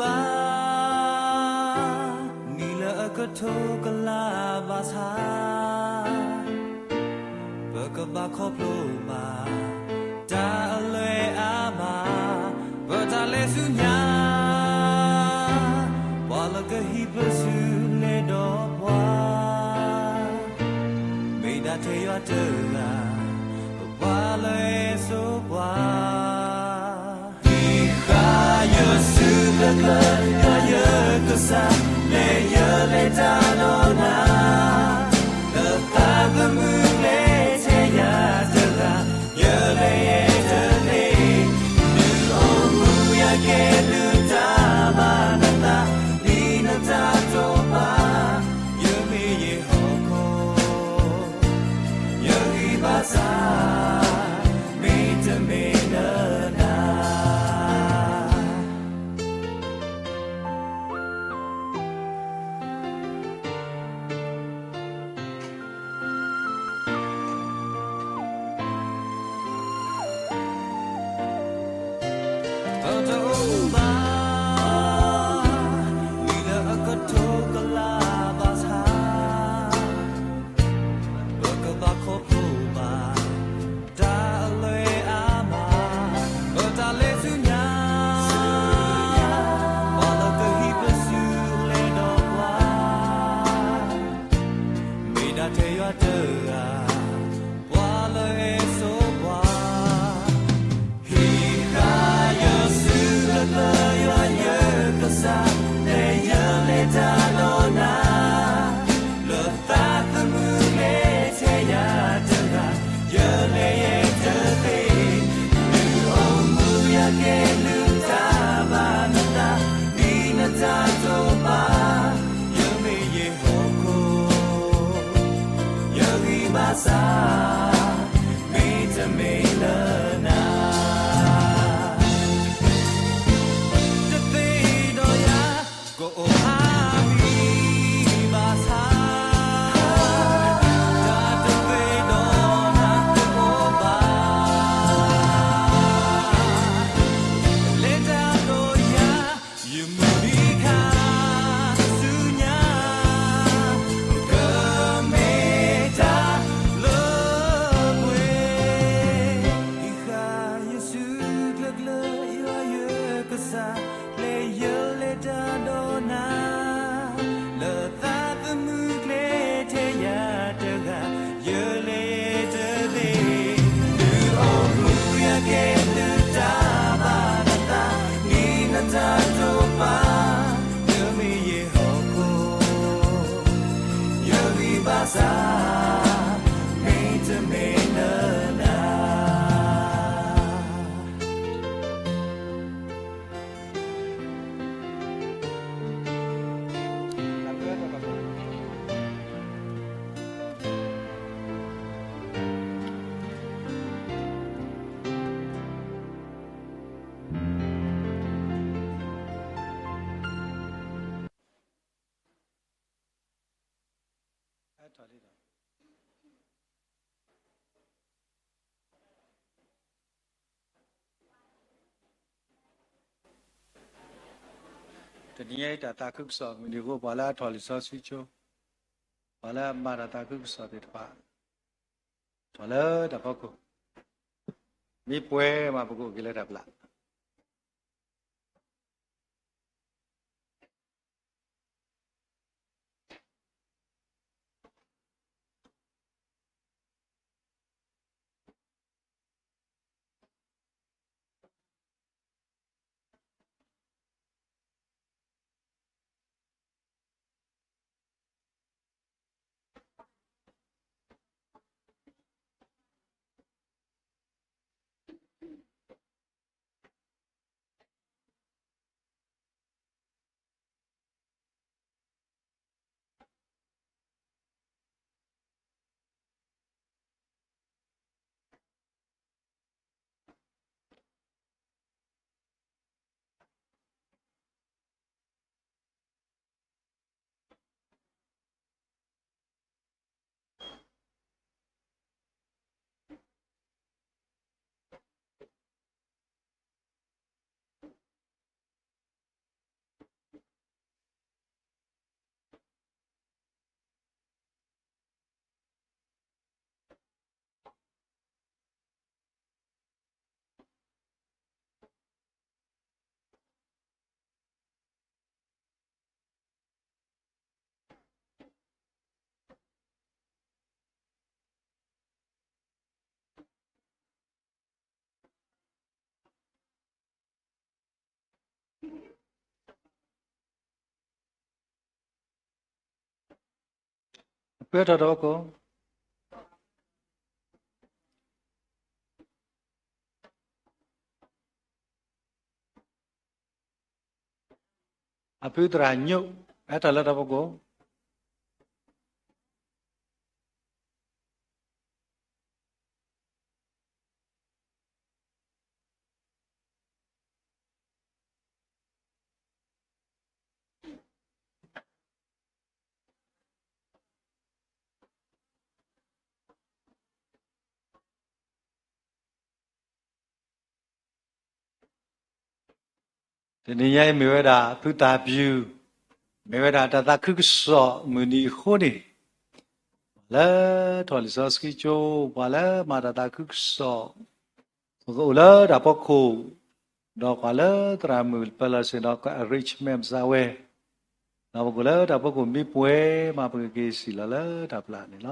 ဘၣ် နံၣ်လၢအကထိကလးဘၣ်ဆၣ် ပကဘၣ်ခီဖျိဘၣ် တၢ်အလွဲအမး ပတၢ်လဲၤဆူညါ ပှၤလၢကဟံးပစုလဲၤဒီးပှၤ မ့ၢ်ဒၣ်ထဲယွၤတဂၤ ပှၤလၢအစိပှၤ ဟံးဃာ်ယစုတကျၢၤ ယွၤယကစၢ် လဲၤယလဲၤတၢ်ဒီးနၤ လၢသးသမူကျဲထဲယၤတဂၤ ယလဲၤယတသ့ ဒုးအိၣ်မူယကဲဒုးတၢ်ဘၣ်နသး ဒ်နတၢ်တိာ်ပာ် ယမ့ၢ်ယဟီၣ်ခိၣ် ယဂံၢ်ဘါစၢ် မ့တမ့ၢ်လၢနၤ ပတအိၣ်မူဘၣ် နံၣ်လၢအကထိကလးဘၣ်ဆၣ် ပကဘၣ်ခီဖျိဘၣ် တၢ်အလွဲအမး ပတၢ်လဲၤဆူညါ ပှၤလၢကဟံးပစုလဲၤဒီးပှၤ မ့ၢ်ဒၣ်ထဲယွၤတဂၤ ပှၤလၢအစိပှၤ ဟံးဃာ်ယစုတကျၢၤ ယွၤယကစၢ် လဲၤယလဲၤတၢ်ဒီးနၤ လၢသးသမူကျဲထဲယၤတဂၤ ယလဲၤယတသ့ ဒုးအိၣ်မူယကဲဒုးတၢ်ဘၣ်နသး ဒ်နတၢ်တိာ်ပာ် ယမ့ၢ်ယဟီၣ်ခိၣ် ယဂံၢ်ဘါစၢ် မ့တမ့ၢ်လၢနၤ တသ့ဒီးယၤ ကအိၣ်ဟးဂီၤဘၣ်ဆၣ် တၢ်တသ့ဒီးနၤတအိၣ်ဘၣ် လဲၤတၢ်ဒီးယၤ ယမုၢ်နံၤခါဆူညါ ကမ့ၢ်တၢ်လၢပှဲၤ ဟံးဃာ်ယစုတကျၢၤ ယွၤယကစၢ် လဲၤယလဲၤတၢ်ဒီးနၤ လၢသးသမူကျဲထဲယၤတဂၤ ယလဲၤယတသ့ ဒုးအိၣ်မူယကဲဒုးတၢ်ဘၣ်နသး ဒ်နတၢ်တိာ်ပာ် ယမ့ၢ်ယဟီၣ်ခိၣ် ယဂံၢ်ဘါစၢ် မ့တမ့ၢ်လၢနၤ တနံၤအံၤ တၢ်သးခုကစီၣ်မုၢ်နံၤအဃိ ပှၤလၢအထီၣ်လံာ်စီဆှံကၠိ, ပှၤလၢအမၤတၢ်သးခုကစီၣ်သ့ၣ်တဖၣ် ထီၣ်လၢတၢ်ဖီခိၣ်, မ့ၢ်ပှဲၤမး ပကအိၣ်က့ၤလၢတၢ်ဘျၣ်. ဖုအဲၣ်ထီၣ်တၢ်ဖီခိၣ်. အဖုသရၣ်ညိၣ် အဲၣ်ထီၣ်လၢတၢ်ဖီခိၣ်. တနံၤညါအံၤ မ့ၢ်ဝဲဒၣ်ဖုသၣ်ပျုၢ်, မ့ၢ်ဝဲဒၣ်တၢ်သးခုကစီၣ်မုၢ်နံၤအဃိန့ၣ်, ပှၤလၢထီၣ်လံာ်စီဆှံကၠိ, ပှၤလၢမၤတၢ်သးခုကစီၣ်, ပကအိၣ်လၢတၢ်ဖီခိၣ်, ဒီးပှၤလၢသရၣ်မုၣ်ပၢၤလီၢ်စ့ၢ်ဒီး enrichment မစါဝဲ, ဒီးပကအိၣ်လၢတၢ်ဖီခိၣ်မ့ၢ်ပှဲၤမး ပကက့ၤစံၣ်လီၤလၢတၢ်ပျၢ်န့ၣ်လီၤ.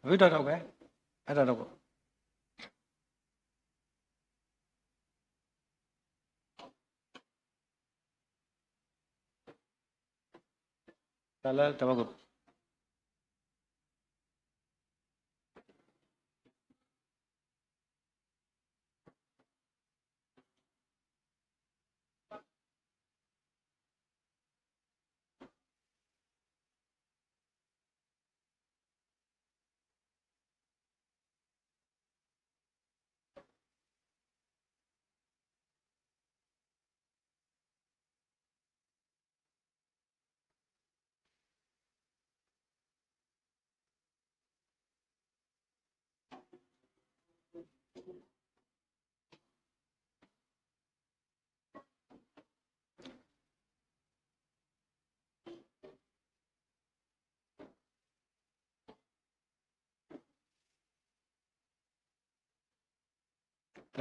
အဖုထီၣ်တၢ်ဝဲ, အဲၣ်ထီၣ်တၢ်ဝဲ. တၢ်လၢတၢ်ဝဲကိၣ်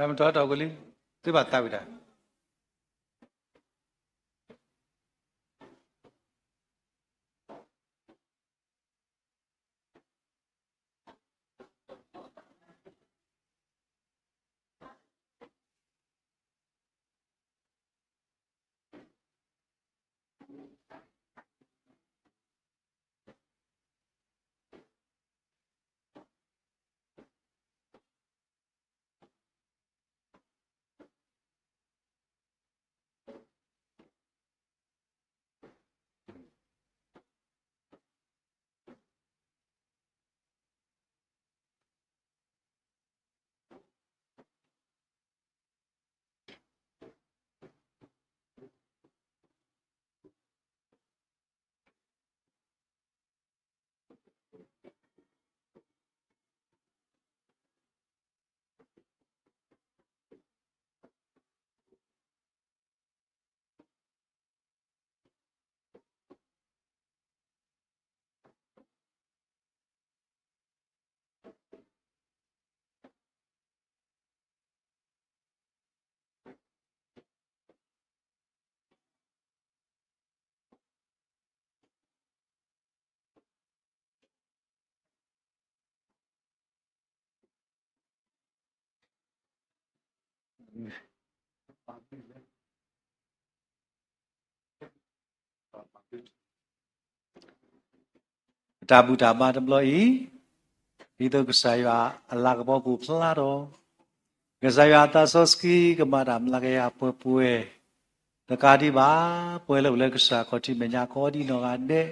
သရၣ်မုၣ်ထီၣ်တၢ်ဝဲလံ, သုဘၣ်သးဝံၣ်တၢ်. ပတၢ်ဘူၣ်တၢ်ဘါတဘျီအံၤ, ဒ်သိးကစၢ်ယွၤအလၤကပီၤကအိၣ်ဖျါထီၣ်, ကစၢ်ယွၤအသးစီဆှံကမၤတၢ်မျးကယၤပှဲၤပှဲၤ, တကးဒံးဘၣ်, ပှဲၤလၢအိၣ်လၢကစၢ်ခီၣ်ထံးမဲာ်ညါကိးဒံနီၢ်ဂၤဒဲး,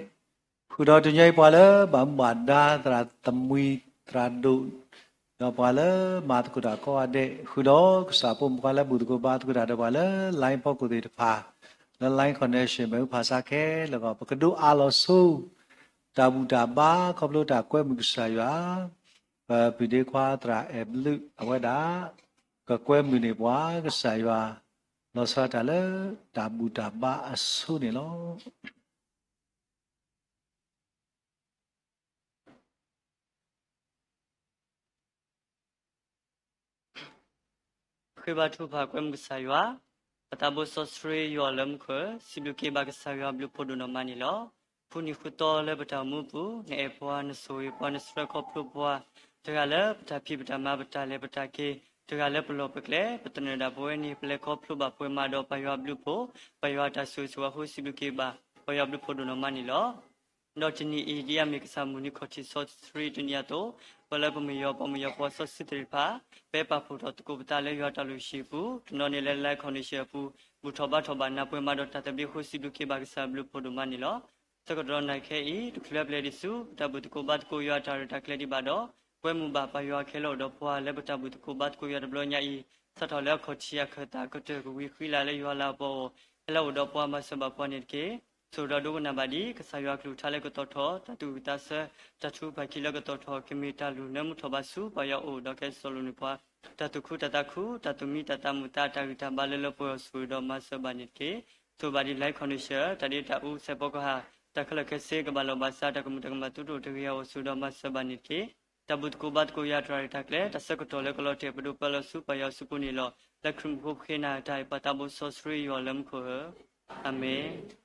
ဃုာ်ဒီးတနံၤအံၤပှၤလၢဘၣ်မူဘၣ်ဒါသရၣ်သမံသရၣ်ဒိၣ်, ဒီးပှၤလၢမၤသကိးတၢ်ကိးဂၤဒဲး, ဃုာ်ဒီးကစၢ်ဖိမုၣ်ဖိလၢဘူၣ်သကိးဘါသကိးတၢ်ဒီးပှၤလၢ line ဖီခိၣ်သ့ၣ်တဖၣ်, လၢ line connection မ့ၢ်အူဖးဆါခဲလၢာ်ဂီၢ် ပကဒုးအးလီၤဆိ တၢ်ဘူၣ်တၢ်ဘါခီဖျိတၢ်ကွဲမုာ်ကစၢ်ယွၤ, ပပုၢ်ဒ့ခွါသရၣ်အဲၣ်ဘျုးအဝဲဒၣ် ကကွဲမုာ်န့ၢ်ပှၤကစၢ်ယွၤ, လီၤဆီဒၣ်တၢ်လၢတၢ်ဘူၣ်တၢ်ဘါအဆိန့ၣ်လီၤ. ဃ့ဘါထုကဖၣ်ကွဲမုာ်ကစၢ်ယွၤ, ပသးဘိစီဆှံယွၤလၢမူခိၣ်, စံးဘျုးက့ၤဘၣ်ကစၢ်ယွၤဘျုးဖှိၣ်ဒိၣ်နီၢ်မးန့ၣ်လီၤ. ဖုနံၤဃုသီလၢပတၢ်အိၣ်မူပူၤ, နအဲၣ်ပှၤ, နဆိၣ်ဂ့ၤပှၤ, နဆှၢခီဖျိပှၤ, တဂၤလၢပတၢ်ဖံးပတၢ်မၤပတၢ်လဲၤပတၢ်က့ၤ, တဂၤလၢပလီၢ်ပကျဲ ပသနၢၣ်ဒၣ်ပဝဲန့ၣ် ပလဲၤခီဖျိဘၣ်ပှဲၤမးဒီးပၢ်ယွၤအဘျုးအဖှိၣ်, ပၢ်ယွၤအတၢ်ဆိၣ်ဂ့ၤဆိၣ်ဝါအဃိ စံးဘျုးက့ၤဘၣ် ပၢ်ယွၤအဘျုးအဖှိၣ်ဒိၣ်နီၢ်မးန့ၣ်လီၤ. ဒီးတနံၤအံၤ ဒ်အမ့ၢ်ကစၢ်မုၢ်နံၤခီၣ်ထံးစီဆှံတနံၤအသိး, ပဝဲလၢပမိၢ်ယွၤ ပှၤမိၢ်ယွၤပှၤစီဆှံသ့ၣ်တဖၣ် ပဟဲပာ်ဖှိၣ်ထီၣ်သကိးပသးလၢယွၤတၢ်လုၢ်ဟံၣ်အပူၤ, တနီၤန့ၣ်လၢ live connection အပူၤ ဘူၣ်ထီၣ်ဘါထီၣ်ဘၣ် နၢ်ပှဲၤမးဒီးတၢ်သဘျ့အဃိ စံးဘျုးက့ၤဘၣ်ကစၢ်အဘျုးအဖှိၣ်ဒိၣ်မးန့ၣ်လီၤ. ဆၢကတီၢ်နၢ်ခဲအံၤ တချုးလၢပလဲၤဒံးဆူ ပတၢ်ဘူၣ်သကိးဘါသကိးယွၤအတၢ်ရဲၣ်တၢ်ကျဲၤဒံးဘၣ်ဒီး, ပဝဲမုၢ်ဘၣ်ပၢ်ယွၤခဲလၢာ်အိၣ်ဒီးပှၤ လၢပတၢ်ဘူၣ်သကိးဘါသကိးယွၤတဘျီညါအံၤ, စးထီၣ်လၢအခီၣ်ထံးအခၢၣ်သးကတၢၢ်ကဝံၤဃံလၤလၢယွၤလၤကပီၤအဂီၢ်, ဟဲလၢအိၣ်ဒီးပှၤမၤစၢၤဘၣ်ပှၤန့ၣ်တက့ၢ်. ဆိၣ်ဂ့ၤဒီးဒိကနၣ်ဘၣ်ဒံး ကစၢ်ယွၤအကလုၢ်ကထါလၢကတီၤထီၣ် တၢ်သူၣ်ဝံၣ်သးဆၢ, တၢ်ထုကဖၣ်ခံလၢကတီၤထီၣ် ကမ့ၢ်တၢ်လုၢ်နၢမူထီၣ်ဘးဆူပၢ်ယွၤအအိၣ် ဒီးကဟဲစိာ်လိာ်န့ၢ်ပှၤ တၢ်သူၣ်ခုသးခု, တၢ်သူၣ်မံသးမုာ်သး တၢ်ဂံၢ်တၢ်ဘါလၢလၢပှဲၤပှဲၤအဂီၢ် ဆိၣ်ဂ့ၤဒီးမၤစၢၤဘၣ်န့ၣ်တက့ၢ်. ဆိၣ်ဂ့ၤဘၣ်ဒံး live connection တၢ်ဒ့တၢ်အူ စဲးဖီကဟၣ်, တၢ်ခဲလၢာ်ခဲဆ့ ကဘၣ်လီၢ်ဘၣ်စး တၢ်ကမူၤတၢ်ကမၣ်သုတအိၣ်တဂ့ၤအဂီၢ် ဆိၣ်ဂ့ၤဒီးမၤစၢၤဘၣ်န့ၣ်တက့ၢ်. တၢ်ဘူၣ်သကိးဘါသကိးယွၤတၢ်ရဲၣ်တၢ်ကျဲၤ တၢ်ဆၢကတီၢ်လၢကလီၤတဲာ် ပဒိးပၢလီၤဆူပၢ်ယွၤအစုပူၤန့ၣ်လီၤ. လၢခရံာ်မူခိၣ်ပဃ့နၤတၢ်အံၤ ပၢ်သးဘိစီဆှံယွၤလၢမူခိၣ်ဧၢ, အၤမ့ၣ်.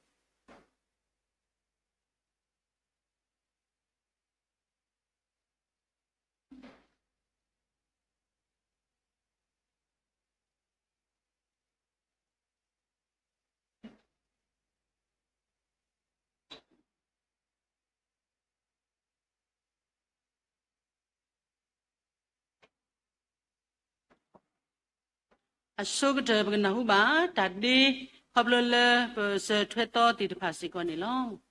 အဆိကတၢၢ် ပကနၢ်ဟူဘၣ်တၢ်ဒ့ ခီဖျိလၢပစၢၤထွဲသီသ့ၣ်တဖၣ်စ့ၢ်ကီးန့ၣ်လီၤ.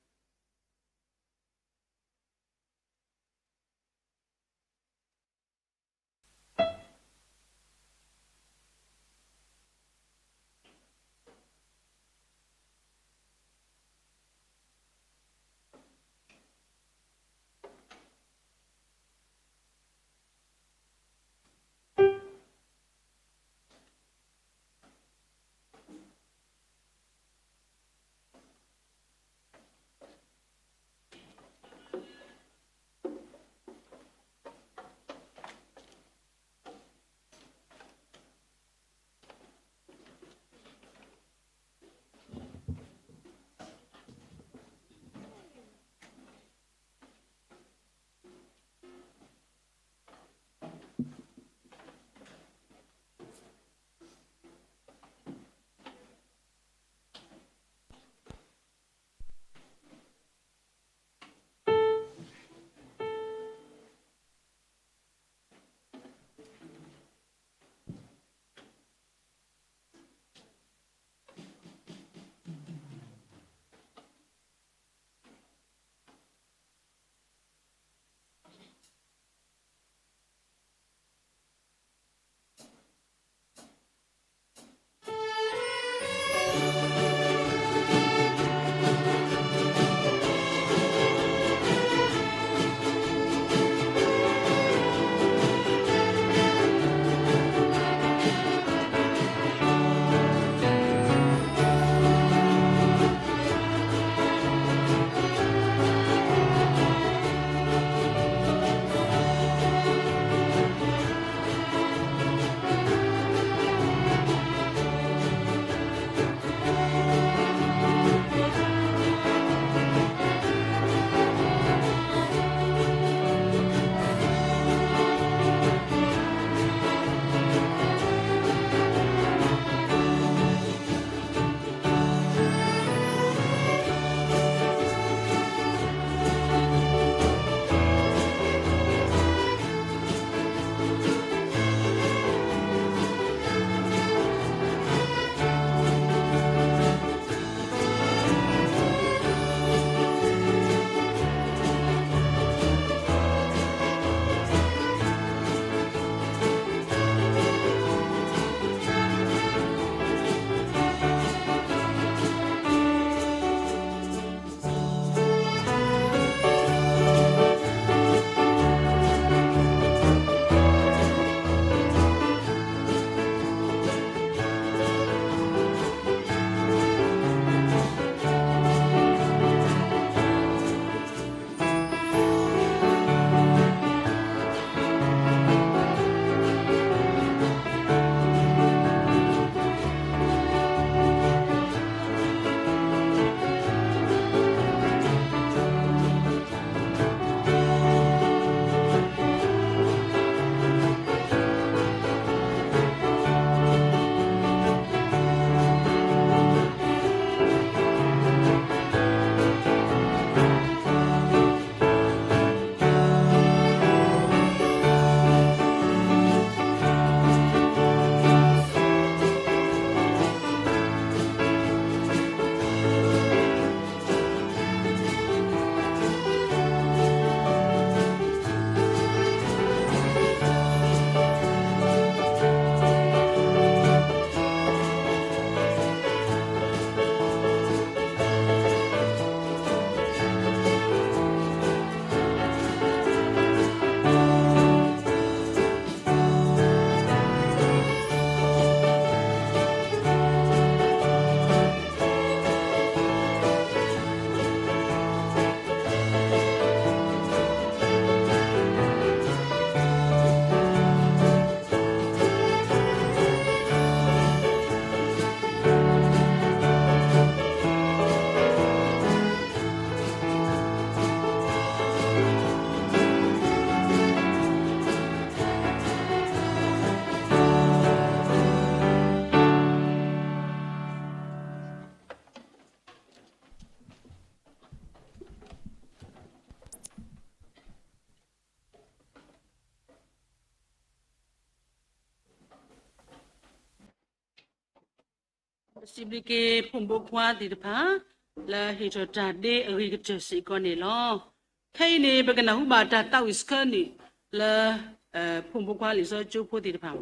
စံးဘျုးက့ၤဖိမုၣ်ဖိခွါသ့ၣ်တဖၣ် လၢဟ့ၣ်ထီၣ်တၢ်ဒ့အဂ့ၤကတၢၢ်စ့ၢ်ကီးန့ၣ်လီၤ. ခဲအံၤန့ၣ် ပကနၢ်ဟူဘၣ်တၢ်သးဝံၣ်ဆှၢနုာ်လၢ ဖိမုၣ်ဖိခွါလံာ်စီဆှံကၠိဖိသ့ၣ်တဖၣ်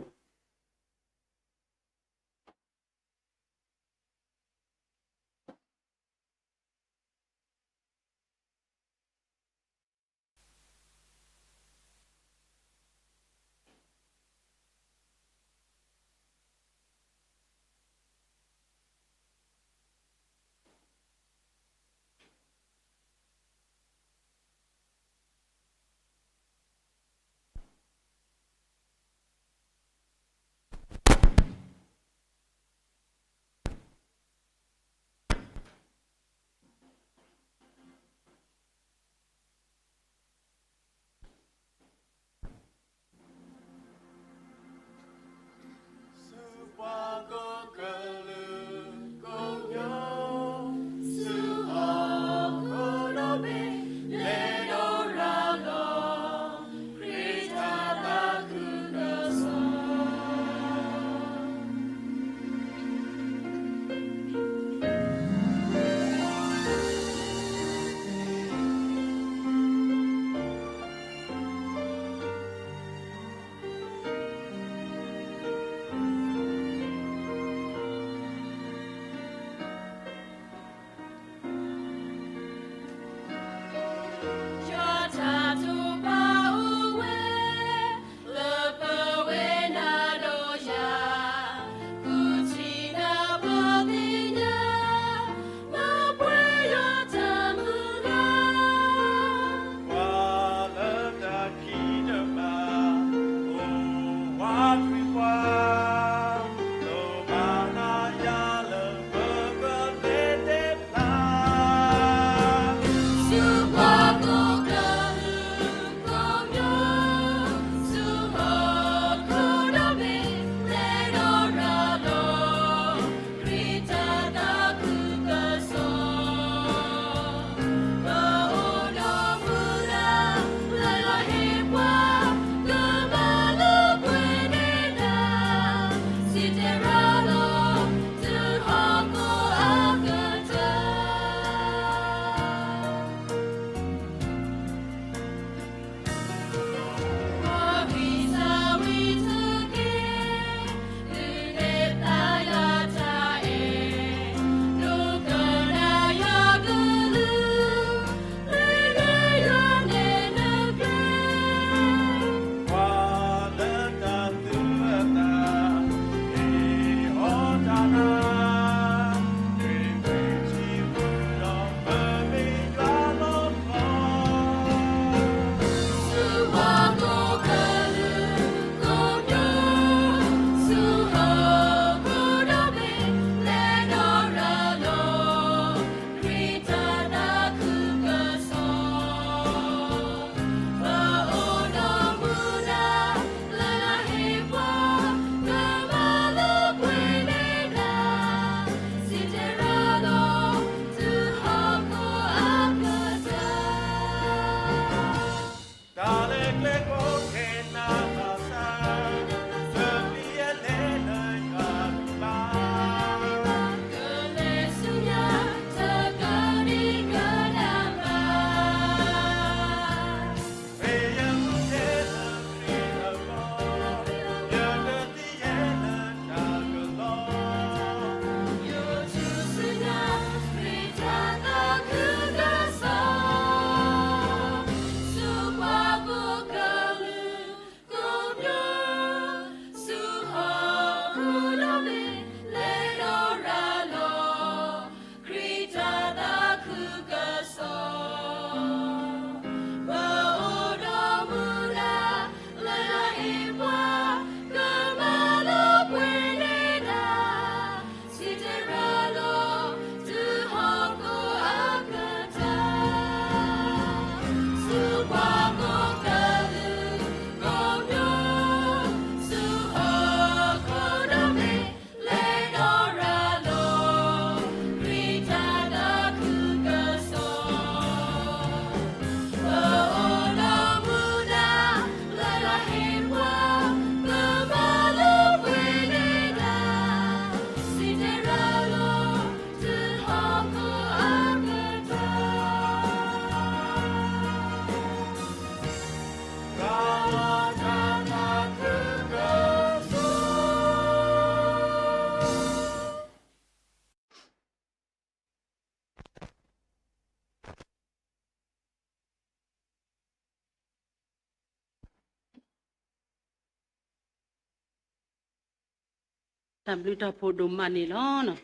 တၢ်ဘျုးတၢ်ဖှိၣ်ဒိၣ်မးန့ၣ်လီၤ.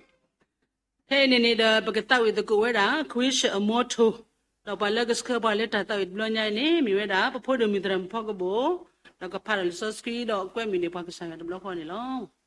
ခဲအံၤန့ၣ်န့ၣ်ဒီး ပကသးဝံၣ်သကိးဝဲဒၣ် ခွံဆၢၣ်အမိထိ, ဒီးပှၤလၢကဆှၢပှၤလၢတၢ်သးဝံၣ်တဘျီညါအံၤန့ၣ် မ့ၢ်ဝဲဒၣ် ပဖိဒိၣ်မုၣ်သရၣ်မုၣ်ဖီကဘိၣ်, ဒီးကဖးဒီးလံာ်စီဆှံဒီးကွဲမုာ်န့ၢ်ပှၤကစၢ်ယွၤတဘျီဃီန့ၣ်လီၤ.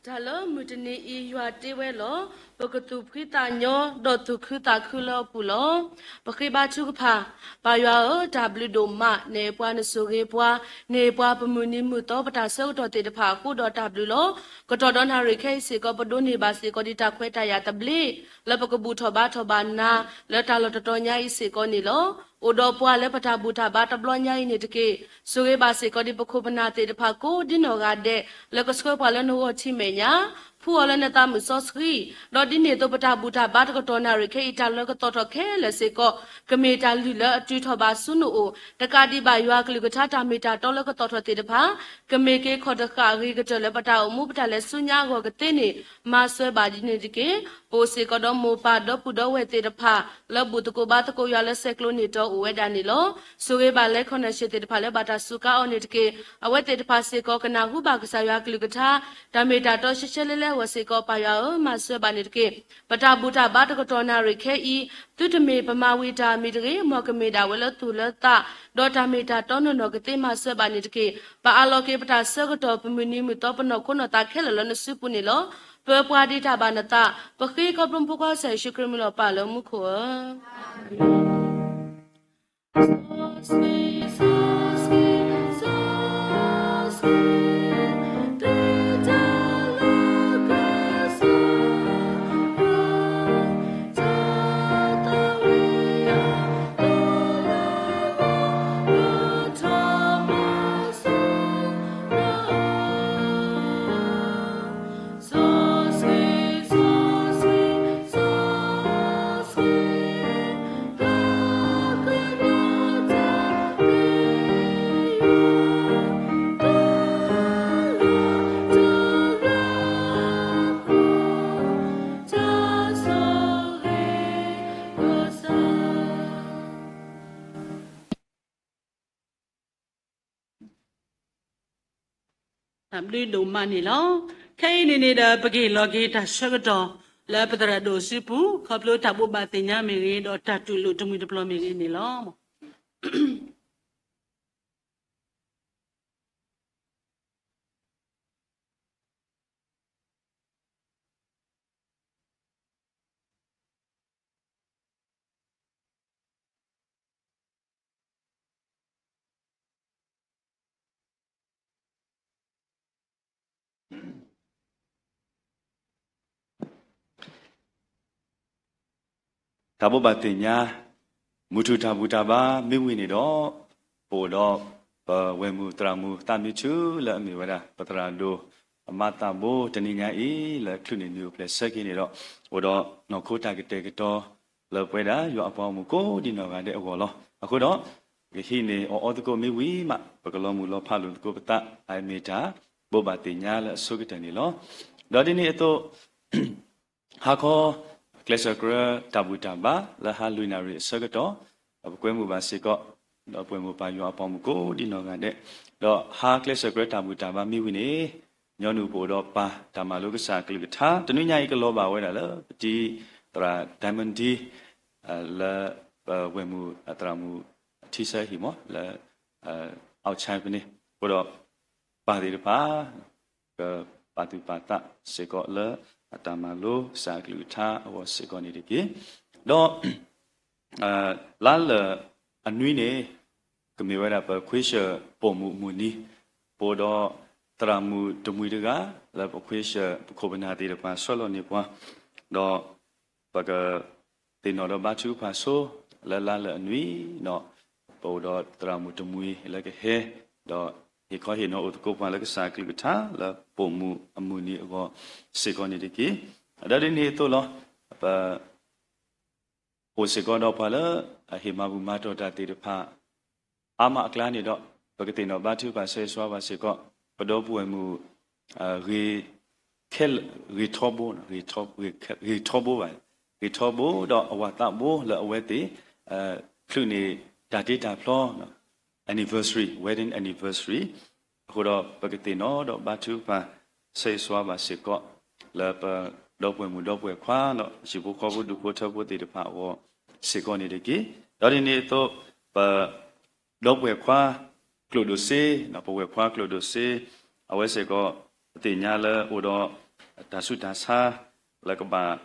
တၢ်လၢမုၢ်တနံၤအံၤ ယွၤတ့ဝဲလီၤ. ပကသူၣ်ဖှံသးညီ ဒီးသူၣ်ခုသးခုလၢအပူၤလီၤ. ပဃ့ဘါထုကဖၣ်. ပၢ်ယွၤဧၢ, တၢ်ဘျုးဒိၣ်မး, နအဲၣ်ပှၤနဆိၣ်ဂ့ၤပှၤ, နဟ့ၣ်ပှၤပမုၢ်နံၤမုၢ်သီ ပတၢ်ဆၢကတီၢ်သ့ၣ်တဖၣ်အဃိဒီးတၢ်ဘျုးလီၤ. ကတီၢ်ဒီးနၣ်ရံၣ်ခဲအံၤစ့ၢ်ကီး ပဒိးန့ၢ်ဘၣ်စ့ၢ်ကီးဒံးတၢ်ခွဲးတၢ်ယာ်သဘျ့ လၢပကဘူၣ်ထီၣ်ဘါထီၣ်ဘၣ်နၤ လၢတၢ်လီၢ်တတီၤညါအံၤစ့ၢ်ကီးန့ၣ်လီၤ. အိၣ်ဒီးပှၤလၢပတၢ်ဘူၣ်တၢ်ဘါတဘျီညါအံၤန့ၣ်တက့ၢ်. ဆိၣ်ဂ့ၤဘၣ်စ့ၢ်ကီးဒံးပခိၣ်ပနၢ်သ့ၣ်တဖၣ်ကိးဒ်နီၢ်ဂၤဒဲး လၢကဆှၢပှၤလၢနဂီၢ်ထံမဲာ်ညါ, ဖှူအီၤလၢနသးမုာ်စီဆှံ, ဒီးဒ်န့ၣ်အသိးပတၢ်ဘူၣ်တၢ်ဘါတကတီၢ်နၣ်ရံၣ်ခဲအံၤတၢ်လၢကသီၣ်ထီၣ်ခဲလၢာ်စ့ၢ်ကီး ကမ့ၢ်တၢ်လုၢ်လၢအတုၤထီၣ်ဘၣ်ဆူနအိၣ်, တကးဒံးဘၣ်ယွၤအကလုၢ်ကထါတၢ်မ့ၢ်တၢ်တီလၢကသီၣ်ထီၣ်သ့ၣ်တဖၣ် ကမ့ၢ်က့ၤခီၣ်တဃာ်အဂ့ၤကတၢၢ်လၢပတၢ်အိၣ်မူပတၢ်လဲၤဆူညါအဂီၢ်ကသ့န့ၣ် မၤစၢၤဘၣ်ဒ်န့ၣ်တက့ၢ်. ပအိၣ်စ့ၢ်ကီးဒီးမိၢ်ပၢ်ဒီပုၢ်ဒီဝဲၢ်သ့ၣ်တဖၣ် လၢဘူၣ်သကိးဘါသကိးယွၤလၢဆဲးကျိးန့ၢ်တီအိၣ်ဝဲဒၣ်န့ၣ်လီၤ. ဆိၣ်ဂ့ၤဘၣ်လၢ connection သ့ၣ်တဖၣ်လၢဘၣ်တၢ်စူးကါအီၤန့ၣ်တက့ၢ်. အဝဲသ့ၣ်တဖၣ်စ့ၢ်ကီးကနၢ်ဟူဘၣ်ကစၢ်ယွၤအကလုၢ်ကထါ တၢ်မ့ၢ်တၢ်တီရှဲရှဲလဲလဲအဂီၢ်စ့ၢ်ကီး ပၢ်ယွၤဧၢ, မၤစၢၤဘၣ်န့ၣ်တက့ၢ်. ပတၢ်ဘူၣ်တၢ်ဘါတကတီၢ်နၣ်ရံၣ်ခဲအံၤ သုတမ့ၢ်ပမၤဝံၤတၢ်အမံၤတဂ့ၤ, မ်ကမ့ၢ်ဒၣ်ဝဲလၢသူၣ်လၢသး ဒီးတၢ်မ့ၢ်တၢ်တီနီၢ်နီၢ်ကသ့ မၤစၢၤဘၣ်န့ၣ်တက့ၢ်. ပအးလီၤက့ၤပတၢ်ဆၢကတီၢ် ပမုၢ်နံၤမုၢ်သီ ပနီၢ်ခိနီၢ်သးခဲလၢာ်လၢနစုပူၤန့ၣ်လီၤ. ပၢပှၤဒ်တၢ်ဘၣ်နသး, ပဃ့ခီဖျိပဖိခွါကစၢ်ယ့ၣ်ၡူးခရံာ်မံၤလီၤပၢ်လၢမူခိၣ်ဧၢ. တၢ်ဘျုးဒိၣ်မးန့ၣ်လီၤ. ခဲအံၤန့ၣ်န့ၣ်ဒီး ပကဟ့ၣ်လီၤက့ၤတၢ်ဆၢကတီၢ် လၢပသရၣ်ဒိၣ်စုပူၤ ခီဖျိတၢ်ဘိးဘၣ်သ့ၣ်ညါမ့ၢ်ဂ့ၤ ဒီးတၢ်တူၢ်လိာ်တမှံၤတပျီၤမ့ၢ်ဂ့ၤန့ၣ်လီၤ. တၢ်ဘိးဘၣ်သ့ၣ်ညါ မုၢ်ထူၣ်တၢ်ဘူၣ်တၢ်ဘါမ့ၢ်ဝံၤန့ၣ်ဒီး ပအိၣ်ဒီး ပဝဲၢ်မုၢ်သရၣ်မုၣ်သးမံထူလၢအမ့ၢ်ဝဲဒၣ် ပသရၣ်ဒိၣ်အမါသးဘိ တနံၤညါအံၤ လၢချုးန့ၣ်နံၤအိၣ်ဖျဲၣ်ဆၢက့ၤန့ၣ်ဒီး အိၣ်ဒီးနီၢ်ခိတၢ်ကတဲာ်ကတီၤ လၢပဝဲဒၣ်ယွၤအပှၤဂီၢ်မုၢ်ကိးဒံနီၢ်ဂၤဒဲးအဂီၢ်လီၤ. အဃိဒီး ကဟံးန့ၢ်အီၣ်အီသကိးမ့ၢ်ဝံၤမး ပကလီၤမုၢ်လီၤဖးလိာ်သကိးပသး အမ့ၢ်တၢ်ဘိးဘၣ်သ့ၣ်ညါလၢအဆိကတၢၢ်န့ၣ်လီၤ. ဒီးဒ်န့ၣ်အသိး ဟါခီ ကျဲးစၢးကြၢးတၢ်ဘူၣ်တၢ်ဘါ လၢဟါလွံၢ်နၣ်ရံၣ်အဆၢကတီၢ် ပကွဲမုာ်ဘၣ်စ့ၢ်ကီး ဒီးပဝဲၢ်မုၢ်ပၢ်ယွၤအပှၤမုၢ်ကိးဒံနီၢ်ဂၤဒဲး, ဒီးဟါကျဲးစၢးကြၢးတၢ်ဘူၣ်တၢ်ဘါမ့ၢ်ဝံၤန့ၣ် ညီနုၢ်ပအိၣ်ဒီးပၢ်တၢ်မၤလိကစၢ်အကလုၢ်ကထါ တနွံညါအံၤကလီၤဘၣ်ဝဲဒၣ်လၢ ပတံၤသရၣ် Diamond D လၢပဝဲၢ်မုၢ်သရၣ်မုၣ်ထံဆၢဟံၣ်မး လၢ outside ဖဲန့ၣ်, အဃိဒီး ပၢ်သ့ၣ်တဖၣ် ကပာ်သူၣ်ပာ်သးစ့ၢ်ကီးလၢ အတၢ်မၤလိကစၢ်အကလုၢ်ကထါအဂီၢ်စ့ၢ်ကီးန့ၣ်တက့ၢ်. ဒီး လါလၢာ်အနွံန့ၣ် ကမ့ၢ်ဝဲဒၣ်ပခွ့ဆၢၣ်ပိာ်မုၣ်အမုၢ်နံၤ, ပအိၣ်ဒီးသရၣ်မုၣ်တမှံၤတဂၤ လၢပခွ့ဆၢၣ်ပခိၣ်ပနၢ်သ့ၣ်တဖၣ် ဆှၢလီၤန့ၢ်ပှၤ, ဒီး ပက သ့ၣ်နီၣ်ဒီးဘါထုကဖၣ်ဆိ လၢလါလၢာ်အနွံဒီး ပအိၣ်ဒီးသရၣ်မုၣ်တမှံၤလၢကဟဲ ဒီးဟ့ၣ်ခီဟ့ၣ်နီၤအိၣ်သကိးပှၤလၢကစၢ်အကလုၢ်ကထါ လၢပိာ်မုၣ်အမုၢ်နံၤအဂီၢ်စ့ၢ်ကီးန့ၣ်တက့ၢ်. ဒီးဒ်န့ၣ်အသိးလီၤ ပ အိၣ်စ့ၢ်ကီးဒီးပှၤလၢ အဟ့ၣ်မၤဘူၣ်မၤတီၢ်တၢ်သ့ၣ်တဖၣ် အါမးအကျါန့ၣ်ဒီး ပကသ့ၣ်နီၣ်ဘါထုကဖၣ်ဆၢဂ့ၤဆၢဝါဘၣ်စ့ၢ်ကီး ပဒီပုၢ်ဝဲၢ်မုၣ် ဂ့ၤ ခဲလၢာ် ဂ့ၤထီဘိ ဂ့ၤထီဘိဘၣ် ဂ့ၤထီဘိဒီးအဝၤသးဘိလၢအဝဲသ့ၣ် ချုးန့ၢ်တၢ်တ့တၢ်ဖျီ anniversary, wedding anniversary အဃိဒီး ပကသ့ၣ်နီၣ်ဒီးဘါထုကဖၣ် ဆၢဂ့ၤဆၢဝါဘၣ်စ့ၢ်ကီး လၢပဒီပုၢ်ဝဲၢ်မုၣ်ဒီပုၢ်ဝဲၢ်ခွါဒီး ဟံၣ်ဖိဃီဖိဒူၣ်ဖိထၢဖိသ့ၣ်တဖၣ်အဂီၢ် စ့ၢ်ကီးန့ၣ်တက့ၢ်. ဒီးဒ်န့ၣ်အသိး ပ ဒီပုၢ်ဝဲၢ်ခွါကျိၣ်ဒိၣ်စ့, ပဝဲၢ်ခွါကျိၣ်ဒိၣ်စ့ အဝဲစ့ၢ်ကီး ပသ့ၣ်ညါလၢအိၣ်ဒီး တၢ်ဆူးတၢ်ဆါ လၢကဘၣ်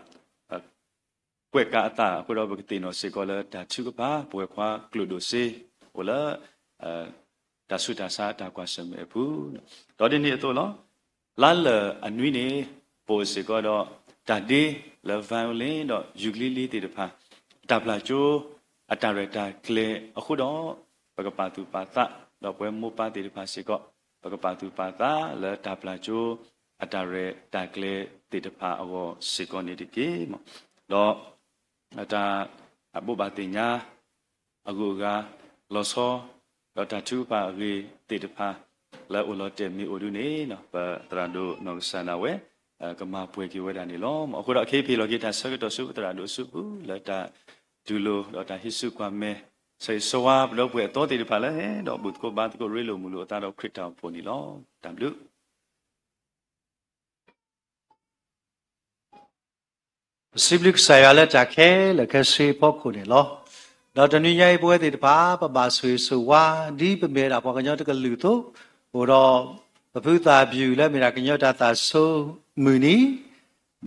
ကွဲးကးအသးအဃိဒီး ပကသ့ၣ်နီၣ်စ့ၢ်ကီးလၢတၢ်ထုကဖၣ် ပဝဲၢ်ခွါကျိၣ်ဒိၣ်စ့ အိၣ်လၢ တၢ်ဆူးတၢ်ဆါတၢ်ကွၢ်ဆၢၣ်မဲာ်အပူၤ, ဒီးဒ်န့ၣ်အသိးလီၤ. လါလၢာ်အနွံန့ၣ် ပအိၣ်စ့ၢ်ကီးဒီး တၢ်ဒ့လၢ violin ဒီး ukulele သ့ၣ်တဖၣ် တၢ်ပျၢ်ကၠိ အတၢ်ရဲၣ်တၢ်ကျဲၤအဃိဒီး ပကပာ်သူၣ်ပာ်သး ဒီးပဝဲမိၢ်ပၢ်သ့ၣ်တဖၣ်စ့ၢ်ကီး ပကပာ်သူၣ်ပာ်သးလၢတၢ်ပျၢ်ကၠိ အတၢ်ရဲၣ်တၢ်ကျဲၤသ့ၣ်တဖၣ်အဂီၢ်စ့ၢ်ကီးန့ၣ်တက့ၢ်. ဒီး တၢ်ဘိးဘၣ်သ့ၣ်ညါ အဂုၤအဂၤ လီၤဆီ ဒီးတၢ်ထုကဖၣ်အဂ့ၢ်သ့ၣ်တဖၣ် လၢအအိၣ်လီၤတဲာ်မ့ၢ်အိၣ်ဒုန့ၣ် ပသရၣ်ဒိၣ်နီၢ်ကစၢ်ဒၣ်ဝဲ ကမၤပှဲၤက့ၤဝဲဒၣ်န့ၣ်လီၤ. အဃိဒီး ခဲအံၤပဟ့ၣ်လီၤက့ၤတၢ်ဆၢကတီၢ်ဆူပသရၣ်ဒိၣ်အစုပူၤ လၢတၢ်ဒုးလိၤဒီးတၢ်ဟံးစုကွၢ်မဲာ် ဆၢဂ့ၤဆၢဝါပဒီပုၢ်ဝဲၢ်အသီသ့ၣ်တဖၣ်လၢဟဲဒီးဘူၣ်သကိးဘါသကိးရ့လိာ်မုာ်လိာ်အသးဒီးခရံာ်တၢ်အိၣ်ဖှိၣ်န့ၣ်လီၤ. တၢ်ဘျုး ပစံးဘျုးကစၢ်ယွၤလၢတၢ်ခဲလၢာ်ခဲဆ့အဖီခိၣ်န့ၣ်လီၤ. ဒီးတနွံညါအံၤပဝဲသ့ၣ်တဖၣ် ပဘၣ်ဆိၣ်ဂ့ၤဆိၣ်ဝါ ဒ်ပမ့ၢ်ဝဲဒၣ်ပှၤကညီတကလုာ်အသိး, အိၣ်ဒီး ပဖုသၣ်ဘျုးလၢမ့ၢ်ဒၣ်ကညီတၢ်သးဆိမုၢ်နံ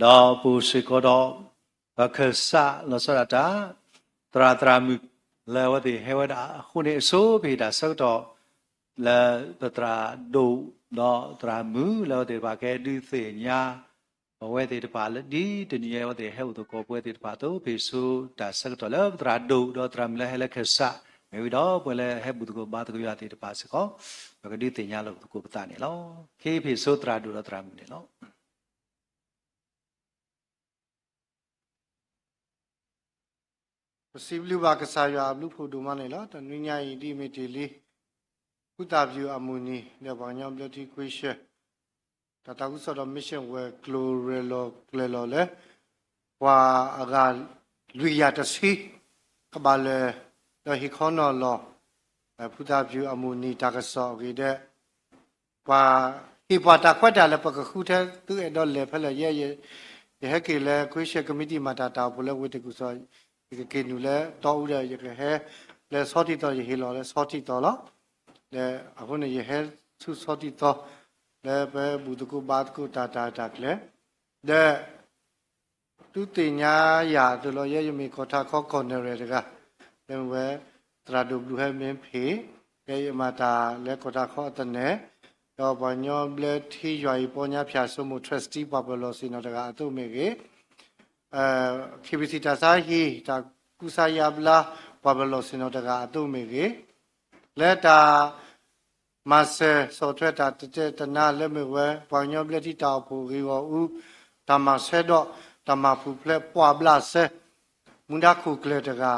ၤ, ဒီးပအိၣ်စ့ၢ်ကီးဒီး ပခၢၣ်စးလီၤဆီဒၣ်တၢ် သရၣ်သရၣ်မုၣ် လၢအဝဲသ့ၣ်ဟဲဝဲဒၣ်အဃိန့ၣ် အဆိပဟ့ၣ်တၢ်ဆၢကတီၢ် လၢပသရၣ်ဒိၣ်ဒီးသရၣ်မုၣ်လၢအဝဲသ့ၣ်တဖၣ်ကဟဲဒုးသ့ၣ်ညါ ပဝဲသ့ၣ်တဖၣ်လၢဒ်တနံၤညါအံၤအဝဲသ့ၣ်ဟဲအိၣ်သကိးပဝဲသ့ၣ်တဖၣ်အသိး ပဟ့ၣ်ဆိတၢ်ဆၢကတီၢ်လၢပသရၣ်ဒိၣ်ဒီးသရၣ်မုၣ်လၢဟဲလၢခၢၣ်စး မ့ၢ်ဝံၤဒီးပဝဲလၢဟဲဘူၣ်သကိးဘါသကိးယွၤသ့ၣ်တဖၣ်စ့ၢ်ကီး ပကဒုးသ့ၣ်ညါလိာ်သကိးပသးန့ၣ်လီၤ. ခဲအံၤပဟ့ၣ်ဆိသရၣ်ဒိၣ်ဒီးသရၣ်မုၣ်န့ၣ်လီၤ. ပစံးဘျုးဘၣ်ကစၢ်ယွၤအဘျုးဖှိၣ်ဒိၣ်မးန့ၣ်လီၤ. တနွံညါအံၤဒ်အမ့ၢ်တ့ၢ်လံ ဖုသၣ်ဘျုးအမုၢ်နံၤ ဒီးပှၤကညီဘျၢထံခွ့ဆၢ တၢ်သးခုကစီၣ်ဒီး mission ဝဲၤကျိၤရဲၣ်လီၤကျဲၤလီၤလၢ ပှၤအဂၤလွံၢ်ကယၤတဆံ ကဘၣ်လၢာ် ဒီးဟ့ၣ်ခီနီၤလီၤ ဖုသၣ်ဘျုးအမုၢ်နံၤတၢ်ကစီၣ်အဂ့ၢ်ဒီး ပှၤဟ့ၣ်ပှၤတၢ်ခွဲးတၢ်ယာ်လၢပကဃုထၢသုအဲၣ်ဒိးလဲၤဖဲလဲၣ် ယဲ ယဟဲက့ၤလၢ ခွ့ဆၢ committee မၤတၢ်တၢ်အိၣ်ဖှိၣ်လၢဝ့ၢ်တကူၣ်စီၤ ယကက့ၤနုာ်လၢတီအူဒီး ယကဟဲလၢဆီထံးသီ ယဟ့ၣ်လီၤလၢဆီထံးသီလီၤ. ဒီးအဃိန့ၣ် ယဟဲဆူဆီထံးသီ လၢပဘူၣ်သကိးဘါသကိးတၢ်တၢ်တၢ်ကျဲၤ ဒီး သုသ့ၣ်ညါယၤအသိးလီၤ. ယဲယမ့ၢ်ကီၢ်ထးခီကီၢ်နဲၣ်ရဲၣ်တဂၤ လၢမ့ၢ်ဝဲ သရၣ်ဒိၣ်ဘျုးဟဲမ့ၢ်ဖ့ၣ် လၢယမၤတၢ်လၢကီၢ်ထးခီအသနၢၣ် ဒီးပှၤကညီဘျၢထံယွၤအံၤပီညါဖၠၣ်စိမိၢ် trustee ပှၤပၢၤလီၢ်ဆ့ၣ်နီၤတဂၤအသိးမ့ၢ်ဂ့ၤ KBC တၢ်ဆါဟံၣ် တၢ်ကူစါယါဘျါ ပှၤပလီၢ်ဆ့ၣ်နီၤတဂၤအသိးမ့ၢ်ဂ့ၤ, လၢတၢ် မၤစၢၤဆီၣ်ထွဲတၢ်တတဲတနါလၢမ့ၢ်ဝဲ ပှၤကညီဘျၢထံတၢ်အိၣ်ဖှိၣ်ဂ့ၢ်ဂီၢ်အူ, တၢ်မၤဆၢဒီး တၢ်မၤပူၤဖျဲးပှၢ်ဘျးစဲ မူဒါခိၣ်ကျၢၢ်တဂၤ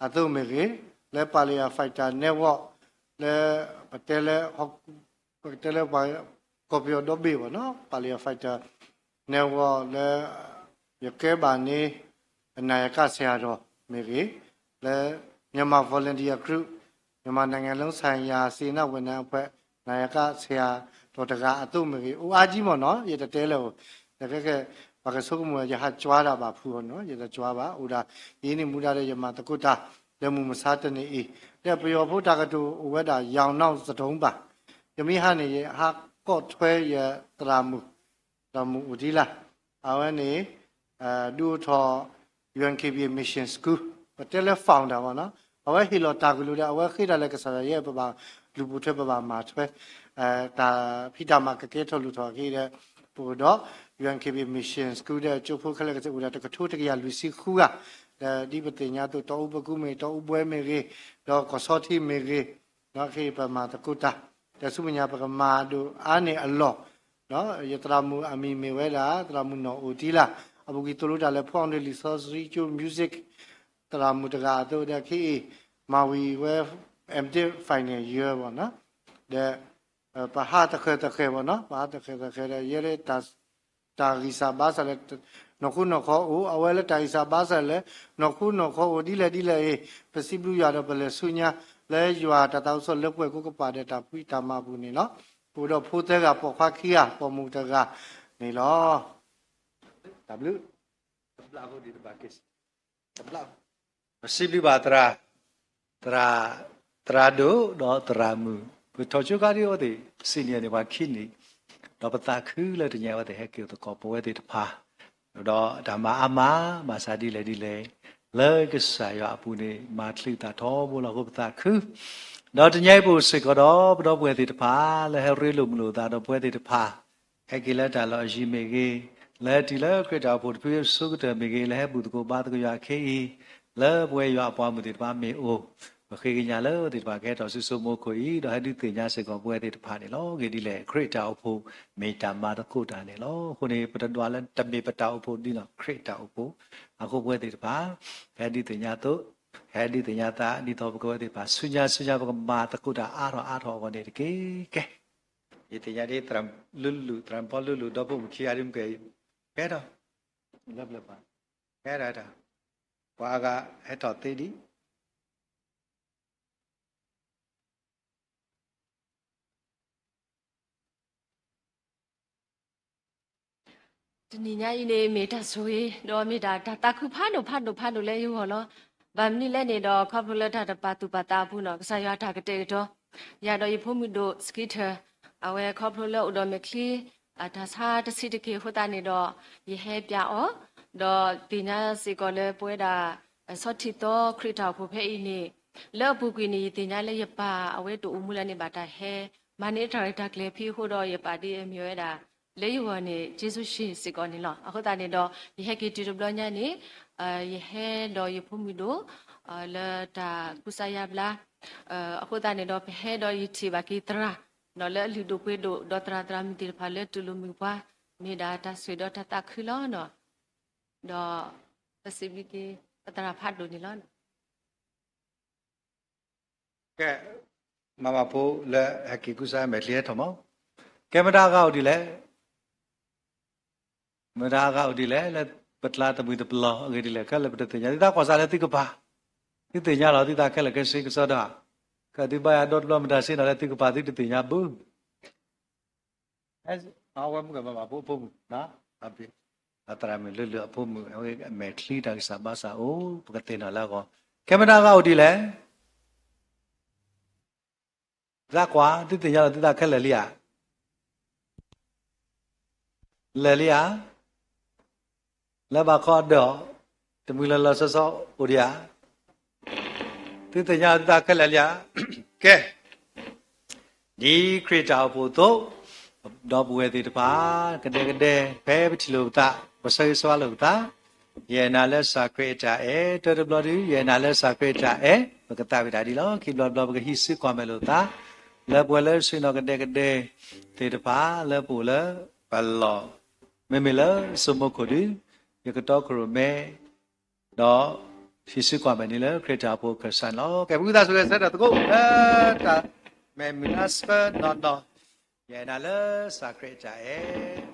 အသိးမ့ၢ်ဂ့ၤ, လၢ Palia Fighter Network လၢ ပတဲလၢ ပကတဲလၢပှၤကီၢ်ပယီၤဒီဘ့ၣ်ဘၣ်နီၤ Palia Fighter Network လၢ ယကဲဘၣ်န့ၣ် နာယကဆရာတော် မ့ၢ်ဂ့ၤ, လၢ Myanmar Volunteer Group, မြန်မာနိုင်ငံလုံးဆိုင်ရာစေတနာ့ဝန်ထမ်းအဖွဲ့ နာယကဆရာတော်တဂၤအသိးမ့ၢ်ဂ့ၤ, အိၣ်အါကံမ့ၢ်နီၤ ယတတဲလၢၤဧိၤ, တကဲကဲ ပှၤကဆိကမိၣ် ယဟးကွၢ်တၢ်ဘၣ်ဖုးအီၤနီၤ, ယတကွၢ်ဘၣ်, အိၣ်ဒၣ်အံၤန့ၣ်မူဒါဒီး ယမၤသကိးတၢ် လၢမုၢ်မဆါတနံၤအံၤ, ဒီးပယီၤဖိတၢ်ကတိၤအိၣ်ဝဲဒၣ် ယၢင်နောက်သတုံးဘၣ်, ယမ့ၢ်ဟးန့ၣ် ယဟးကိးထွဲယသရၣ်မုၣ်, သရၣ်မုၣ်အိၣ်တံၢ်လၢ်, အဝဲန့ၣ် ဒုးအိၣ်ထီၣ် UNKBA Mission School ပတဲလၢ founder ဘၣ်နီၤ, အဝဲဟ့ၣ်လီၤတၢ်ကလုၢ်ဒီး အဝဲဃ့တၢ်လၢကစၢ်ယွၤယဲ ပဘၣ်လူၤပိာ်ထွဲ ပဘၣ်မၤထွဲ တၢ်ဖံးတၢ်မၤကကဲထီၣ်လိၣ်ထီၣ်အဂ့ၢ်ဒီး ပအိၣ်ဒီး UNKBA Mission School ဒီးကၠိဖိခဲလၢာ်ကစၢ်အိၣ်ဒၣ်တကထိတကယၤလွံၢ်ဆံဃုဂၤ, ဒီးဒ်ပသ့ၣ်ညါအသိး တီအူပကူမ့ၢ်ဂ့ၤ တီအူဘှဲမ့ၢ်ဂ့ၤ, ဒီးကီၢ်ဆီထံမ့ၢ်ဂ့ၤ, ဒီးခဲအံၤပမၤသကိးတၢ်, ဒီးဆူမဲာ်ညါပကမၤဒိၣ်အါန့ၢ်အလီၢ်, ယသရၣ်မုၣ်အမံၤမ့ၢ်ဝဲဒၣ် သရၣ်မုၣ်နီၢ်အိၣ်တံၢ်လၢ်, အပူၤကွံာ်သိၣ်လိတၢ်လၢ ဖီအီၤဒ်လံာ်စီဆှံကၠိ music သရၣ်မုၣ်တဂၤအသိးဒီးခဲအံၤ မၤဝံၤဝဲ MDiv final year ဘၣ်နီၤ, ဒီး ပဟးသဃဲၤသဃဲၤဘၣ်နီၤ, ပဟးသဃဲၤသဃဲၤဒီး ယဲလၢ တၢ်ဂံၢ်စၢ်ဘါစၢ်လၢ နီၢ်ခိနီၢ်ခီအိၣ်, အဝဲလၢတၢ်ဂံၢ်စၢ်ဘါစၢ်လၢ နီၢ်ခိနီၢ်ခီအိၣ်ဒ်လဲၣ်ဒ်လဲၣ်အံၤ, ပစံးဘျုးယွၤဒီးပလဲၤဆူညါ လၢယွၤတၢ်သးခုကစီၣ်လၢပှဲၤကိကပၤဒီးတၢ်ဖံးတၢ်မၤအပူၤန့ၣ်လီၤ. ပအိၣ်ဒီးဖိသၢဂၤ ပိာ်ခွါခံဂၤ ပိာ်မုၣ်တဂၤန့ၣ်လီၤ. တၢ်ဘျုး ပစံးဘျုးဘၣ်သရၣ်, သရၣ်, သရၣ်ဒိၣ်ဒီးသရၣ်မုၣ်, ပထီၣ်ကၠိခါဒ်အဝဲသ့ၣ် senior န့ၣ် ပှၤခံနံၣ်, ဒီးပသးခုလၢတနံၤအံၤအဝဲသ့ၣ်ဟဲက့ၤအိၣ်သကိးပဝဲသ့ၣ်တဖၣ်, ဒီးတၢ်မၤအါမး ဘၣ်ဆၣ်ဒ်လဲၣ်ဒ်လဲၣ်, လၢကစၢ်ယွၤအပူၤန့ၣ် မၤချုးသးထီဘိလီၤအဃိပသးခု, ဒီးတနံၤအံၤပအိၣ်စ့ၢ်ကီးဒီး ပဒီပုၢ်ဝဲၢ်သ့ၣ်တဖၣ် လၢဟဲရ့လိာ်မုာ်လိာ်သးဒီးပဝဲသ့ၣ်တဖၣ် ဟဲက့ၤလၢတၢ်လီၢ်အယံၤမ့ၢ်ဂ့ၤ, လၢတုၤလၢခရံာ်တၢ်အိၣ်ဖှိၣ်တဖုအဆိကတၢၢ်မ့ၢ်ဂ့ၤ, လၢဟဲဘူၣ်သကိးဘါသကိးယွၤခဲအံၤ, လၢပဝဲယွၤအပှၤမုၣ်သ့ၣ်တဖၣ်မ့ၢ်အိၣ်, ပဃ့ကညးလၢသ့ၣ်တဖၣ်ကဟဲထီၣ်ဆူဆိမိၢ်ခိၣ်အံၤ, ဒီးဟဲဒုးသ့ၣ်ညါစ့ၢ်ကီးပဝဲသ့ၣ်တဖၣ်န့ၣ်လီၤ. ဂ့ၢ်ဒ်လဲၣ် ခရံာ်တၢ်အိၣ်ဖှိၣ်မ့ၢ်တၢ်မၤသကိးတၢ်န့ၣ်လီၤ. အဃိန့ၣ် ပတဒွးလၢတမ့ၢ်ပတၢ်အိၣ်ဖှိၣ်ဒ်နီၢ်ခရံာ်တၢ်အိၣ်ဖှိၣ်, အဃိပဝဲသ့ၣ်တဖၣ် ပဟဲဒုးသ့ၣ်ညါအသိး, ဟဲဒုးသ့ၣ်ညါသး ဒ်သိးပကဝဲသ့ၣ်တဖၣ် ဆူညါဆူညါပကမၤသကိးတၢ်အါထီၣ်အါထီၣ်အဂီၢ်န့ၣ်တက့ၢ်. ကဲ, ယသ့ၣ်ညါဒ်သရၣ်လုၢ်လုၢ် သရၣ်ပီလူၢ်လုၢ် ဒီဖိမုၣ်ခံဂၤဒ်မ့ၢ်ကဲ, ကဲထီၣ်, လၢပျၢၤပှၤ, ကဲထီၣ်, ပှၤအါဂၤဟဲထီၣ်သ့ဒံး. တနံၤညါအံၤန့ၣ် မ့ၢ်တၢ်ဆိၣ်ဂ့ၤ ဒီးမ့ၢ်တၢ် တၢ်သးခုဖးဒိၣ်ဖးဒိၣ်ဖးဒိၣ်လၢယဂီၢ်လီၤ. ဘၣ်မနုၤလဲၣ်န့ၣ်ဒီး ခီဖျိလၢတၢ်တပာ်သူၣ်ပာ်သးအပူၤနီၤ ကစၢ်ယွၤတၢ်ကတဲာ်ကတီၤ ယၤဒီးယဖိမုၣ်ဒိၣ် Skeeter အဝဲခီဖျိလၢအိၣ်ဒီးမဲာ်ချံ တၢ်ဆါတဆံးတက့ၢ်အဃိသတးန့ၣ်ဒီး ယဟဲပျးအီၤ, ဒီးသ့ၣ်ညါစ့ၢ်ကီးလၢပဝဲဒၣ် ဆီထံၣ်သီခရံာ်တၢ်အိၣ်ဖှိၣ်ဖဲအံၤန့ၣ် လၢအပူၤကွံာ်န့ၣ် ယသ့ၣ်ညါလၢယပၢ်အဝဲတအိၣ်မူလၢန့ၣ်ဘၣ်တၢ်ဟဲ မၤန့ၢ်တၢ်ရဲၣ်တၢ်ကျဲၤဖဲအဃိဒီး ယပၢ်ဒ်အမ့ၢ်ဝဲဒၣ် လၢယဂီၢ်န့ၣ် ကျေးဇူးရှင် စ့ၢ်ကီးန့ၣ်လီၤ. အဃိသတးန့ၣ်ဒီး ယဟဲက့ၤတုၤတဘျီညါန့ၣ် ယဟဲဒီးယဖိမုၣ်ဒိၣ် လၢတၢ်ကူစါယါဘျါ အဃိသတးန့ၣ်ဒီး ပဟဲဒီးယထံၣ်ဘၣ်က့ၤသရၣ် ဒီးလၢအလုၢ်ဒိၣ်ပှ့ၤဒိၣ် ဒီးသရၣ်သရၣ်မုၣ်သ့ၣ်တဖၣ်လၢတူၢ်လိာ်မုာ်ပှၤ မ့ၢ်ဒၣ်တၢ်ဆိၣ်ဂ့ၤဒီးတၢ်သးခုလီၤ. ဒီး ပစံးဘျုးက့ၤ ပသရၣ်ဖးဒိၣ်န့ၣ်လီၤ. ကဲ, မၤမၤဖိလၢဟဲက့ၤကူစါမဲာ်ချံဟဲထီၣ်မး, ကဲမတၤအဂၤအိၣ်ဒ်လဲၣ်, မတၤအဂၤအိၣ်ဒ်လဲၣ် လၢပကျါတမှံၤတပလီၢ်အဂ့ၢ်ဒ်လဲၣ် ခဲလၢာ်ပတသ့ၣ်ညါ သုသးကွၢ်စးလၢသုကပၤ, သုသ့ၣ်ညါလီၤ သုသးခဲလၢာ်ခဲဆ့ကစီဒီဧါ, ကသုဘါယွၤဒီတဘျီမတၤဆ့ၣ်နီၤလၢသုကပၤသုတသ့ၣ်ညါဘၣ် အဝဲမုၢ်ကမၤမၤဖိအဖိမုၣ်, အသရၣ်မုၣ်လုၢ်လုၢ်အဖိမုၣ် အဝဲမဲာ်ချံတၢ်ဂံၢ်စၢ်ဘါစၢ်အိၣ် ပကသ့ၣ်နီၣ်လၢအဂီၢ်, ကဲမတၤအဂၤအိၣ်ဒ်လဲၣ်, သးကွၢ် သုသ့ၣ်ညါလီၤ သုသးခဲလၢာ်လံဧါ, လဲၤလံဧါ, လၢဘၣ်ခီအဒၢးအီၤ, တမှံၤလီၤလီၤဆီဆီအိၣ်ဒံးဧါ, သုသ့ၣ်ညါလီၤ သုသးခဲလၢာ်လံဧါ, ကဲ ဒ်ခရံာ်တၢ်အိၣ်ဖှိၣ်အသိး, ဒီပုၢ်ဝဲၢ်သ့ၣ်တဖၣ် ကဒဲကဒဲ ဖဲပထံၣ်လိာ်ပသး ပဆၢဂ့ၤဆၢဝါလိာ်ပသး, ယအဲၣ်နၤလၢကစၢ်ခရံာ်အတၢ်အဲၣ်, တၢတဘျီဒု ယအဲၣ်နၤလၢကစၢ်ခရံာ်အတၢ်အဲၣ်, ပကသးဝံၣ်တၢ်ဒ်လီၤ. ခံဘျီတဘျီ ပကဟံးစုကွၢ်မဲာ်လိာ်သး လၢပှၤလၢဆ့ၣ်နီၤကဒဲကဒဲသ့ၣ်တဖၣ် လၢပအိၣ်လၢပလီၢ်, မ့မ့ၢ်လၢစိမိခိၣ်ဒု ယကတီခိၣ်ရိၣ်မဲ ဒီးဟံးစုကွၢ်မဲာ်န့ၣ်လၢခရံာ်တၢ်အိၣ်ဖှိၣ်အခၢၣ်စးန့ၣ်လီၤ. ကဲပူသးစူၤဂဲၤဆၢထၢၣ်သကိးလၢတၢ်မဲာ်မုာ်လါဆၢနီၢ်နီၢ်, ယအဲၣ်နၤလၢကစၢ်ခရံာ်အတၢ်အဲၣ်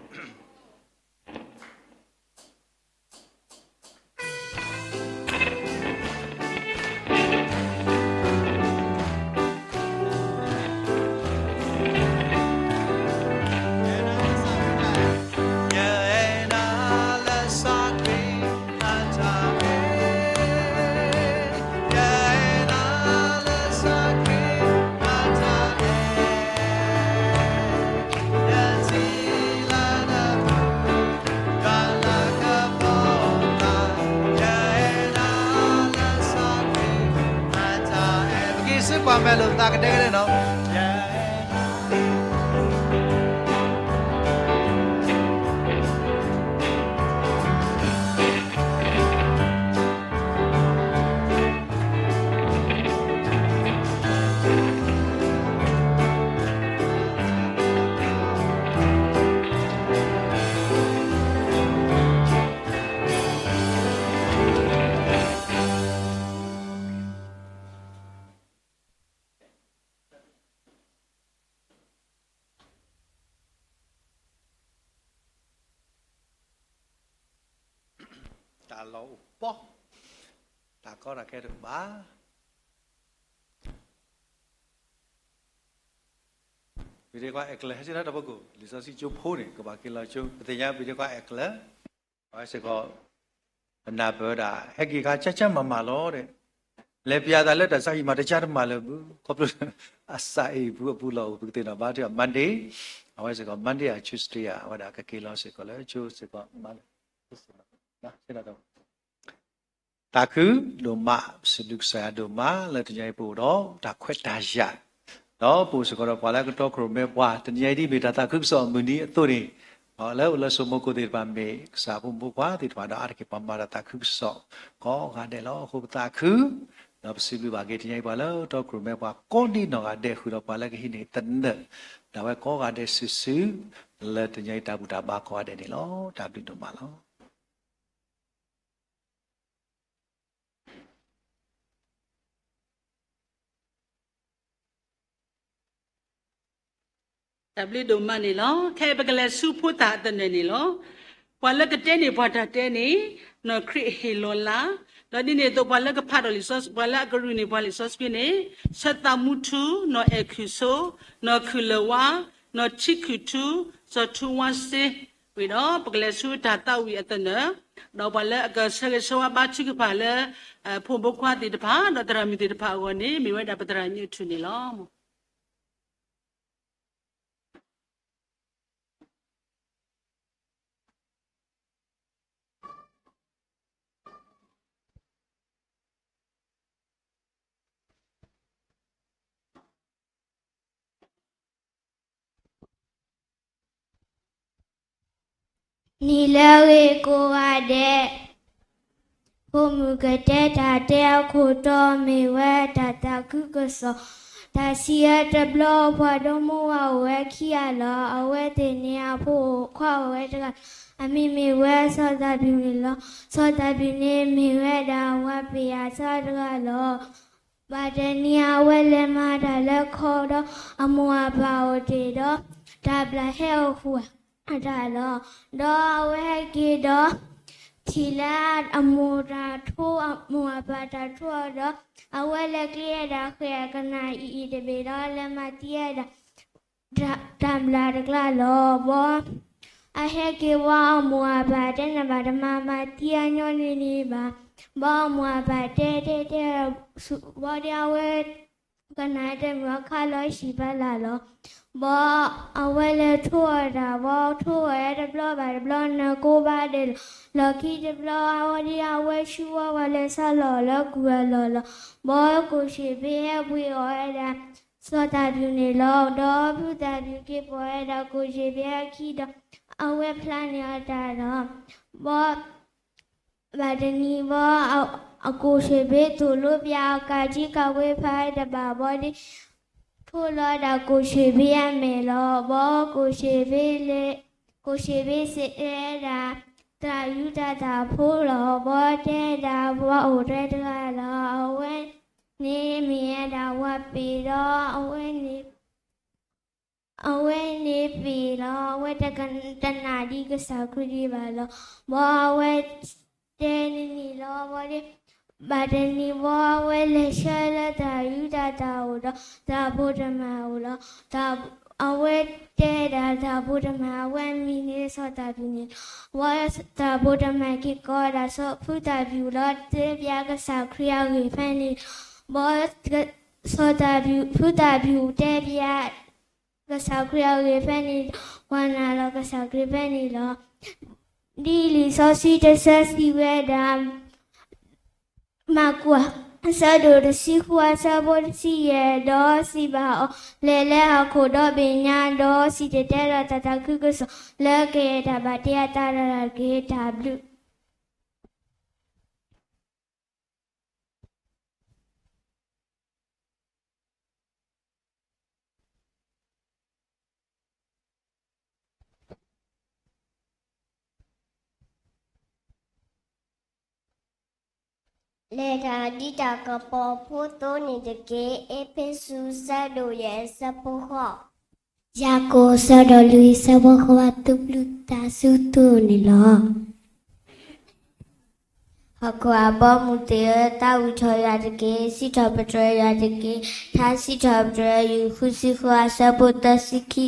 ပကဟံးစုကွၢ်မဲာ်လိာ်သးကဒဲကဒဲနီၤ. တၢ်လီၢ်အိၣ်ပီ, တၢ်ကီတၢ်ခဲတအိၣ်ဘၣ်. ပဒ့ခွါအဲၣ်ကျၢၤ ဟဲစ့ၢ်တၢ်တပကိၣ် လံာ်စီဆှံကၠိဖိန့ၣ် ကဘၣ်က့ၤလီၤကၠိ ပသ့ၣ်ညါပဒ့ခွါအဲၣ်ကျၢၤ အဝဲစ့ၢ်ကီး ပနၢ်ပၢၢ်ဝဲဒၣ် ဟဲက့ၤခါကၠၢ်ကၠၢ်မၤမၤလီၤဒီး လဲၤပျးသးလၢတၢ်ဆါဟံၣ်မးတကၠၢ်တမၤလၢၤဘၣ် ခီဖျိ အစးအံၤပူၤအပူၤလီၢ်အိၣ် ပကသ့ၣ်နီၣ်ဘါထုကဖၣ် Monday အဝဲစ့ၢ်ကီး Monday အ Tuesday အဝဲဒၣ်ကက့ၤလီၤစ့ၢ်ကီးလၢကၠိစ့ၢ်ကီး မၤလၢ သးခုဒိၣ်မး ပစံးဘျုးကစၢ်ယွၤဒိၣ်မးလၢတနံၤအံၤပအိၣ်ဒီးတၢ်ခွဲးတၢ်ယာ်, ဒီးပအိၣ်စ့ၢ်ကီးဒီးပှၤလၢကတီခိၣ်ရိၣ်မဲပှၤ တနံၤအံၤဒ်မ့ၢ်တၢ်သးခုကစီၣ်အမုၢ်နံၤအသိးန့ၣ်, လၢအိၣ်လၢစိမိခိၣ်သ့ၣ်တဖၣ်မ့ၢ်ကစၢ်ဖိမုၣ်ဖိခွါသ့ၣ်တဖၣ် ဒီးအါတက့ၢ်ပှၤမၤတၢ်သးခုကစီၣ်ကိးဂၤဒဲးလီၤ. အဃိပသးခု ဒီးပစံးဘျုးဘၣ်က့ၤတနံၤအံၤပှၤလၢတီခိၣ်ရိၣ်မဲပှၤကိးဒ်နီၢ်ဂၤဒဲး ဃုာ်ဒီးပှၤလၢကဟံးန့ၢ်သနၢၣ် ဒၣ်ဝဲကိးဂၤဒဲးစုာ်စုာ် လၢတနံၤအံၤတၢ်ဘူၣ်တၢ်ဘါကိးဂၤဒဲးန့ၣ်လီၤ. တၢ်ဘျုးဒိၣ်မးလီၤ. တၢ်ဘျုးဒိၣ်မးန့ၣ်လီၤ. ခဲအံၤပကလဲၤဆူဖိသၣ်အသနၢၣ်န့ၣ်လီၤ. ပှၤလၢကတဲန့ၢ်ပှၤတၢ်တဲန့ၣ် နီၢ်ခရံာ်အဟ့ၣ်လီၤလၢ်, ဒီးဒ်န့ၣ်အသိးပှၤလၢကဖးထီၣ်လံာ်စီဆှံ ပှၤလၢအကရူၢ်န့ၢ်ပှၤလံာ်စီဆှံန့ၣ် ဆၢသးမူထူ, နီၢ်အဲၣ်ခုၣ်ဆိ, နီၢ်ခုၣ်လၢၤဝါ, နီၢ်ထံခုၣ်ထူ, စီၤထူဝါစ့, ဝံၤဒီးပကလဲၤဆူတၢ်သးဝံၣ်အသနၢၣ်, ဒီးပှၤလၢအကဆၢဂ့ၤဆၢဝါဘါထုကဖၣ်လၢ ဖိမုၣ်ဖိခွါသ့ၣ်တဖၣ် ဒီးသရၣ်မုၣ်သ့ၣ်တဖၣ်အဂီၢ်န့ၣ် မ့ၢ်ဝဲဒၣ်ပသရၣ်ညိၣ်ထူၣ်န့ၣ်လီၤ. နံၤလၢအဂ့ၤကိးဂၤဒဲး, ဖိမုၣ်ကတဲတၢ်တဲအခိၣ်တီမ့ၢ်ဝဲတၢ်သးခုကစီၣ်, တၢ်ဆံးအတဘျီ ပှၤဒီမါဝၤအိၣ်ဝဲခံဂၤလီၤ. အဝဲသ့ၣ်န့ၣ်အဖိခွါအိၣ်ဝဲတဂၤ, အမံၤမ့ၢ်ဝဲစီၤသးဘျုးန့ၣ်လီၤ. စီၤသးဘျုးန့ၣ်မ့ၢ်ဝဲဒၣ်ဝၤပယၣ်စၢ်တဂၤလီၤ. ဘၣ်တနံၤအဝဲလဲၤမၤတၢ်လၢခီဒီး အမိၢ်အပၢ်အိၣ်တ့ၢ်ဒီး တၢ်ဘျၣ်ဟဲအိၣ်ဃုာ်အတၢ်လီၤ. ဒီးအဝဲဟဲက့ၤဒီး ထံၣ်လၢအမိၢ်တၢ်ထိ အမိၢ်အပၢ်တၢ်ထိအီၤဒီး အဝဲလဲၤကျ့ၤဝဲဒၣ်ဃဲၤအကနၣ်အံၤအံၤတဘ့ၣ်ဒီး လဲၤမၤသံဝဲဒၣ် တၢ်ဘျၣ်တကျါလီၤ. ဘီ အဟဲက့ၤဝဲအမိၢ်အပၢ်တဲန့ၢ်ဘၣ်တမၤမၤသံအညီနုၢ်နုၢ်ဘၣ်. ဘီအမိၢ်အပၢ်တဲတဲတဲ ဘီဒ်အဝဲ ကနၣ်တမုာ်အခါလီၤဟံၣ်ဖီလာ်လီၤ. ဘီအဝဲလဲၤထိအီၣ်တၢ် ဘီထိအီၣ်ဝဲတဘျီဘၣ်တဘျီ နကိးဘၣ်ဒဲးလီၤ. လီၢ်ခံတဘျီ အဝဲဒ်အဝဲဆူဝဲဝဲလဲၤဆါလီၤလၢကူၣ်အလီၢ်လီၤ. ဘီကိၣ်ဆံၣ်ဘ့ဟဲပှ့ၤအီၣ်ဝဲဒၣ် စီၤသးဘျုးန့ၣ်လီၤ. ဒီးဖုသးဘျုးက့ၤပိာ်ဝဲဒၣ်ကိၣ်ဆံၣ်ဘ့အခံဒီး အဝဲဖျါန့ၢ်အီၤတၢ်ဒီး ဘီ ဘၣ်တနံၤဘၣ် အကိၣ်ဆံးဘ့သိၣ်လိပျၢ်အကးကံကးဝ့ဖးတဘၣ်ဘၣ်ဒီး ဖှိၣ်လီၤဒၣ်ကိၣ်ဆံးဘ့အမဲာ်လီၤ. ဘၣ်ကိၣ်ဆံးဘ့လဲၤ, ကိၣ်ဆံးဘ့စံးဝဲဒၣ် သရၣ်ယူဒၤသၣ်ဖိလီၤ. ဘၣ်တဲဒၣ်ပှၤအိၣ်တဂၤလီၤ. အဝဲန့ၣ်မ့ၢ်ဝဲဒၣ်ပှၤပ့ၢ်ဒီး အဝဲန့ၣ် အဝဲန့ၣ်ပ့ၢ်လီၤ. အဝဲတနာ်ဒံးကစၢ်ခရံာ်ဒံးဘၣ်လီၤ. ဘၣ်အဝဲတဲန့ၣ်န့ၣ်လီၤ. ဘၣ်ဒီး ဘၣ်တနံၤဘၣ် အဝဲလဲၤဆှၢလၢသရၣ်ယူဒၤသၣ်အအိၣ်ဒီး သရၣ်ဖိတမၢ်အအိၣ်လီၤ. အဝဲတဲဒၣ်သရၣ်ဖိတမၢ် အဝဲမံၤန့ၣ်စီၤသၣ်ပျုၢ်န့ၣ်လီၤ. ဘၣ်သရၣ်ဖိတမၢ်က့ၤကိးဒၣ်စီၤဖုသၣ်ပျုၢ်လီၤ တဲဘၣ်ကစၢ်ခရံာ်အဂ့ၢ်ဖဲန့ၣ်လီၤ. ဘၣ်စီၤသၣ်ပျုၢ်, ဖုသၣ်ပျုၢ်တဲဘၣ် ကစၢ်ခရံာ်အဂ့ၢ်ဖဲန့ၣ်လီၤ. ပှၤနာ်လီၤကစၢ်ခရံာ်ဖဲန့ၣ်လီၤ. ဒ်လံာ်စီဆှံတဆၢစံးဝဲဒၣ် မၢ်ကူး အဆၢဒိၣ်တဆံဃု အဆၢဖိတဆံယဲၢ်, ဒီးစံးဘၣ်အီၤ, လဲၤလၢဟီၣ်ခိၣ်ဒီဘ့ၣ်ညါ, ဒီးစံၣ်တဲၤတဲလီၤတၢ်သးခုကစီၣ် လၢကယဲၢ်တၢ်ဘၣ်တ့အသးတဂၤတက့ၢ်. တၢ်ဘျုး လဲၤတၢ်ဒ်တၢ်ကပီၤဖိသိန့ၣ်တက့ၢ်. အ့းဖ့းစူး ဆၢဒိၣ်ယဲၢ် ဆၢဖိဃိး, ယၤကိာ်ဆၢဒိၣ်လွံၢ် ဆၢဖိဃိး, သုဘျုးတၢ်စူၢ်သုန့ၣ်လီၤ. ဟီၣ်ခိၣ်အဘီအမုၢ်သ့ၣ်ဧၢ, သးဝံၣ်ထီၣ်ယၤတက့ၢ်. စံးထီၣ်ပတြၢၤယၤတက့ၢ်. ထါစံးထီၣ်ပတြၢၤ ယူၢ်ဃုဆံဃု အဆၢဖိသၢဆံခံ,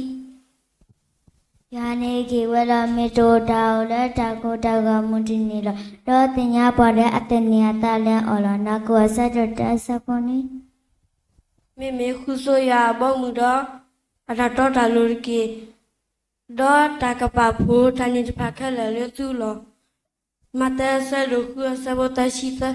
ယွၤန့ၣ်က့ၤဝဲဒီး မ့ၢ်တအိၣ်တၢ်အီၣ်လၢတၢ်ကိၢ်တၢ်ဂီၤအမုၢ်တနံၤလီၤ. ဒီးသ့ၣ်ညါပှၤလၢအသန့ၤအသးလၢအီၤလီၤ. နၢ်ကအိၣ် အဆၢဒိၣ်တၢ အဆၢဖိနွံ, မ့မ့ၢ်ဃုဆိယွၤအဘီအမုၢ်ဒီး အတၢ်တီတၢ်လိၤတက့ၢ်. ဒီးတၢ်ကပာ်ဖှိၣ်တၢ်န့ၣ်တဖၣ်ခဲလၢာ်လၢသုလီၢ်. မးသဲ အဆၢဒိၣ်ဃု အဆၢဖိသၢဆံသၢ.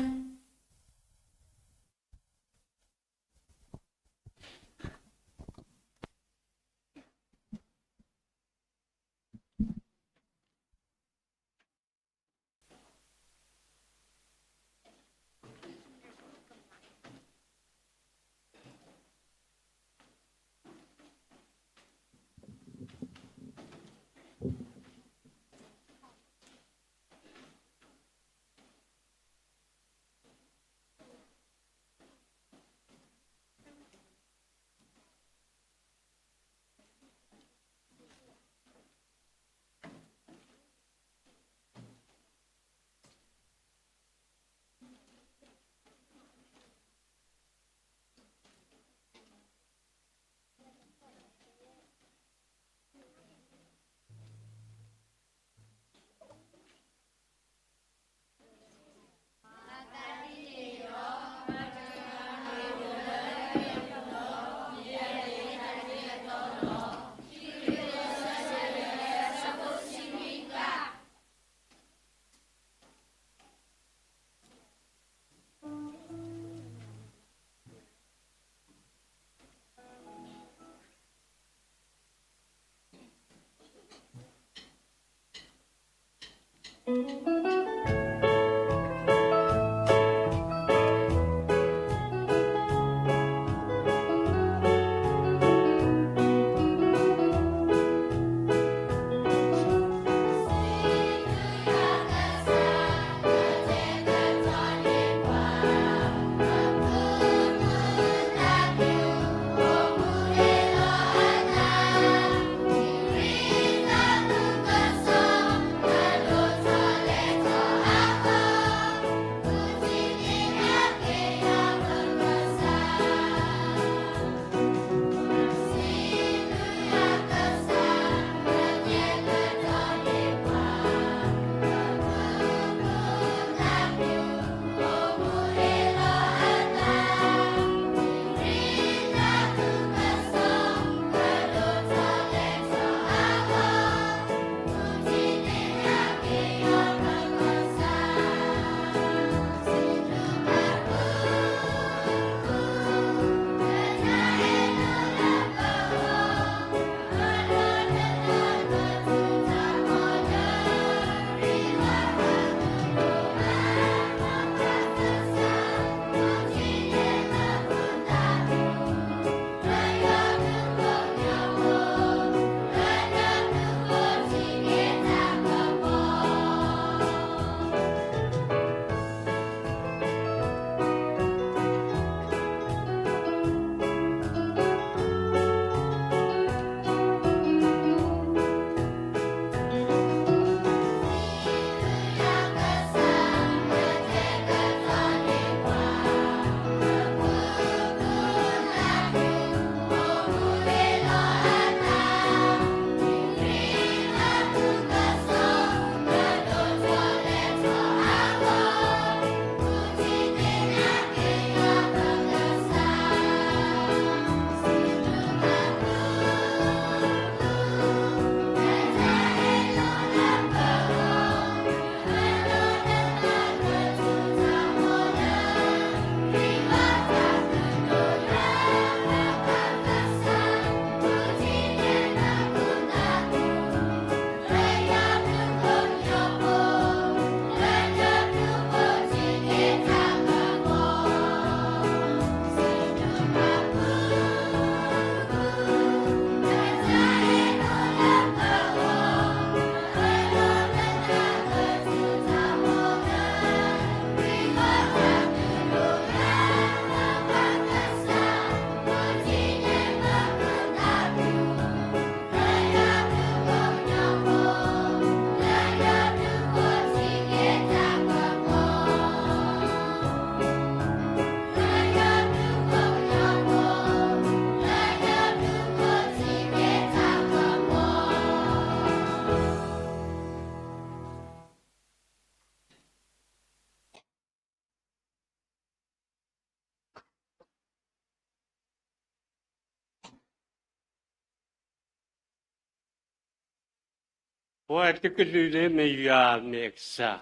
ပှၤတကလုာ်လၢမ့ၢ်ယွၤမ့ၢ်အကစၢ်,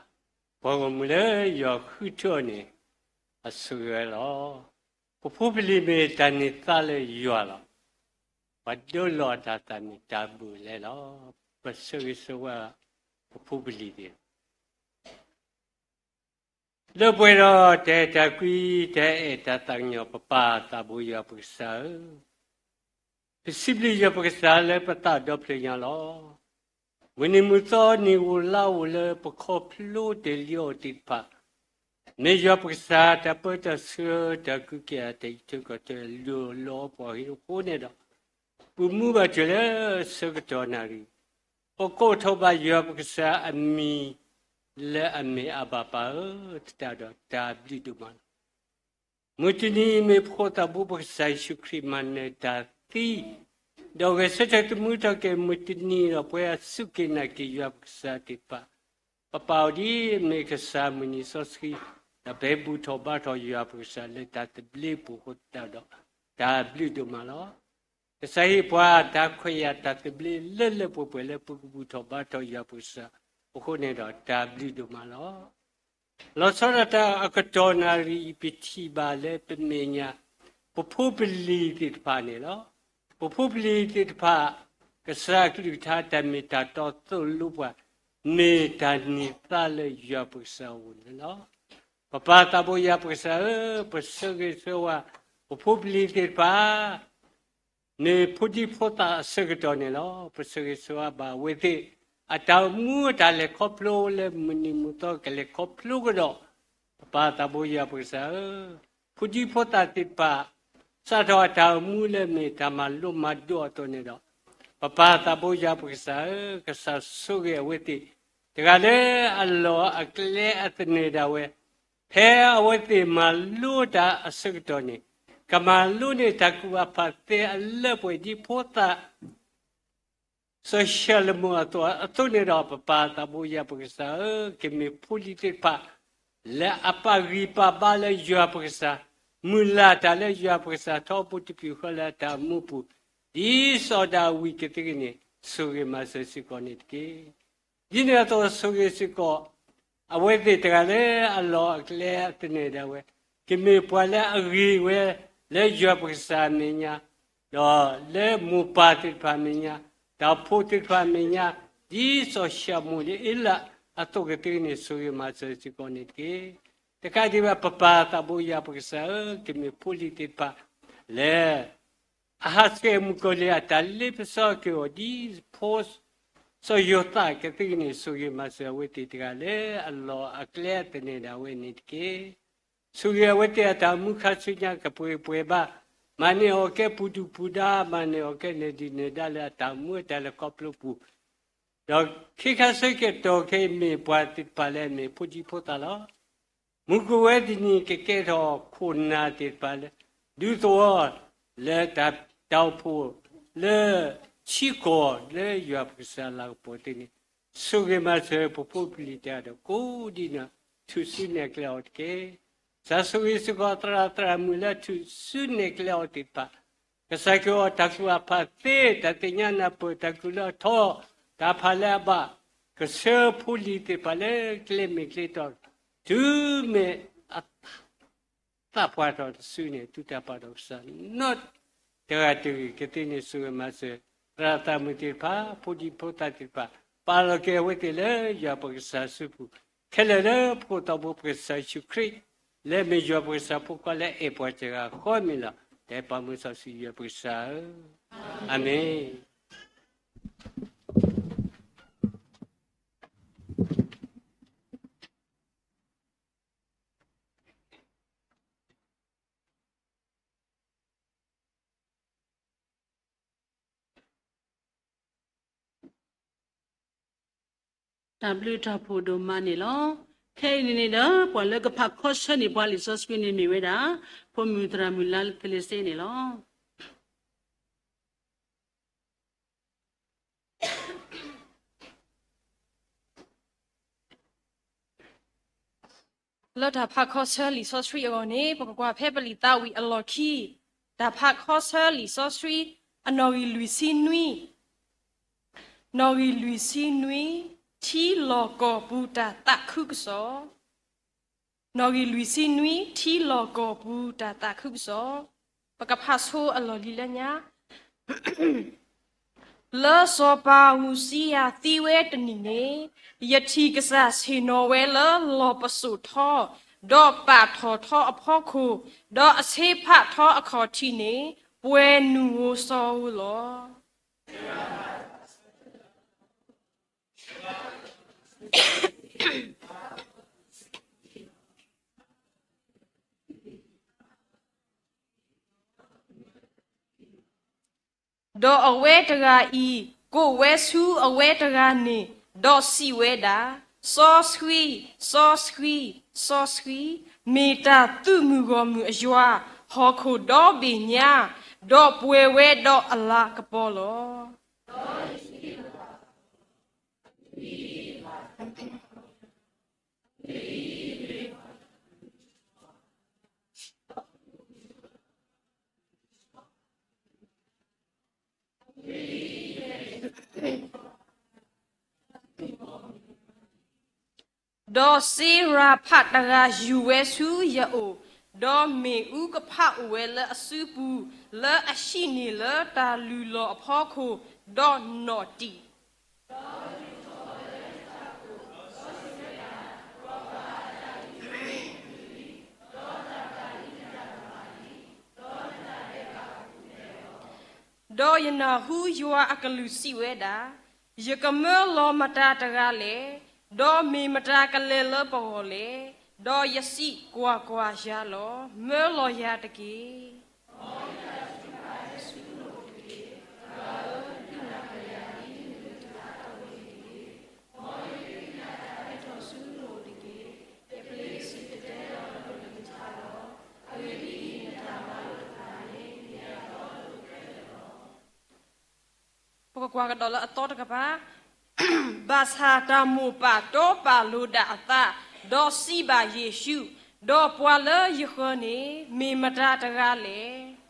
ပှၤဂီၢ်မုၢ်လၢယွၤဃုထၢအီၤန့ၣ် အဆိၣ်ဂ့ၤလီၤ. ပဖိပလံၤမ့ၢ်တၢ်န့ၢ်သါလၢယွၤလီၤ. ပှၤဒိလီၤအတၤသၣ်မ့ၢ်တၢ်ဘျုးလီၤ. ပဆၢဂ့ၤဆၢဝါပဖိပလံၤသ့ၣ် လၢပှဲၤဒီးတၢ်အဲၣ်တၢ်ကွံ တၢ်အဲၣ်တၢ်သးကညီၤ ပပၢ်သးဘိယွၤပကစၢ်ဧၢ, ပစံးဘျုးယွၤပကစၢ်လၢပသးဒီဖျၢၣ်ညါလီၤ. မုၢ်နံၤမုၢ်သီနံၤဧိၤလါဧိၤလၢပခီဖျိတ့ၢ်လံအီၤသ့ၣ်တဖၣ်, မ့ၢ်ယွၤပကစၢ်တၢ်ပၢတၢ်ဆှၢ တၢ်ကူၣ်ကဲၢ် တၢ်အံးထွဲကွၢ်ထွဲ လုၢ်အီၣ်လီအီၣ်ပှၤအဃိန့ၣ်ဒီး, ပမူဘၣ်ထွဲလၢဆၢကတီၢ်နၣ်ရံၣ်, ပကိးထီၣ်ဘၣ်ယွၤပကစၢ်အမံၤ လၢအမ့ၢ်အဘၣ်ပၢ်ဧၢ, တၢ်ဒီးတၢ်ဘျုးဒိၣ်မးလီၤ. မုၢ်တနံၤမ့ၢ်ပှၤသးဘိပကစၢ်ယ့ၣ်ၡူးခရံာ်မၤနၢၤတၢ်သံ, ဒီးဂဲၤဆၢထၢၣ်သမူထီၣ်က့ၤ မုၢ်တနံၤဒီးပှၤစူၢ်က့ၤနာ်က့ၤယွၤပကစၢ်သ့ၣ်တဖၣ်, ပပာ်အီၤဒ်အမ့ၢ်ကစၢ်မုၢ်နံၤစီဆှံ, ဒီးပဟဲဘူၣ်ထီၣ်ဘါထီၣ်ယွၤပကစၢ်လၢတၢ်သဘျ့ပူၤအဃိသတးဒီး, တၢ်ဘျုးဒိၣ်မးလီၤ. ကစၢ်ဟ့ၣ်ပှၤတၢ်ခွဲးယာ်တၢ်သဘျ့လၢလၢပှဲၤပှဲၤလၢပကဘူၣ်ထီၣ်ဘါထီၣ်ယွၤပကစၢ်အဃိန့ၣ်ဒီးတၢ်ဘျုးဒိၣ်မးလီၤ. လီၤဆီဒၣ်တၢ်အကတီၢ်နၣ်ရံၣ်အံၤ ပထံၣ်ဘၣ်လၢပမဲာ်ညါ, ပဖိပလံၤသ့ၣ်တဖၣ်န့ၣ်လီၤ. ပဖိပလံၤသ့ၣ်တဖၣ်, ကစၢ်အကလုၢ်ကထါတၢ်မ့ၢ်တၢ်တီသိၣ်လိပှၤ, မ့ၢ်တၢ်န့ၢ်သါလၢယွၤပကစၢ်အအိၣ်န့ၣ်လီၤ. ပပၢ်သးဘိယွၤပကစၢ်ဧၢ, ပဆၢဂ့ၤဆၢဝါ, ပဖိပလံၤသ့ၣ်တဖၣ် မ့ၢ်ဖိဒံဖိသၣ်အဆၢကတီၢ်န့ၣ်လီၤ. ပဆၢဂ့ၤဆၢဝါဘၣ်အဝဲသ့ၣ်, အတၢ်အိၣ်မူအတၢ်လဲၤခီဖျိလၢမုၢ်နံၤမုၢ်သီကလဲၤခီဖျိကဒီး, ပပၢ်သးဘိယွၤပကစၢ်ဧၢ, ဖိဒံဖိသၣ်သ့ၣ်တဖၣ်, စးထီၣ်အတၢ်အိၣ်မူလၢမ့ၢ်တၢ်မၤလိမၤဒိးအသိးန့ၣ်ဒီး, ပပၢ်သးဘိယွၤပကစၢ်ဧၢ, ကစၢ်ဆိၣ်ဂ့ၤအဝဲသ့ၣ်, တဂၤလၢအလီၢ်အကျဲအသနၢၣ်ဒၣ်ဝဲ, ဖဲအဝဲသ့ၣ်မၤလိတၢ်အဆၢကတီၢ်န့ၣ်, ကမၤလိန့ၢ်တၢ်ကူၣ်ဘၣ်ဖးသ့အလၢပှဲၤဒ်ဖိသၣ် စီၤၡလိၤမိၣ်အသိး, အသိးန့ၣ်ဒီး ပပၢ်သးဘိယွၤပကစၢ်ဧၢ, ကမ့ၢ်ဖိလံၤသ့ၣ်တဖၣ် လၢအပာ်ဂံၢ်ပာ်ဘါလၢယွၤပကစၢ်, မုၢ်လၢ်တၢ်လၢယွၤပကစၢ် ထီဘိတပျုာ်ဃီလၢအတၢ်အိၣ်မူပူၤ, ဒ်စီၤဒၤဝံးကသ့န့ၣ်, ဆိၣ်ဂ့ၤမၤစၢၤစ့ၢ်ကီးန့ၣ်တက့ၢ်. ဒ်န့ၣ်အသိးဆိၣ်ဂ့ၤစ့ၢ်ကီး အဝဲသ့ၣ်တဂၤလၢအလီၢ်အကျဲအသနၢၣ်ဒၣ်ဝဲ, ကမ့ၢ်ပှၤလၢအဂ့ၤဝဲလၢယွၤပကစၢ်အမဲာ်ညါ, ဒီးလၢမိၢ်ပၢ်သ့ၣ်တဖၣ်အမဲာ်ညါ, တၢ်အိၣ်ဖှိၣ်သ့ၣ်တဖၣ်အမဲာ်ညါ, ဒ်စီၤၡမူၤအ့လးအသိးကသ့န့ၣ် ဆိၣ်ဂ့ၤမၤစၢၤစ့ၢ်ကီးန့ၣ်တက့ၢ်. တကးဒံးဘၣ် ပပၢ်သးဘိယွၤပကစၢ်ဧၢ, ကမ့ၢ်ဖိလံၤသ့ၣ်တဖၣ် လၢ အဟးဆှဲးမုၣ်ကီၤလံၢ်အတၢ်လ့ပစီက့ၤအီၤဒ်ဖိ စီၤယိၤသးကသ့န့ၣ် ဆိၣ်ဂ့ၤမၤစၢၤအဝဲသ့ၣ်တဂၤလၢအလီၢ်အကျဲအသနၢၣ်ဒၣ်ဝဲန့ၣ်တက့ၢ်. ဆိၣ်ဂ့ၤအဝဲသ့ၣ်အတၢ်အိၣ်မူခါဆူညါကပှဲၤပှဲၤဘၣ်, မၤန့ၢ်အီၤကဲပူၤဒုၣ်ပူၤဒါ, မၤန့ၢ်အီၤကဲနဲၣ်ဒုၣ်နဲၣ်ဒါလၢအတၢ်အိၣ်မူအတၢ်လဲၤခီဖျိပူၤ ဒီးခဲခါဆၢကတီၢ်ခဲအံၤမ့ၢ်ပှၤသ့ၣ်တဖၣ်လၢအမ့ၢ်ဖိဒံဖိသၣ်လီၤ. မုၢ်ကအိၣ်ဝဲတနံၤကကဲထီၣ်ခိၣ်နၢ်သ့ၣ်တဖၣ်လၢ ဒူသဝီ လၢတၢ် တၢ်အိၣ်ဖှိၣ်လၢ ထံကီၢ်လၢယွၤပကစၢ်လၤကပီၤသ့န့ၣ်, ဆိၣ်ဂ့ၤမၤစၢၤပဖိပလံၤတဂၤဒီးကိးဒံနီၢ် ထုးစုနဲၣ်ကျဲအီၤတက့ၢ်. ကစၢ်ဆိၣ်ဂ့ၤစ့ၢ်ကီးသရၣ်သရၣ်မုၣ်လၢထုးစုနဲၣ်ကျဲအီၤသ့ၣ်တဖၣ်, ကစၢ်က့ၤအီၤတၢ်ကူၣ်ဘၣ်ဖးသ့ တၢ်သ့ၣ်ညါနၢ်ပၢၢ် တၢ်ကူၣ်လၢအထီ တၢ်ဖးလၢအဘၣ်, ကဆှၢဖိလံၤသ့ၣ်တဖၣ်လၢကျဲမ့ၢ်ကျဲတီ တုၤမ့ၢ်အ သးပှၢ်ထီၣ်တစုန့ၣ် သုတၢ်ပာ်ထီၣ်ကစၢ်နီတဂၤတဂ့ၤကသ့န့ၣ် ဆိၣ်ဂ့ၤမၤစၢၤ သရၣ်သရၣ်မုၣ်သ့ၣ်တဖၣ် ဖိဒံဖိသၣ်သ့ၣ်တဖၣ် ပာ်လီၤက့ၤအဝဲသ့ၣ်လၢယွၤပကစၢ်စုပူၤ ခဲလၢာ်လၢပခိၣ်သးဘိပကစၢ်ယ့ၣ်ၡူးခရံာ် လၢအမ့ၢ်ယွၤပကစၢ်ဖိခွါလၢအဲၣ်ပှၤတဂၤဃီမ့ၢ်လီၤ. တၢ်အဲၣ်ပာ်မုာ်စီဆှံယွၤပကစၢ်ဧၢ, အၤမ့ၣ်. တၢ်ဘျုးတၢ်ဖှိၣ်ဒိၣ်မးန့ၣ်လီၤ. ခဲအံၤန့ၣ်န့ၣ်ဒီး ပှၤလၢကဖးခီဆၢန့ၢ်ပှၤလံာ်စီဆှံန့ၣ်မ့ၢ်ဝဲဒၣ် ဖိမုၣ်သရၣ်မုၣ်လါသလ့ၤစ့န့ၣ်လီၤ. လၢတၢ်ဖးခီဆၢလံာ်စီဆှံအဂီၢ်န့ၣ် ပကကွၢ်ဖဲပလံာ်သးဝံၣ်အလီၢ်ခံ, တၢ်ဖးခီဆၢလံာ်စီဆှံ အနီၣ်ဂံၢ်လွံၢ်ဆံနွံ, နီၣ်ဂံၢ်လွံၢ်ဆံနွံ, ထံလီၢ်ကီၢ်ပူၤတၢ်သးခုကစီၣ်. နီၣ်ဂံၢ်လွံၢ်ဆံနွံ, ထံလီၢ်ကီၢ်ပူၤတၢ်သးခုကစီၣ်. ပကဖးဆိအလီၢ်လံၤလၢညါ. လၢစီၤပၤဧူစံယၤသံဝဲတနံၣ်န့ၣ်, ယထံၣ်ကစၢ်ဆ့ၣ်နီၤဝဲလၢလီၢ်ပစိာ်ထီ, ဒီးပာ်ထီၣ်ထီအဖီခိၣ်, ဒီးအဆ့ဖးထီအခီၣ်ထံးန့ၣ်, ပှဲၤနုၢ်ဧိၤစီၤဧိၤလီၤ. ဒီးအဝဲတဂၤအံၤ ကိးဝဲဆူအဝဲတဂၤန့ၣ်, ဒီးစံးဝဲဒၣ်, စီဆှံ, စီဆှံ, စီဆှံ, မ့ၢ်တၢ်သုးမုၢ်ဂီၢ်မုၢ်အယွၤ, ဟီၣ်ခိၣ်ဒီဘ့ၣ်ညါ, ဒီးပှဲၤဝဲဒီးအလၤကပီၤလီၤ. ဒီးစ့ရၤဖးတဂၤယူၤဝဲဆူယအိၣ်, ဒီးမ့ၣ်အူကဖးအိၣ်ဝဲလၢအစုပူၤ, လၢအဟံးန့ၢ်လၢတၢ်လုၢ်လီၢ်အဖီခိၣ်, ဒီးနီၣ်တံၢ် ဒီးယနၢ်ဟူယွၤအကလုၢ်စံးဝဲဒၣ်, ယကမၢလီၤမတၤတဂၤလဲၣ်, ဒီးမ့ၢ်မတၤကလဲၤလၢပဂီၢ်လဲၣ်. ဒီးယစံး, ကွၢ်ကွၢ်, ယၤလီၤ, မၢလီၤယၤတက့ၢ်. ပကကွၢ်ကဒီးလၢအသီတကပၤ, ဘၣ်ဆၣ်တၢ်မိၢ်ပၢ်တီပာ်လိၤဒၣ်အသး, ဒီးစံးဘၣ်ယ့ၣ်ၡူး, ဒီးပှၤလၢယဃၢၤန့ၣ် မ့ၢ်မတၤတဂၤလဲၣ်.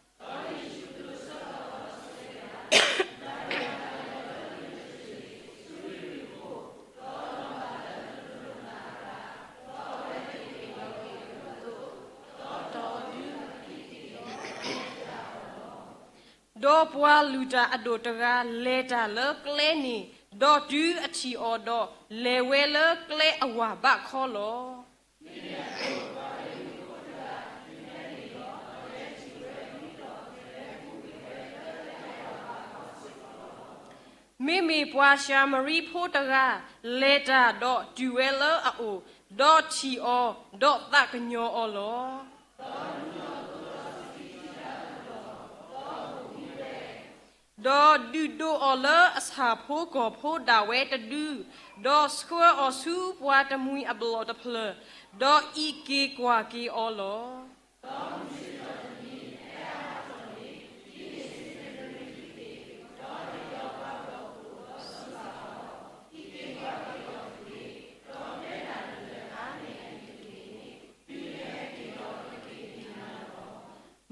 ဒီးပှၤလုၢ်တၢ်အဒိၣ်တဂၤလဲၤတၢ်လၢကျဲန့ၣ်, ဒီးတုၤအထံၣ်အီၤဒီး, လဲၤဝဲလၢကျဲအဝၢ်ဘးခီလီၤ. မ့မ့ၢ်ပှၤၡၤမရံဖိတဂၤလဲၤတၢ်ဒီးတုၤဝဲလၢအအိၣ်, ဒီးထံၣ်အီၤ, ဒီးသးကညီၤအီၤလီၤ. ဒီးဒုးဒိးအီၤလၢအဆၣ်ဖိကီၢ်ဖိဒၣ်ဝဲတဒု, ဒီးဆှၢအီၤဆူပှၤတမှံၤအဘျီၣ်တဖျၢၣ်, ဒီးအံးက့ၤကွၢ်က့ၤအီၤလီၤ.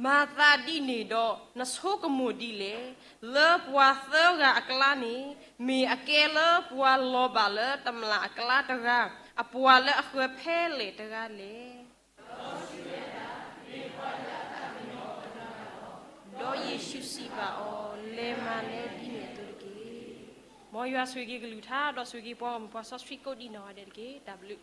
မၤသးဒ်န့ၣ်ဒီးနဆိကမိၣ်ဒ်လဲၣ်. လၢပှၤသၢဂၤအကျါန့ၣ်, မ့ၢ်အကဲလၢပှၤလီၤဘၣ်လၢတမျာ်အကျါတဂၤ, အပှၤလၢအဃၢၤဖဲလဲၣ်တဂၤလဲၣ်. ဒီးယ့ၣ်ၡူးစံးဘၣ်အီၤ, လဲၤမၤလဲဒ်န့ၣ်အသိးတက့ၢ်. မ်ယွၤဆိၣ်ဂ့ၤက့ၤကလုၢ်ကထါ, ဒီးဆိၣ်ဂ့ၤက့ၤပှၤဂီၢ်မုၢ်ပှၤစီဆှံကိးဒံးနီၢ်ဂၤဒဲးတက့ၢ်. တၢ်ဘျုး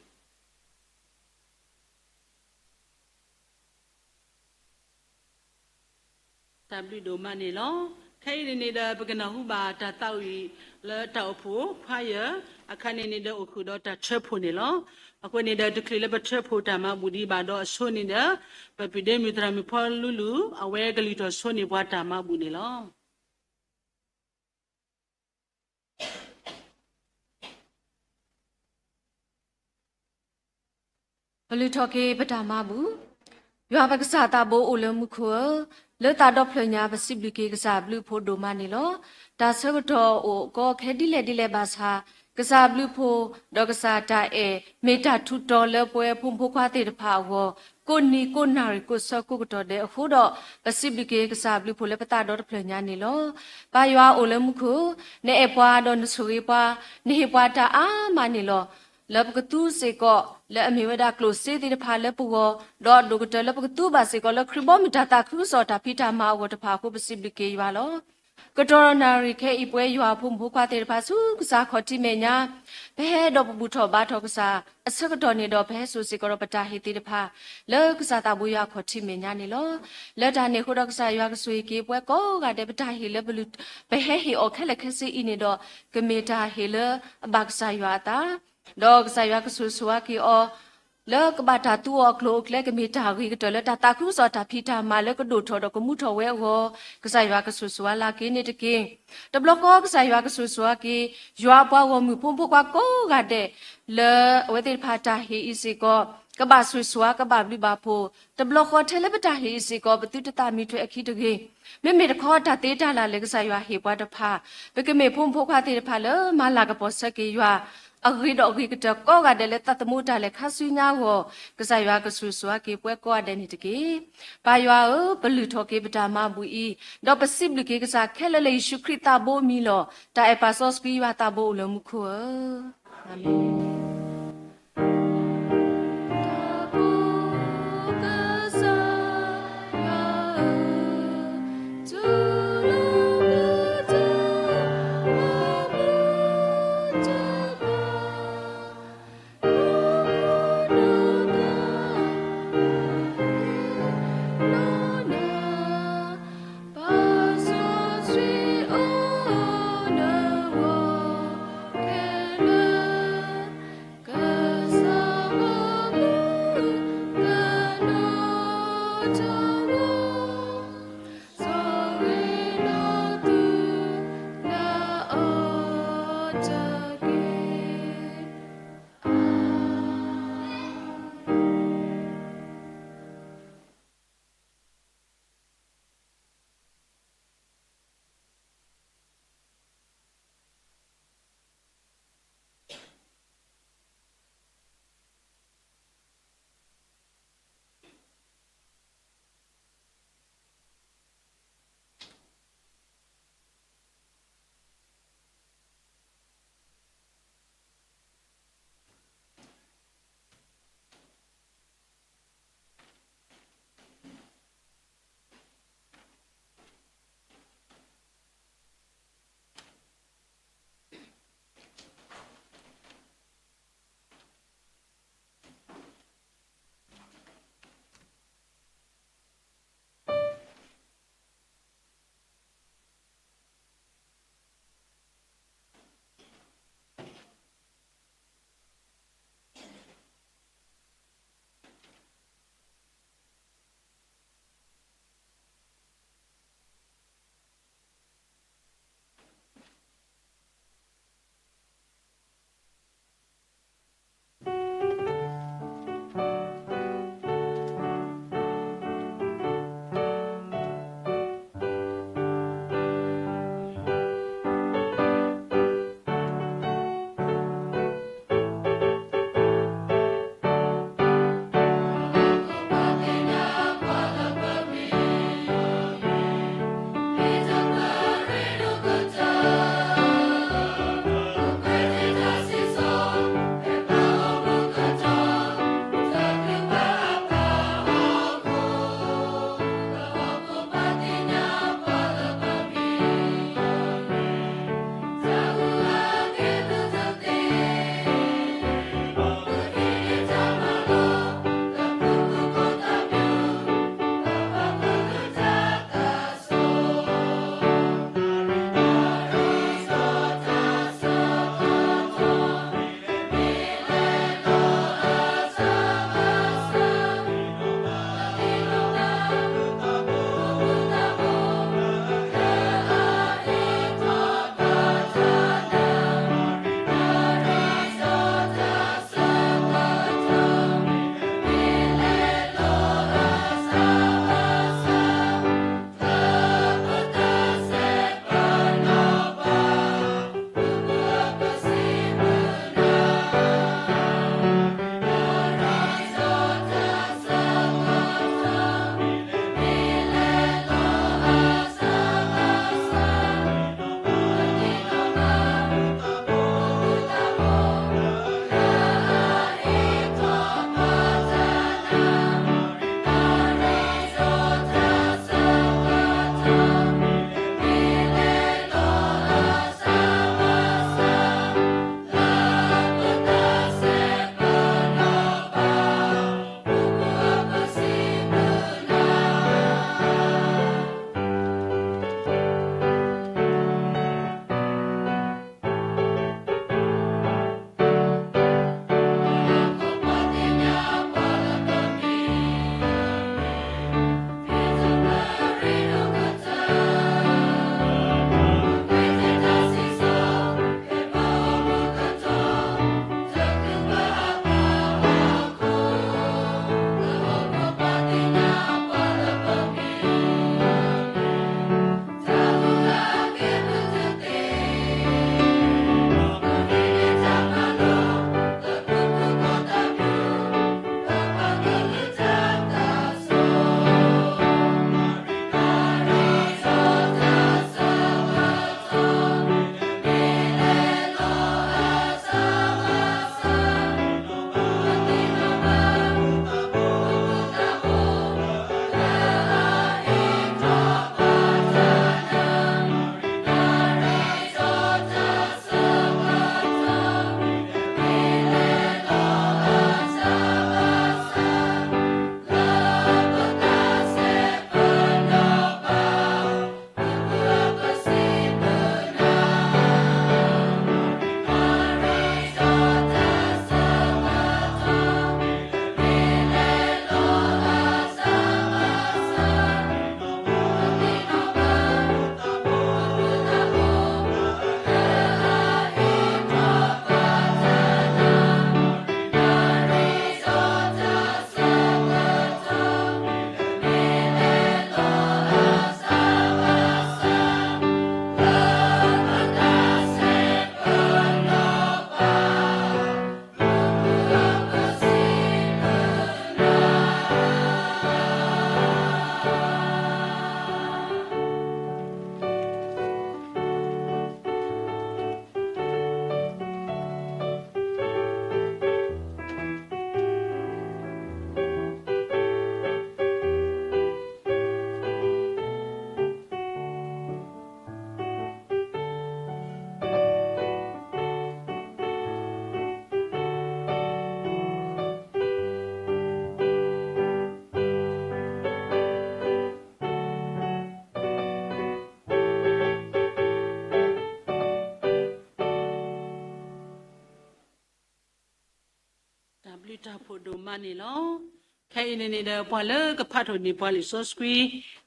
တၢ်ဘျုးဒိၣ်မးန့ၣ်လီၤ. ခဲအံၤန့ၣ်န့ၣ်ဒီး ပကနၢ်ဟူဘၣ်တၢ်သးဝံၣ်လၢတၢ်အိၣ်ဖှိၣ်ခွါယၢၤ, အခါန့ၣ်န့ၣ်ဒီးအိၣ်ဃုာ်ဒီးတၢ်ထၢဖှိၣ်န့ၣ်လီၤ. အဃိန့ၣ်ဒီး တချုးလၢပထၢဖှိၣ်တၢ်မၤဘူၣ်ဒံးဘၣ်ဒီးအဆိန့ၣ်ဒီး, ပပျုၢ်ဒ့မုၣ်သရၣ်မုၣ်ဖီလူလူ အဝဲကလုၢ်ထီၣ်ဆိန့ၢ်ပှၤတၢ်မၤဘူၣ်န့ၣ်လီၤ. ပလုၢ်ထီၣ်က့ၤပတၢ်မၤဘူၣ်. ယွၤပကစၢ်သးဘိအိၣ်လၢမူခိၣ်ဧၢ, လၢသးဒီဖျၢၣ်ညါပစံးဘျုးက့ၤကစၢ်ဘျုးဖှိၣ်ဒိၣ်မးန့ၣ်လီၤ. တၢ်ဆၢကတီၢ်အိၣ်အကီအခဲဒ်လဲၣ်ဒ်လဲၣ်ဘၣ်ဆၣ်, ကစၢ်ဘျုးဖှိၣ်ဒီးကစၢ်တၢ်အဲၣ် မ့ၢ်တၢ်ထူးတီၤလၢပဝဲဖိမုၣ်ဖိခွါသ့ၣ်တဖၣ်အဂီၢ်, ကိးနံၤကိးနၣ်ရံၣ်ကိးဆၢကိးကတီၢ်ဒဲးအဃိဒီး, ပစံးဘျုးက့ၤကစၢ်အဘျုးအဖှိၣ်လၢပသးဒီတဖျၢၣ်ညါန့ၣ်လီၤ. ပၢ်ယွၤအိၣ်လၢမူခိၣ်, နအဲၣ်ပှၤဒီးနဆိၣ်ဂ့ၤပှၤ, နဟ့ၣ်ပှၤတၢ်အါမးန့ၣ်လီၤ. လၢပကသူစ့ၢ်ကီး လၢအမ့ၢ်ဝဲဒၣ်ကျိၣ်စ့သ့ၣ်တဖၣ်လၢပဂီၢ်, ဒီးဒိၣ်ကတၢၢ်လၢပကသူဘၣ်စ့ၢ်ကီးလၢခရံာ်ဘီမုၢ်တၢ်သးခုကစီၣ်တၢ်ဖံးတၢ်မၤအဂီၢ်တဖၣ်အဃိ ပစံးဘျုးက့ၤယွၤလီၤ. ကတီၢ်နၣ်ရံၣ်ခဲအံၤ ပဝဲယွၤအဖိမုၣ်ဖိခွါသ့ၣ်တဖၣ်ဆူကစၢ်ခီၣ်ထံးမဲာ်ညါ, ပဟဲဒီးပဘူၣ်ထီၣ်ဘါထီၣ်ကစၢ်အဆၢကတီၢ်န့ၣ်ဒီး ပဟဲစိာ်စ့ၢ်ကီးဒီးပတၢ်ဟ့ၣ်သ့ၣ်တဖၣ် လၢကစၢ်သးဘိယွၤအခီၣ်ထံးမဲာ်ညါန့ၣ်လီၤ. လၢတၢ်န့ၣ်အဃိဒီး ကစၢ်ယွၤကဆိၣ်ဂ့ၤက့ၤပဝဲကိးဂၤဒဲး ပတၢ်ဟ့ၣ်လၢပလူၤ ပဟဲဟ့ၣ်အီၤခဲလၢာ်ခဲဆ့အံၤန့ၣ်ဒီး ကမ့ၢ်တၢ်ဟ့ၣ်လၢအဘၣ်ကစၢ်ယွၤအသး, ဒီးကစၢ်ယွၤကဆိၣ်ဂ့ၤဆိၣ်ဝါက့ၤအီၤ လၢကဘၣ်တၢ်သူအီၤအကျိၤအကျဲ ကမ့ၢ်တၢ်ဂ့ၤကတၢၢ်လၢတၢ်သးခုကစီၣ်တၢ်ဖံးတၢ်မၤလၢကဒိၣ်ထီၣ်ဒီးကမူထီၣ်ဝဲအဂီၢ်, ကစၢ်ယွၤကဆိၣ်ဂ့ၤဆိၣ်ဝါလၢက့ၤန့ၣ်တက့ၢ်. တဘျီဃီကစၢ်ယွၤကဆိၣ်ဂ့ၤဆိၣ်ဝါက့ၤ ယွၤအပှၤဂီၢ်မုၢ်ဖိမုၣ်ဖိခွါကိးဂၤဒဲး လၢအဝဲသ့ၣ်တဖၣ်တၢ်ဟ့ၣ်အံၤစ့ၢ်ကီး ကဘၣ်ဆိၣ်ဂ့ၤဆိၣ်ဝါ ကဘၣ်ဘျုးဘၣ်ဖှိၣ်, တဘျီဃီထဲလၢပတၢ်ဟ့ၣ်အံၤစ့ၢ်ကီး ပသုတသးမံထွဲအခံတဂ့ၤ. မ့မ့ၢ်တခီတၢ်သ့တၢ်လၢ်လၢကစၢ်ယွၤဟ့ၣ်ပှၤတဖၣ် ပကမ့ၢ်ဖိမုၣ်ဖိခွါသ့ၣ်တဖၣ်လၢမၤလၤကပီၤဆၢက့ၤယွၤ အဂ့ၤဒီးအဂ့ၤကတၢၢ်ကိးဂၤဒဲးလၢသးသမူတၢ်လဲၤခါဆူညါအဂီၢ်, ကစၢ်ယွၤကဆိၣ်ဂ့ၤဆိၣ်ဝါက့ၤပဝဲကိးဂၤဒဲးန့ၣ်တက့ၢ်. ပၢ်ယွၤဧၢ, ပလုၢ်ထီၣ်က့ၤပတၢ်မၤဘူၣ်အံၤ, ဒီးပစံးဘျုးက့ၤကစၢ်ခဲလၢာ်လၢယ့ၣ်ၡူးခရံာ်သးဘိအမံၤလီၤ. တၢ်အဲၣ်ပၢ်စီဆှံယွၤသးဘိအိၣ်လၢမူခိၣ်ဧၢ, အၤမ့ၣ်. ဖိဒိၣ်မးန့ၣ်လီၤ. ခဲအံၤန့ၣ်န့ၣ်ဒီး ပှၤလၢကဖးထီၣ်န့ၢ်ပှၤလံာ်စီဆှံ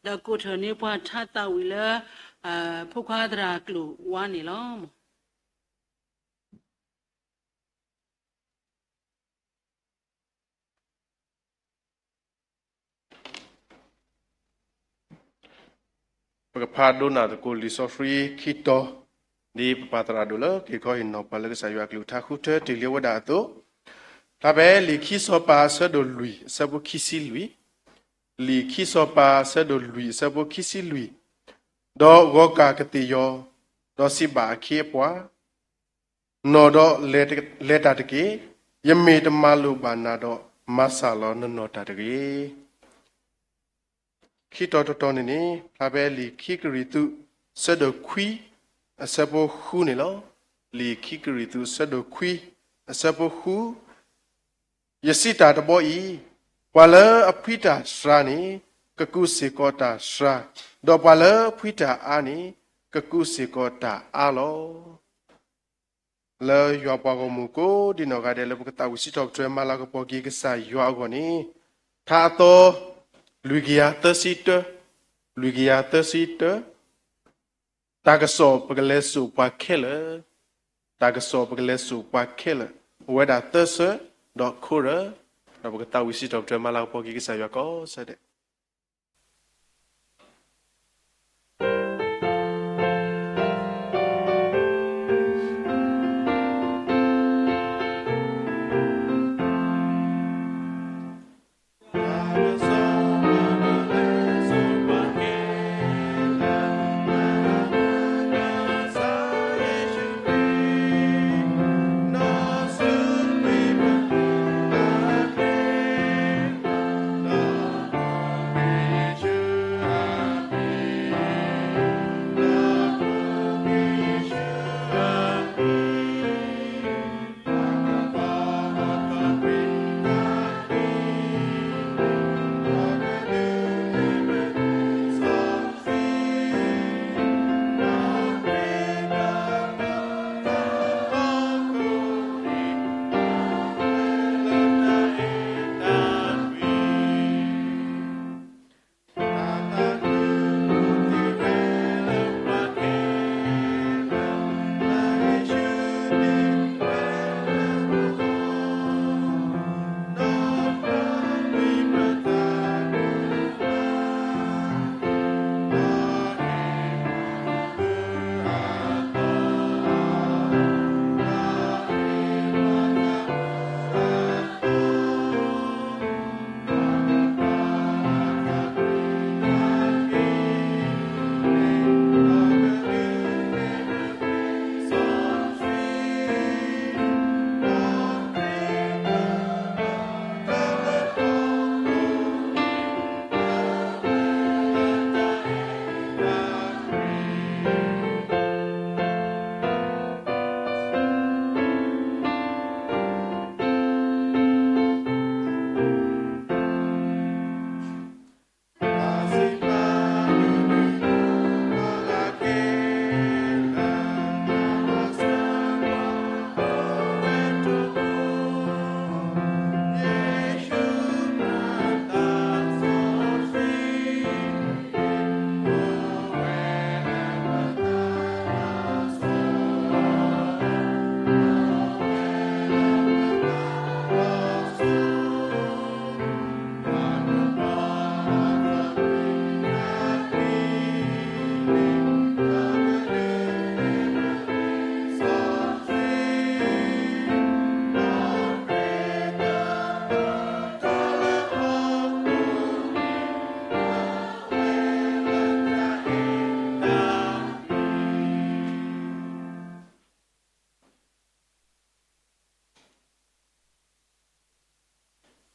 ဒီးကိးထီၣ်န့ၢ်ပှၤထါသးဝံၣ်လၢ ဖိခွါသရၣ်ကျိာ်ဝါန့ၣ်လီၤ. ပကဖးဒိကနၣ်သကိးလံာ်စီဆှံခံတီၤ, ဒ်ပပၢ်သရၣ်ဒိၣ်လၢက့ၤခီဟ့ၣ်နီၤပှၤလၢကစၢ်ယွၤအကလုၢ်ကထါဃုထၢတ့ၢ်လံအဝဲဒၣ်အသိး, ဖျါဖဲလံာ်ခံစီၤပၤအဆၢဒိၣ်လွံၢ်အဆၢဖိခံဆံလွံၢ်, လံာ်ခံစီၤပၤအဆၢဒိၣ်လွံၢ်အဆၢဖိခံဆံလွံၢ်, ဒီးဂီၤကၢ်ကသ့ၣ်ယီၤ, ဒီးစံးဘၣ်အခ့အပှၤ နီၢ်ဒီးလဲၤတၢ်တက့ၢ်. ယမ့ၢ်တမၤလိာ်ဘၣ်နၤဒီး မၤစၢ်လီၤနနီၢ်တၢ်တဂ့ၤ. ခံတီၤတတီၤန့ၣ်န့ၣ် ဖျါဖဲလံာ်ခံကရံၣ်သူး ဆၢဒိၣ်ခွံ အဆၢဖိဃုန့ၣ်လီၤ. လံာ်ခံကရံၣ်သူး ဆၢဒိၣ်ခွံ အဆၢဖိဃု, ယစံးတၢ်တဘီအံၤ, ပှၤလၢအဖှံတၢ်စှၤန့ၣ် ကကူးစ့ၢ်ကီးတၢ်စှၤ, ဒီးပှၤလၢအဖှံတၢ်အါန့ၣ် ကကူးစ့ၢ်ကီးတၢ်အါလီၤ. လၢယွၤပှၤဂီၢ်မုၢ်ကိးဒံနီၢ်ဂၤဒဲး လၢပကသးဝံၣ်စံးထီၣ်ပတြၢၤမၤလၤကပီၤက့ၤကစၢ်ယွၤအဂီၢ်န့ၣ်, ထါအသီ လွံၢ်ကယၤသၢဆံတၢ, လွံၢ်ကယၤသၢဆံတၢ, တၢ်ကစီၣ်ပကလဲၤစိာ်ပှၤခဲလၢာ်, တၢ်ကစီၣ်ပကလဲၤစိာ်ပှၤခဲလၢာ်, အိၣ်ဝဲဒၣ်သၢဆၢ ဒီးခိၣ်ရၢ, ဒီးပကသးဝံၣ်စံးထီၣ်ပတြၢၤမၤလၤကပီၤက့ၤကစၢ်ယွၤကိးဆၢဒဲး.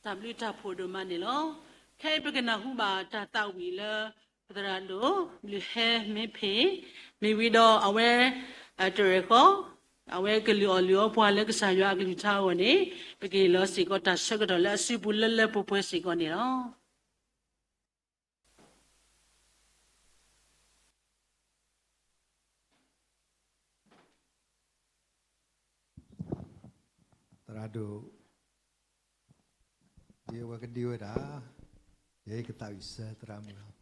တၢ်ဘျုးတၢ်ဖှိၣ်ဒိၣ်မးန့ၣ်လီၤ. ခဲအံၤပကနၢ်ဟူဘၣ်တၢ်သးဝံၣ်လၢ ပသရၣ်ဒိၣ် ဘျုးဟဲမ့ၢ်ဖ့ၣ် မ့ၢ်ဝံၤဒီးအဝဲ တရဲၣ်ဃီ အဝဲကလုၢ်အီၣ်လုၢ်အီပှၤလၢကစၢ်ယွၤအကလုၢ်ကထါအဂီၢ်န့ၣ် ပကဟ့ၣ်လီၤစ့ၢ်ကီးတၢ်ဆၢကတီၢ်လၢအစုပူၤလၢလၢပှဲၤပှဲၤစ့ၢ်ကီးန့ၣ်လီၤ. သရၣ်ဒိၣ် အဝဲကဒုးဝဲဒၣ် ယကသးဝံၣ်စၢၤသရၣ်မုၣ်လီၤ. ဟီ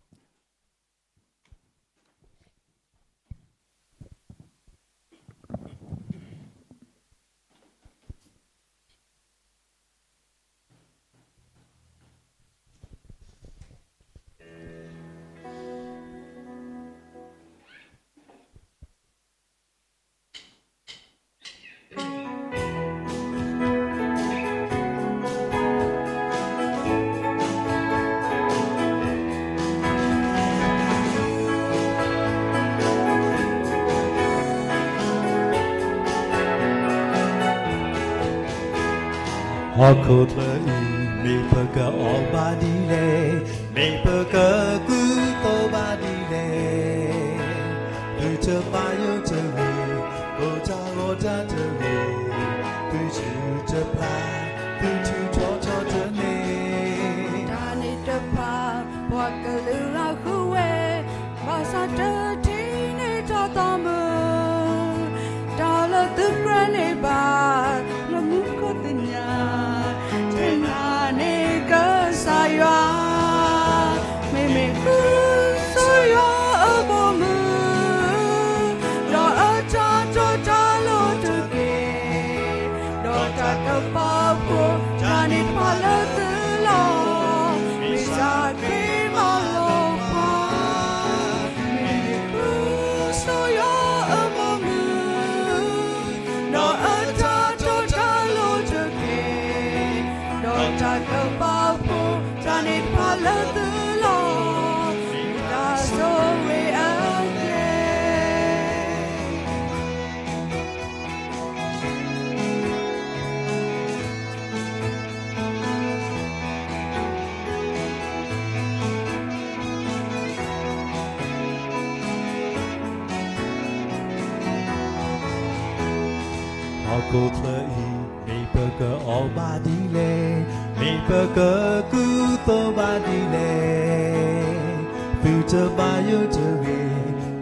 ၣ်ခိၣ်ချၢအံၤ မ့ၢ်ပကအီၣ်ဘၣ်ဒ်လဲၣ်, မ့ၢ်ပကကူသိးဘၣ်ဒ်လဲၣ်, သုတဘၣ်ယိၣ်တဂ့ၤ, ကိးတၢ်ဂီၤတၢ်တဂ့ၤ, သုယူၤတဖျါ, သုထူးထီၣ်ထီထီၣ်တန့ၢ်, တၢ်န့ၣ်တဖၣ် ပှၤကလုာ်အဂ့ၢ်ဝဲ, ဘၣ်ဆၣ်တထံၣ်န့ၢ်တၢ်သးမုာ်, တၢ်လၢသုကြၢးန့ၢ်ဘၣ် လၢမူခိၣ်သ့ၣ်ညါ, ထဲနၤန့ၣ်ကစၢ်ယွၤ, မ့မ့ၢ်ဃုဆိယွၤအဘီအမုၢ်, ဒီးအတၢ်တီတၢ်လိၤတက့ၢ်. ဒီးတၢ်ကပာ်ဖှိၣ် တၢ်န့ၣ်တဖၣ်လၢသုလီၤ, မ့ၢ်စၢ်ခရံာ်မၤလီၤပှၤ, မ့မ့ၢ်ဃုဆိယွၤအဘီအမုၢ်, ဒီးအတၢ်တီတၢ်လိၤတက့ၢ်. ဒီးတၢ်ကပာ်ဖှိၣ် တၢ်န့ၣ်တဖၣ်လၢသုလီၤ, မ့ၢ်တၢ်ဆိၣ်ဂ့ၤအကျဲ ဟီၣ်ခိၣ်ချၢအံၤ မ့ၢ်ပကအီၣ်ဘၣ်ဒ်လဲၣ်, မ့ၢ်ပကကူသိးဘၣ်ဒ်လဲၣ်, သုတဘၣ်ယိၣ်တဂ့ၤ,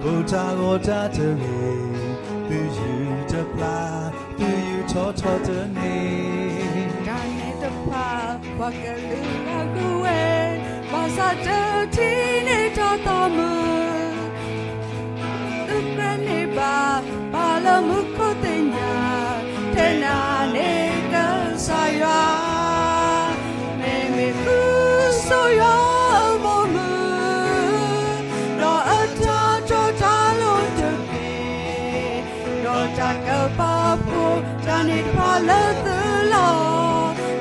ကိးတၢ်ဂီၤတၢ်တဂ့ၤ, သုယူၤတဖျါ, သုယူၤထီၣ်ထီထီၣ်တန့ၢ်, တၢ်န့ၣ်တဖၣ် ပှၤကလုာ်အဂ့ၢ်ဝဲ, ဘၣ်ဆၣ်တထံၣ်န့ၢ်တၢ်သးမုာ်, သုကြၢးန့ၢ်ဘၣ် ပှၤလၢမူခိၣ်သ့ၣ်ညါ, ထဲနၤန့ၣ်ကစၢ်ယွၤ, မ့မ့ၢ်ဃုဆိယွၤအဘီအမုၢ်, ဒီးအတၢ်တီတၢ်လိၤတက့ၢ်. ဒီးတၢ်ကပာ်ဖှိၣ် တၢ်န့ၣ်တဖၣ်လၢသုလီၤ,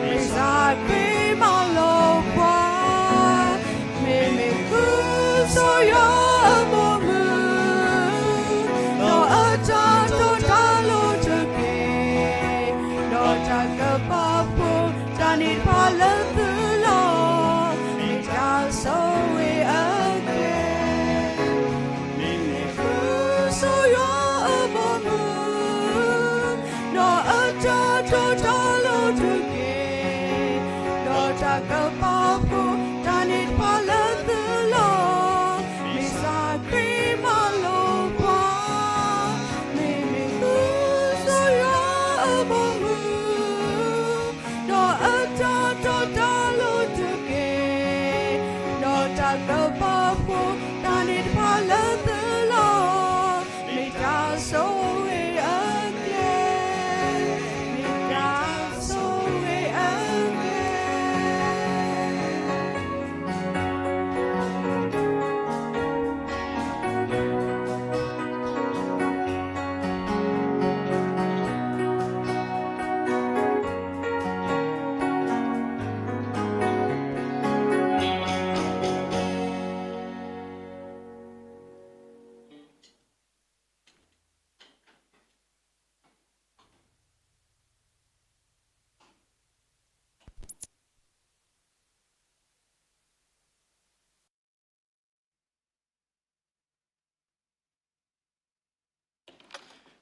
မ့ၢ်စၢ်ခရံာ်မၤလီၤပှၤ, မ့မ့ၢ်ဃုဆိယွၤအဘီအမုၢ်, ဒီးအတၢ်တီတၢ်လိၤတက့ၢ်. ဒီးတၢ်ကပာ်ဖှိၣ် တၢ်န့ၣ်တဖၣ်လၢသုလီၤ, မ့ၢ်တၢ်ဆိၣ်ဂ့ၤအကျဲ မ့မ့ၢ်ဃုဆိယွၤအဘီအမုၢ်, ဒီးအတၢ်တီတၢ်လိၤတက့ၢ်. ဒီးတၢ်ကပာ်ဖှိၣ် တၢ်န့ၣ်တဖၣ်လၢသုလီၤ, မ့ၢ်စၢ်ခရံာ်မၤလီၤပှၤ, မ့မ့ၢ်ဃုဆိယွၤအဘီအမုၢ်, ဒီးအတၢ်တီတၢ်လိၤတက့ၢ်. ဒီးတၢ်ကပာ်ဖှိၣ် တၢ်န့ၣ်တဖၣ်လၢသုလီၤ, မ့ၢ်တၢ်ဆိၣ်ဂ့ၤအကျဲ, မ့ၢ်တၢ်ဆိၣ်ဂ့ၤအကျဲ.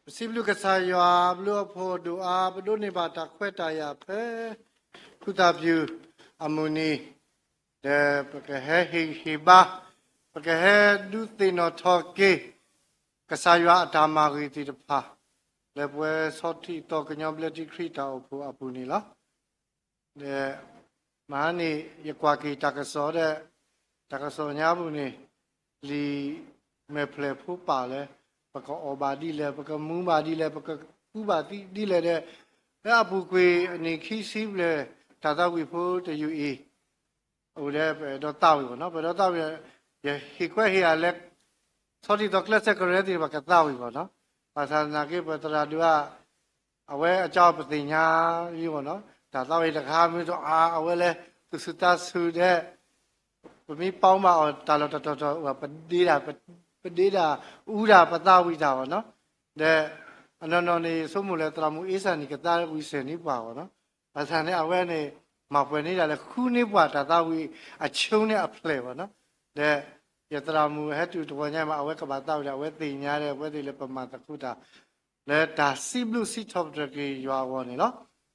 ပစံးဘျုးကစၢ်ယွၤ ဘျုးအဖှိၣ်ဒိၣ်အါ ပဒိးန့ၢ်ဘၣ်တၢ်ခွဲးတၢ်ယာ်ဖဲ ကူၣ်သးပျူၤအမုၢ်နံၤ, ဒီးပကဟဲဟ့ၣ်ဂံၢ်ဟ့ၣ်ဘါ, ပကဟဲဒုးသ့ၣ်နီၣ်ထီၣ်က့ၤ ကစၢ်ယွၤအတၢ်မၤဂ့ၤသ့ၣ်တဖၣ် လၢပဝဲဆီၣ်ထံးသီၣ်ကညီဘျၢထံခရံာ်တၢ်အိၣ်ဖှိၣ်အပူၤန့ၣ်လီၤ. ဒီး မဟါန့ၣ် ယကွၢ်က့ၤတၢ်ကစီၣ်ဒီး တၢ်ကစီၣ်ညါပူၤန့ၣ် လံာ်မဲာ်ဖျၢၣ်ဖိပာ်လၢ ပကအီၣ်ဘၣ်ဒ်လဲၣ်, ပကမူဘၣ်ဒ်လဲၣ်, ပကကူဘၣ်ဒ်လဲၣ်ဒီး လၢအပူၤကွံာ်အနံၣ်ခံဆံဘျဲၣ် တၢ်သးဝံၣ်ဖိတယုၢ်အံၤ အိၣ်ဒီးပအဲၣ်ဒိးသးဝံၣ်ဘၣ်နီၤ, ပအဲၣ်ဒိးသးဝံၣ်, ယဟ့ၣ်ကွဲဟ့ၣ်အါလၢ ဆီထံၣ်သီကျဲးစၢးကရၢသ့ၣ်တဖၣ်ကသးဝံၣ်ဘၣ်နီၤ, ဘၣ်ဆၣ်သနာ်က့ ပသရၣ်ဒိၣ်အါ အဝဲအကၢ်ပသ့ၣ်ညါယဘၣ်နီၤ, တၢ်သးဝံၣ်တခါမ့ၢ်တအိၣ် အဝဲလဲၤသူၣ်ဆူၣ်သးဆူၣ်ဒီး ပမ့ၢ်ပာ်မၤအီၤတၢ်လီၢ်တတီၤတီၤ ပဒ့ဒၣ်, ပဒ့ဒၣ်အူဒၣ်ပသးဝံၣ်တၢ်ဘၣ်နီၤ, ဒီး အနီၢ်နီၢ်န့ၣ် ယဆိကမိၣ်လၢသရၣ်မုၣ်အ့စၢ်န့ၣ် ကသးဝံၣ်စၢၤန့ၢ်ပှၤဘၣ်နီၤ, ဘၣ်ဆၣ်န့ၣ် အဝဲန့ၣ် မၤပှဲၤန့ၢ်ဒၣ်လၢဃုန့ၢ်ပှၤတၢ်သးဝံၣ်အဆိန့ၣ်အဖျဲၣ်ဘၣ်နီၤ, ဒီး ယသရၣ်မုၣ်ဟဲတုၤတဝီညါမး အဝဲကဘၣ်သးဝံၣ်ဒီး အဝဲသ့ၣ်ညါဒီး အဝဲသ့ၣ်လၢပမၤသကိးတၢ် လၢတၢ်စံးဘျုးစံးထီၣ်ပတြၢၤက့ၤယွၤအဂီၢ်န့ၣ်လီၤ.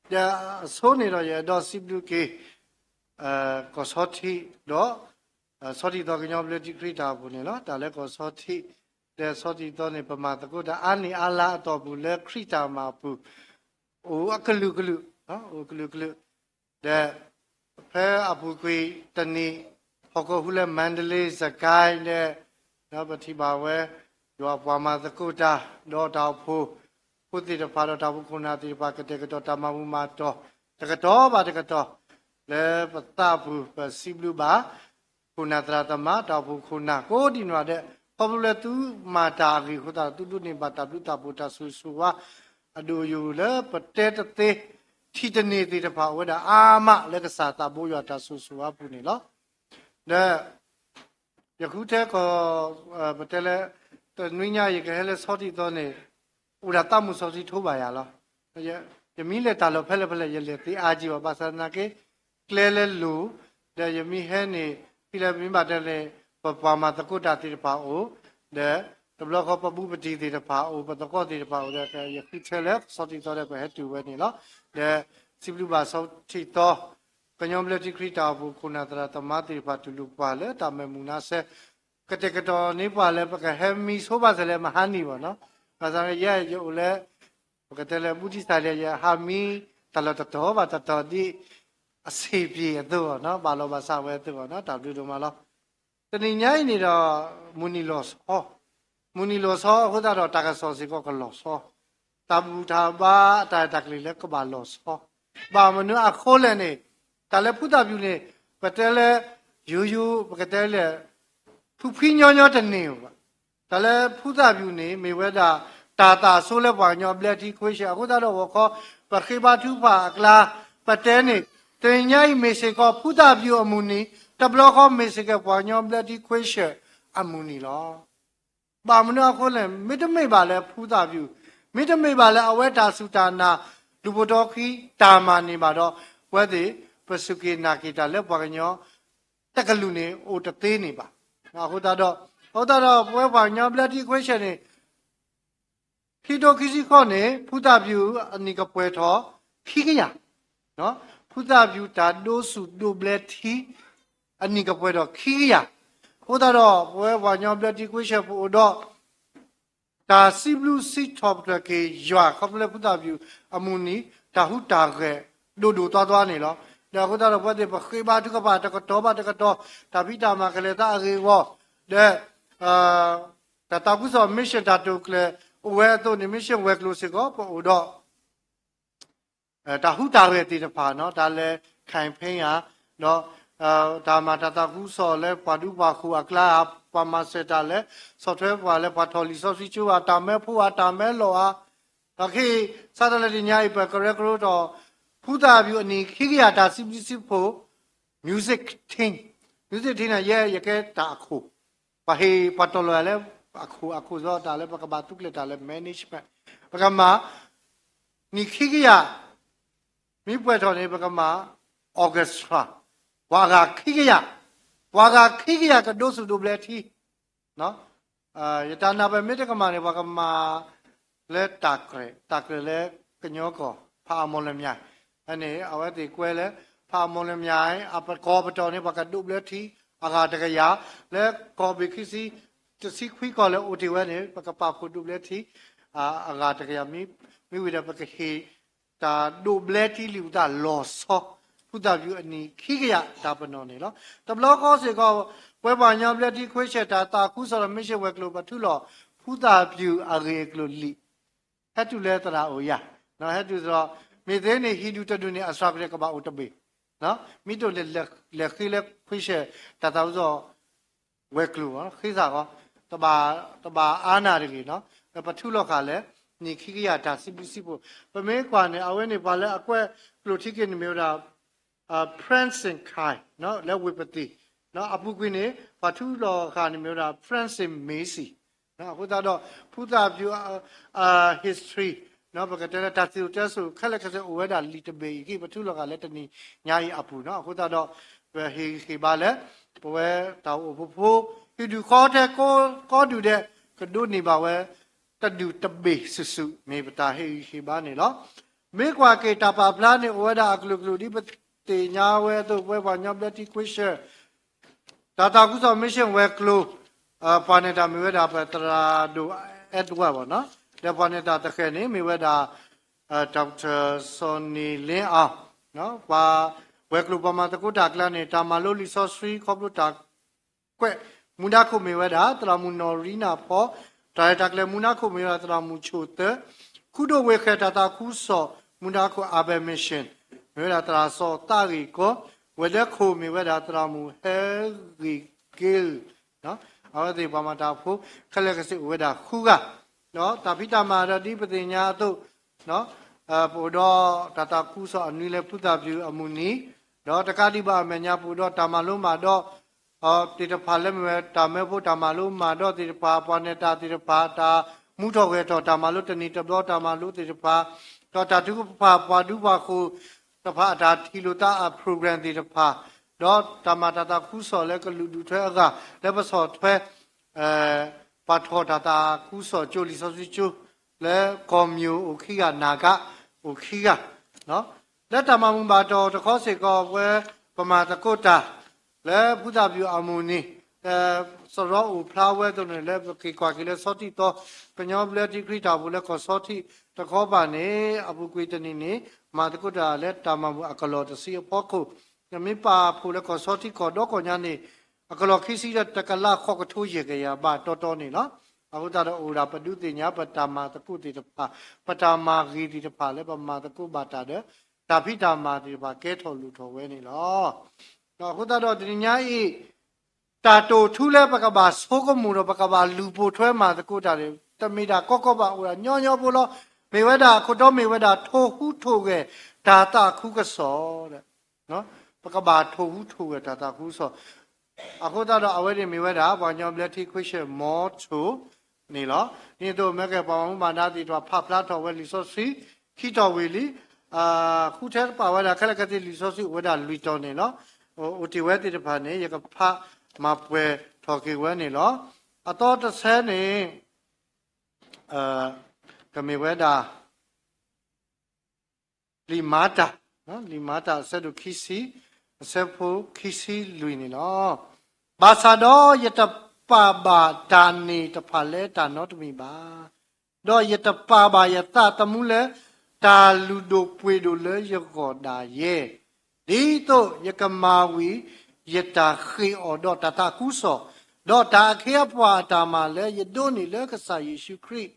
ဒီးအဆိန့ၣ်ဒီး ယအဲၣ်ဒိးစံးဘျုးက့ၤ ကီၢ်ဆီထံးဒီး ဆီထံၣ်သီကညီဘျၢထံခရံာ်တၢ်အိၣ်ဖှိၣ်န့ၣ်လီၤ. တၢ်လၢကီၢ်ဆီထံး ဒီးဆီထံၣ်သီန့ၣ် ပမၤသကိးတၢ်အါနံၣ်အါလါအတီၢ်ပူၤလၢခရံာ်တၢ်မၤအပူၤ အိၣ်အကလုာ်ကလုာ်, အိၣ်အကလုာ်ကလုာ်, ဒီး ဖဲအပူၤကွံာ်တနံၣ် ဟီၣ်ခိၣ်ဟူလၢ Mandalay စကဲဒီး ဒီးပထံၣ်ဘၣ်ဝဲ ယွၤအပှၤမၤသကိးတၢ် ဒီးတၢ်အိၣ်ဖှိၣ်ဖိသ့ၣ်တဖၣ် ဒီးတၢ်အိၣ်ဖှိၣ်ခိၣ်နၢ်သ့ၣ်တဖၣ် ကတဲာ်ကတီၤတၢ်မၤမူမၤတီၤ တကတီၢ်ဘၣ်တကတီၢ် လၢပသးပူၤ ပစံးဘျုးဘၣ် ခိၣ်နၢ်သရၣ်သမါ တၢ်အိၣ်ဖှိၣ်ခိၣ်နၢ်ကိးဒံနီၢ်ဒဲး ခီဖျိလၢသုမၤတၢ်အဂ့ၢ်အဃိသတး သုဒိးန့ၢ်ဘၣ်တၢ်ဘျုးတၢ်ဖှိၣ်တၢ်ဆိၣ်ဂ့ၤဆိၣ်ဝါ အဒိၣ်အယိာ်လၢပတဲတသ့ ထံၣ်တန့ၢ်သ့ၣ်တဖၣ် အိၣ်ဝဲဒၣ်အါမးလၢကစၢ်သးဘိယွၤတၢ်ဆိၣ်ဂ့ၤဆိၣ်ဝါအပူၤန့ၣ်လီၤ. ဒီး ယဃုထၢကီၢ် ပတဲလၢ တနွံညါအံၤ ယကဟဲလၢဆီထံၣ်သီန့ၣ် အိၣ်ဒၣ်သးမုာ်စီဆှံထိဘၣ်ယၤလီၤ. ယမ့ၢ်လဲၤတၢ်လီၢ်ဖဲလဲၣ်ဖဲလဲၣ် ယလဲၤသ့အါကံဘၣ် ဘၣ်ဆၣ်သနာ်က့ ကျဲလၢလိၤ ဒီးယမ့ၢ်ဟဲန့ၣ် ဖဲလဲၣ်မ့ၢ်ဘၣ်တဲန့ၣ် ပပှၤမၤသကိးတၢ်သ့ၣ်တဖၣ်အိၣ် ဒီး တဘျီဃီပဘူးပတံၢ်သ့ၣ်တဖၣ်အိၣ် ပသကိးသ့ၣ်တဖၣ်အိၣ်ဒီး ယဃုထၢလၢဆီထံၣ်သီဒီး ပဟဲတုၤဝဲန့ၣ်လီၤ. ဒီး စံးဘျုးဘၣ်ဆီထံၣ်သီ ကညီဘျၢထံခရံာ်တၢ်အိၣ်ဖှိၣ်ခိၣ်နၢ်သရၣ်သမါသ့ၣ်တဖၣ် တူၢ်လိာ်ပှၤလၢတၢ်မဲာ်မုာ်နါဆဲး ကတဲာ်ကတီၤန့ၢ်ပှၤလၢပကဟဲမံဆိဘၣ်စၢၤလၢမဟါနံၤဘၣ်နီၤ, ဘၣ်ဆၣ်ယဲယအိၣ်လၢ ပကတဲလၢ ဘူးတံၢ်စၢ်လံ ယဟးမံတၢ်လီၢ်တတီၤဘၣ်တတီၤဒ် အဆံးပျ့ၤအသိးဘၣ်နီၤ, ဘၣ်လီၤဘၣ်စးဝဲအသိးဘၣ်နီၤ, တၢ်ဘျုးဒိၣ်မးလီၤ. တနံၤညါအံၤန့ၣ်ဒီး မုၢ်နံၤလီၤဆီ, မုၢ်နံၤလီၤဆီအဃိသတးဒီး တၢ်ကစီၣ်စ့ၢ်ကီးကလီၤဆီ, တၢ်ဘူၣ်တၢ်ဘါအတၢ်အဲၣ်တၢ်ကွံလၢကဘၣ်လီၤဆီ, ဘၣ်မနုၤအဃိလဲၣ်န့ၣ်, တၢ်လၢဖုသၣ်ပျူၤန့ၣ် ပတဲလၢ ယိယိ ပကတဲလၢ ဖုဖှံညီညီတန့ၢ်ဘၣ်. တၢ်လၢဖုသၣ်ပျူၤန့ၣ် မ့ၢ်ဝဲဒၣ် တၢ်သၣ်ဆိလၢပှၤကညီဘျၢထံခွ့ဆၢၣ် အဃိသတးဒီး ဂီၤခီ ပဃ့ဘါထုကဖၣ်အကျါ ပတဲန့ၣ် တနံၤညါအံၤမ့ၢ်စ့ၢ်ကီးဖုသၣ်ပျူၤအမုၢ်နံၤ, တဘျီဃီမ့ၢ်စ့ၢ်ကီးပှၤကညီဘျၢထံခွ့ဆၢၣ်အမုၢ်နံၤလီၤ. ဘၣ်မနုၤအဃိလဲၣ်, မ့တမ့ၢ်ဘၣ်လၢဖုသၣ်ပျူၤ, မ့တမ့ၢ်ဘၣ်လၢအဝဲတၢ်စူၢ်တၢ်နာ် ဒူၣ်ဖိထီခံ တၢ်မၤန့ၢ်ဘၣ်ဒီး ပဝဲသ့ၣ် ပစူၢ်က့ၤနာ်က့ၤတၢ်လၢပှၤကညီ တကလုာ်န့ၣ် အိၣ်တသ့န့ၣ်ဘၣ်. အဃိသတးဒီး, အဃိသတးဒီး ပဝဲပှၤကညီဘျၢထံခွ့ဆၢၣ်န့ၣ် ခံကထိခံဆံဃိးန့ၣ် ဖုသၣ်ပျူၤအနံၣ်ကပှဲၤထီၣ်ခံကယၤ, ဖုသၣ်ပျူၤတၢ်ဒိးဆူၣ်ဒိးဘျၢထံ အနံၣ်ကပှဲၤထီၣ်ခံကယၤ, အဃိသတးဒီး ပဝဲပှၤကညီဘျၢထံခွ့ဆၢၣ်ပအိၣ်ဒီး တၢ်စံးဘျုးစံးထီၣ်ပတြၢၤက့ၤယွၤ ခီဖျိလၢဖုသၣ်ပျူၤအမုၢ်နံၤ တၢ်ဟူးတၢ်ဂဲၤဒိၣ်ဒိၣ်သွါသွါန့ၣ်လီၤ. ဒီးအဃိသတးဒီး ပဝဲသ့ၣ်ပဃ့ဘါထုကဖၣ်တကတီၢ်ဘၣ်တကတီၢ် တၢ်ဖံးတၢ်မၤကလဲၤသးအဂ့ၢ်အဂီၢ်, ဒီး တၢ်သးခုကစီၣ် mission တၢ်တိာ်ကျဲၤအိၣ်ဝဲအသိးန့ၣ် mission ဝဲၤကျိၤစ့ၢ်ကီး ပအိၣ်ဒီး တၢ်ဟူးတၢ်ဂဲၤသ့ၣ်တဖၣ်နီၤ, တၢ်လဲၤ campaign ဧါ, ဒီး တၢ်မၤတၢ်သးခုကစီၣ်လၢပှၤဒူပှၤယိၤအကျါဧါ, ပှၤမၤစၢၤတၢ်လၢ ဆီၣ်ထွဲပှၤလၢပှၤထီၣ်လံာ်စီဆှံကၠိဧါ, တၢ်မၢဖိဧါ, တၢ်မၢလီၢ်ဧါ, ဒီးခဲအံၤ စးထီၣ်လၢတနံၤညါအံၤ ပကရၢကရိထီၣ် ဖုသၣ်ပျူၤအနံၣ်ခံကယၤတၢ်စံးဘျုးစံးဖှိၣ် music team, music team န့ၣ် ယဲယကဲတၢ်အခိၣ်, ပှၤဟ့ၣ်ပှၤတီၢ်လီၤယၤလၢ အခိၣ်အခိၣ်စီ တၢ်လၢပကဘၣ်သူကျဲၤတၢ်လၢ management, ပကမၤ နံၣ်ခံကယၤ မ့ၢ်ပှဲၤထီၣ်န့ၣ် ပကမၤ orchestra, ပှၤအဂၤခံကယၤ, ပှၤဂၤခံကယၤကဒိးဆူၣ်ဒိးဘျၢထံ ယတၢ်နာ်ပမ့ၢ်တကမၣ်န့ၣ် ပှၤကမၤလၢတၢ်ကြၢး, တၢ်ကြၢးလၢကညီကီၢ် ဖးအမီၢ်လမၠဲၣ်, န့ၣ် အဝဲသ့ၣ်ကွဲလၢ ဖးအမီၢ်လမၠဲၣ် အကီၢ်ပတီၢ်န့ၣ် ပှၤကဒိးဘျၢထံ အဂၤတကယၤ, လၢကီၢ်ဘ့ၣ်ခံဆံ တဆံခွံကီၢ်လၢအိၣ်တ့ၢ်ဝဲန့ၣ် ပကပာ်ဖှိၣ်ဒိးဘျၢထံ အဂၤတကယၤ, မ့ၢ်ဝံၤဒီးပကဟ့ၣ် တၢ်ဒိးဘျၢထံလံာ်အုၣ်သးလီၤဆီ, ဖုသၣ်ပျူၤအနံၣ်ခံကယၤတၢ်ပနီၣ်န့ၣ်လီၤ. တဘျီဃီစ့ၢ်ကီး ပဝဲပှၤကညီဘျၢထံခွ့ရှၢၣ် တၢ်သးခုကစီၣ်ဒီး Mission ဝဲၤကျိၤ ပထူလီၤ ဖုသၣ်ပျူၤအဂ့ၢ်အကျိၤလံာ် ဟဲတုၤလၢသရၣ်အိၣ်ယၤ, ဟဲတုၤသဒီး မ့ၢ်သ့န့ၣ် ဟံၣ်ဒူၣ်တဒူၣ်န့ၣ် အစှၤကတၢၢ်ကဘၣ်အိၣ်တဘ့ၣ်, မ့ၢ်တအိၣ်န့ၣ် လဲၤဃ့လၢခွ့ရှၢၣ် တၢ်သးခုကစီၣ် ဝဲၤကျိၤ ဃ့သးဃီ, တဘၣ်အါနၢ်တဂ့ၤ, ပထူလီၤဃာ်လၢ နံၣ်ခံကယၤတၢ်စံးဘျုးစံးဖှိၣ်, ပမ့ၢ်ကွၢ်န့ၣ် အဝဲန့ၣ်ပှၤလၢအကွဲးကျိာ်ထံက့ၤန့ၣ်မ့ၢ်ဝဲဒၣ် Francis Kay လၢဝ့ၢ်ပသံၣ်, အပူၤကွံာ်န့ၣ် ပှၤထူလီၤဃာ်န့ၣ်မ့ၢ်ဝဲဒၣ် Francis Macy အဃိသတးဒီး ဖုသၣ်ပျူၤ history ပကတဲလၢတၢ်စံၣ်စိၤတဲစိၤခဲလၢာ်ခဲဆ့အိၣ်ဝဲဒၣ်လံာ်တဘ့ၣ်အံၤ ပထူလီၤဃာ်လၢတနံၤညါအံၤအပူၤ, အဃိသတးဒီး ပဟ့ၣ်ဂံၢ်ဟ့ၣ်ဘါလၢ ပဝဲတၢ်အိၣ်ဖှိၣ်ဖိ ဟံၣ်ဒူၣ်ဃီထဲကိးဒူၣ်ဒဲး ကဒိးန့ၢ်ဘၣ်ဝဲ တဒူၣ်တဘ့ၣ်စုာ်စုာ် မ့ၢ်ပတၢ်ဟ့ၣ်ဂံၢ်ဟ့ၣ်ဘါန့ၣ်လီၤ. မ့ၢ်ကွၢ်က့ၤတၢ်ပာ်ဖျါန့ၣ် အိၣ်ဝဲဒၣ်အကလုာ်ကလုာ် ဒ်ပသ့ၣ်ညါဝဲအသိး ပဝဲပှၤကညီဘျၢထံခွ့ရှၢၣ် တၢ်သးခုကစီၣ် Mission ဝဲၤကျိၤ ပှၤနဲၣ်တၢ်မ့ၢ်ဝဲဒၣ် ပသရၣ်ဒိၣ် Edward ဘၣ်, ဒီးပှၤနဲၣ်တၢ်သဃဲၤန့ၣ် မ့ၢ်ဝဲဒၣ် Doctor စီၤနံၤလ့အီၤ, ပှၤဝဲၤကျိၤပှၤမၤသကိးတၢ်အကျါန့ၣ် တၢ်မၤလိလံာ်စီဆှံခီဖျိတၢ် ကွဲးမူဒါခိၣ်မ့ၢ်ဝဲဒၣ် သရၣ်မုၣ်နီၢ်ရံနၢ်ဖီ, တၢ်ရဲၣ်တၢ်ကျဲၤမူဒါခိၣ်မ့ၢ်ဝဲဒၣ် သရၣ်မုၣ်ဆိၣ်သၢ, ခူဒိၣ်ဝ့ၢ်ဃဲၤ တၢ်သးခုကစီၣ်မူဒါခိၣ် Urban Mission မ့ၢ်ဝဲဒၣ် သရၣ်စီၤသးဂ့ၢ်ကီ, ဝဲၤဒၢခိၣ်မ့ၢ်ဝဲဒၣ် သရၣ်မုၣ်ဟဲဂ့ၤက့လ်, အဝဲသ့ၣ်ပှၤမၤတၢ်ဖိ ခဲလၢာ်ခဲဆ့အိၣ်ဝဲဒၣ်ဃုဂၤ, ဒီးတၢ်ဖံးတၢ်မၤဒီးဒ်ပသ့ၣ်ညါအသိး ပအိၣ်ဒီးတၢ်သးခုကစီၣ်အနွံလၢဖုသၣ်ပျူၤအမုၢ်နံၤ, ဒီးတကးဒံးဘၣ်အမဲာ်ညါ ပအိၣ်ဒီးတၢ်မၤလိမၤဒီး သ့ၣ်တဖၣ်လၢမ့ၢ်ဝဲတၢ်မၢဖိတၢ်မၤလိမၤဒီးသ့ၣ်တဖၣ်, ပှၤနဲၣ်တၢ်သ့ၣ်တဖၣ် တၢ်မူထီၣ်ဂဲၤထီၣ်တၢ်မၤလိတနံၤတဘျီတၢ်မၤလိသ့ၣ်တဖၣ်, ဒီးတၢ်ထုကဖၣ်ပှၤဒူပှၤယိၤတဖၣ်အတၢ်ထံၣ်လိာ်သးအ program သ့ၣ်တဖၣ်, ဒီးတၢ်မၤတၢ်သးခုကစီၣ်လၢကလုာ်ဒူၣ်ထွဲအဂၤ လၢပဆီၣ်ထွဲ ပှၤထီၣ်တၢ်သးခုကစီၣ်ကၠိ လံာ်စီဆှံကၠိ လၢကီၢ်မၠိၣ်အိၣ်ခံဂၤ နၢ်ကးအိၣ်ခံဂၤ, လၢတၢ်မၤမုာ်ဘၣ်တ့ၢ်တခီစ့ၢ်ကီး ပဝဲပမၤသကိးတၢ် လၢဖုသၣ်ပျူၤအမုၢ်နံၤ စရီအိၣ်ဖျါဝဲအသိးန့ၣ် လၢပက့ၤကွၢ်က့ၤလၢဆီထံၣ်သီ ကညီဘျၢထံခရံာ်တၢ်အိၣ်ဖှိၣ်လၢကီၢ်ဆီထံးတခီပၤန့ၣ် အပူၤကွံာ်တနံၤန့ၣ် မၤသကိးတၢ်လၢတၢ်မၤမုာ်အကလီၢ်တဆံအဖီခိၣ်, မ့ၢ်ပာ်ဖှိၣ်လၢကီၢ်ဆီထံးကီၢ်ဒီကီၢ်ညါန့ၣ် အကလီၢ်ခံဆံဒီးတကလးဃိးကထိယဲၢ်ကယၤဘးတီတီန့ၣ်လီၤ. အဃိသတးဒီးအိၣ်ဒၣ်ပဒုးသ့ၣ်ညါ ပတၢ်မၤသကိးသ့ၣ်တဖၣ်, ပတၢ်မၤဂ့ၤသ့ၣ်တဖၣ်လၢပမၤသကိးဘၣ်တၢ်ဒီး တၢ်ဖံးတၢ်မၤသ့ၣ်တဖၣ်ကဲထီၣ်လိၣ်ထီၣ်ဝဲန့ၣ်လီၤ. အဃိသတးဒီးတနံၤညါအံၤ တၢ်တိာ်ထူလၢပကဘၣ်ဆိကမိၣ်ဒီးပကဘၣ်လူၤပိာ်ထွဲမၤသကိးတၢ်န့ၣ် တမ့ၢ်ဒၣ်ကီကီဘၣ် အိၣ်ဒၣ်ညီညီဖိလီၤ. မ့ၢ်ဝဲဒၣ်အခိၣ်တီမ့ၢ်ဝဲဒၣ် ထိၣ်ဟူးထိၣ်ဂဲၤတၢ်သးခုကစီၣ်, ပကဘၣ်ထိၣ်ဟူးထိၣ်ဂဲၤတၢ်သးခုကစီၣ်. အဃိသတးဒီးအဝဲန့ၣ်မ့ၢ်ဝဲဒၣ် ပှၤကညီဘျၢထံခွ့ရှၢၣ် motto န့ၣ်လီၤ. ဒ်န့ၣ်အသိး မ့ၢ်ကဲပှၤမၤမူဘၣ်ဒါသ့ၣ်တဖၣ် ဖးဖျါထီၣ်ဝဲလံာ်စီဆှံ ခံတီၢ်ဝံၤလံ, ဃုထၢပာ်ဝဲဒၣ်ခဲလၢာ်ခဲဆ့ လံာ်စီဆှံအိၣ်ဝဲဒၣ်လွံၢ်တီၢ်န့ၣ်လီၤ. အိၣ်တ့ၢ်ဝဲသ့ၣ်တဖၣ်န့ၣ် ယကဖးမၤပှဲၤထီၣ်က့ၤဝဲန့ၣ်လီၤ. အသီတဆၢန့ၣ် ကမ့ၢ်ဝဲဒၣ် လံာ်မၤတၢ်, လံာ်မၤတၢ်အဆၢဒိၣ်ခံဆံ, အဆၢဖိခံဆံလွံၢ်န့ၣ်လီၤ. ဘၣ်ဆၣ်ဒီးယတပာ်ဘၣ်တၢ်န့ၣ်တဖၣ်လၢတၢ်နီတမံၤဘၣ်, ဒီးယတပာ်ဘၣ်ယသးသမူလၢတၢ်လုၢ်ဒိၣ်ပှ့ၤဒိၣ်လၢယဂီၢ်ဒၣ်ယဲ, ဒ်သိးယကမၤဝံၤယတၢ်ဃ့ၢ်အီၤဒီးတၢ်သးခုကစီၣ်, ဒီးတၢ်အခ့အပှၤအတၢ်မၤလၢယဒိးန့ၢ်လၢကစၢ်ယ့ၣ်ၡူးခရံာ်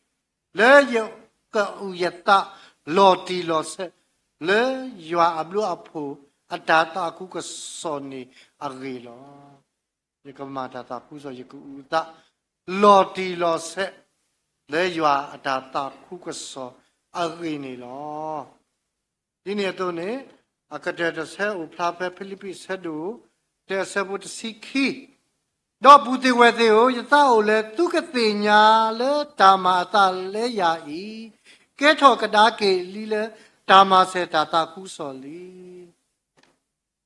လၢယကအုၣ်ယသးလီၤတံၢ်လီၤဆဲး လၢယွၤအဘျုးအဖှိၣ်အတၢ်သးခုကစီၣ်န့ၣ်အဂ့ၢ်လီၤ. ယကမၤတၢ်သးခုကစီၣ် ယကအုၣ်ယသးလီၤတံၢ်လီၤဆဲး လၢယွၤအတၢ်သးခုကစီၣ်အဂ့ၢ်န့ၣ်လီၤ. ဒ်န့ၣ်အသိးန့ၣ် အကတၢၢ်တဆၢအိၣ်ဖျါဖဲဖံလံးပံးအဆၢဒိၣ်တဆၢ အဆၢဖိတဆံခံ, ဒီးပုၢ်သ့ၣ်ဝဲၢ်သ့ၣ်ဧၢ, ယသးအိၣ်လၢသုကသ့ၣ်ညါလၢတၢ်မၤအသးလၢယၤအံၤ ကဲထီၣ်ကဒါက့ၤလံလၢတၢ်မၤစၢၤတၢ်သးခုကစီၣ်လံ.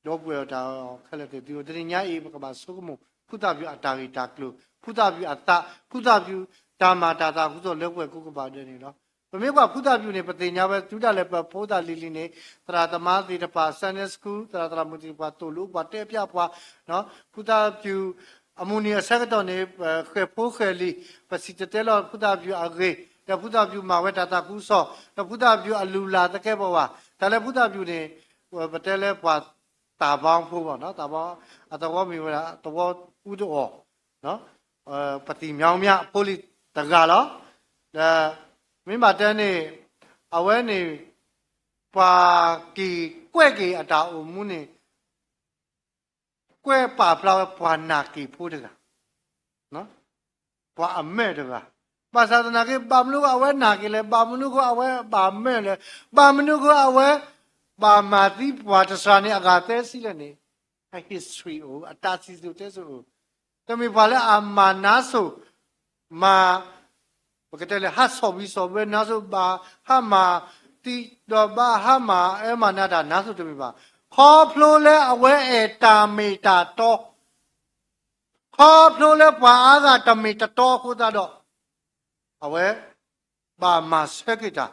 ဒီပုၢ်ဝဲၢ်တၢ်ခဲလၢာ်သ့ၣ်သုဧၢ, တနံၤညါအံၤ ပကဘၣ်ဆိကမိၣ် ဖုသၣ်ပျူၤအတၢ်ဂ့ၢ်တၢ်ကျိၤ, ဖုသၣ်ပျူၤအသး, ဖုသၣ်ပျူၤတၢ်မၤတၢ်သးခုကစီၣ်လၢပှၤကိးကပၤဒဲးန့ၣ်လီၤ. ပမ့ၢ်ကွၢ်ဖုသၣ်ပျူၤန့ၣ် ပသ့ၣ်ညါဝဲ တုၤဒၣ်လဲာ်ပဖိသၣ်လံၤလံၤန့ၣ် သရၣ်သမါသ့ၣ်တဖၣ် Sunday School သရၣ်သရၣ်မုၣ်သ့ၣ်တဖၣ် သိၣ်လိပှၤတဲပျးပှၤ, ဖုသၣ်ပျူၤအမုၢ်နံၤအဆၢကတီၢ်န့ၣ် ဃဲၤဖိဃဲၤလံၤ ပစံၣ်တဲၤတဲလီၤဖုသၣ်ပျူၤအဂ့ၢ်, ဒီးဖုသၣ်ပျူၤမၤဝဲတၢ်သးခုကစီၣ်, ဒီးဖုသၣ်ပျူၤအလုၢ်အလၢ်သကဲးပဝး, တၢ်လၢဖုသၣ်ပျူၤန့ၣ် ပတဲလၢပှၤ တၢ်ဘီဖိဘၣ်နီၤ, တၢ်ဘီအသဝီမ့ၢ်ဝဲဒၣ် သဝီအူတအိၣ်, ပသံၣ်မၠီမၠၣ်ဖိလံၤတဂၤလီၤ. ဒီးမ့ၢ်ဘၣ်တဲန့ၣ် အဝဲန့ၣ် ပှၤက့ၤကွဲးက့ၤအတၢ်အိၣ်မူန့ၣ် ကွဲးပာ်ဖျါဝဲပှၤနာ်က့ၤဖိတဂၤ ပှၤအမၢၢ်တဂၤ, ဘၣ်ဆၣ်သနာ်က့ ဘၣ်မနုၤဃိအဝဲနာ်က့ၤလဲၣ်, ဘၣ်မနုၤဃိအဝဲဘၣ်မၢၢ်လဲၣ်, ဘၣ်မနုၤဃိအဝဲ ဘၣ်မၤသံပှၤတစှၤန့ၣ်အဂၤသၢဆံလဲၣ်န့ၣ်, အ history အိၣ်, အတၢ်စံၣ်စိၤတဲစိၤအိၣ်, တမ့ၢ်ပှၤလၢအမၤနါစိၤ, မၤ ပကတဲလၢဟးဆီၣ်ဘံဆီၣ်ဘၢနါစိၤဘၣ်, ဟးမၤသံဒီးဘၣ် ဟးမၤအၢမၤနးတၢ်နါစိၤတမ့ၢ်ဘၣ်. ခီဖျိလၢအဝဲအဲၣ်တၢ်မ့ၢ်တၢ်တီ, ခီဖျိလၢပှၤအါဂၤတမ့ၢ်တတီအဃိသတးဒီး အဝဲဘၣ်မၤဆၢက့ၤတၢ်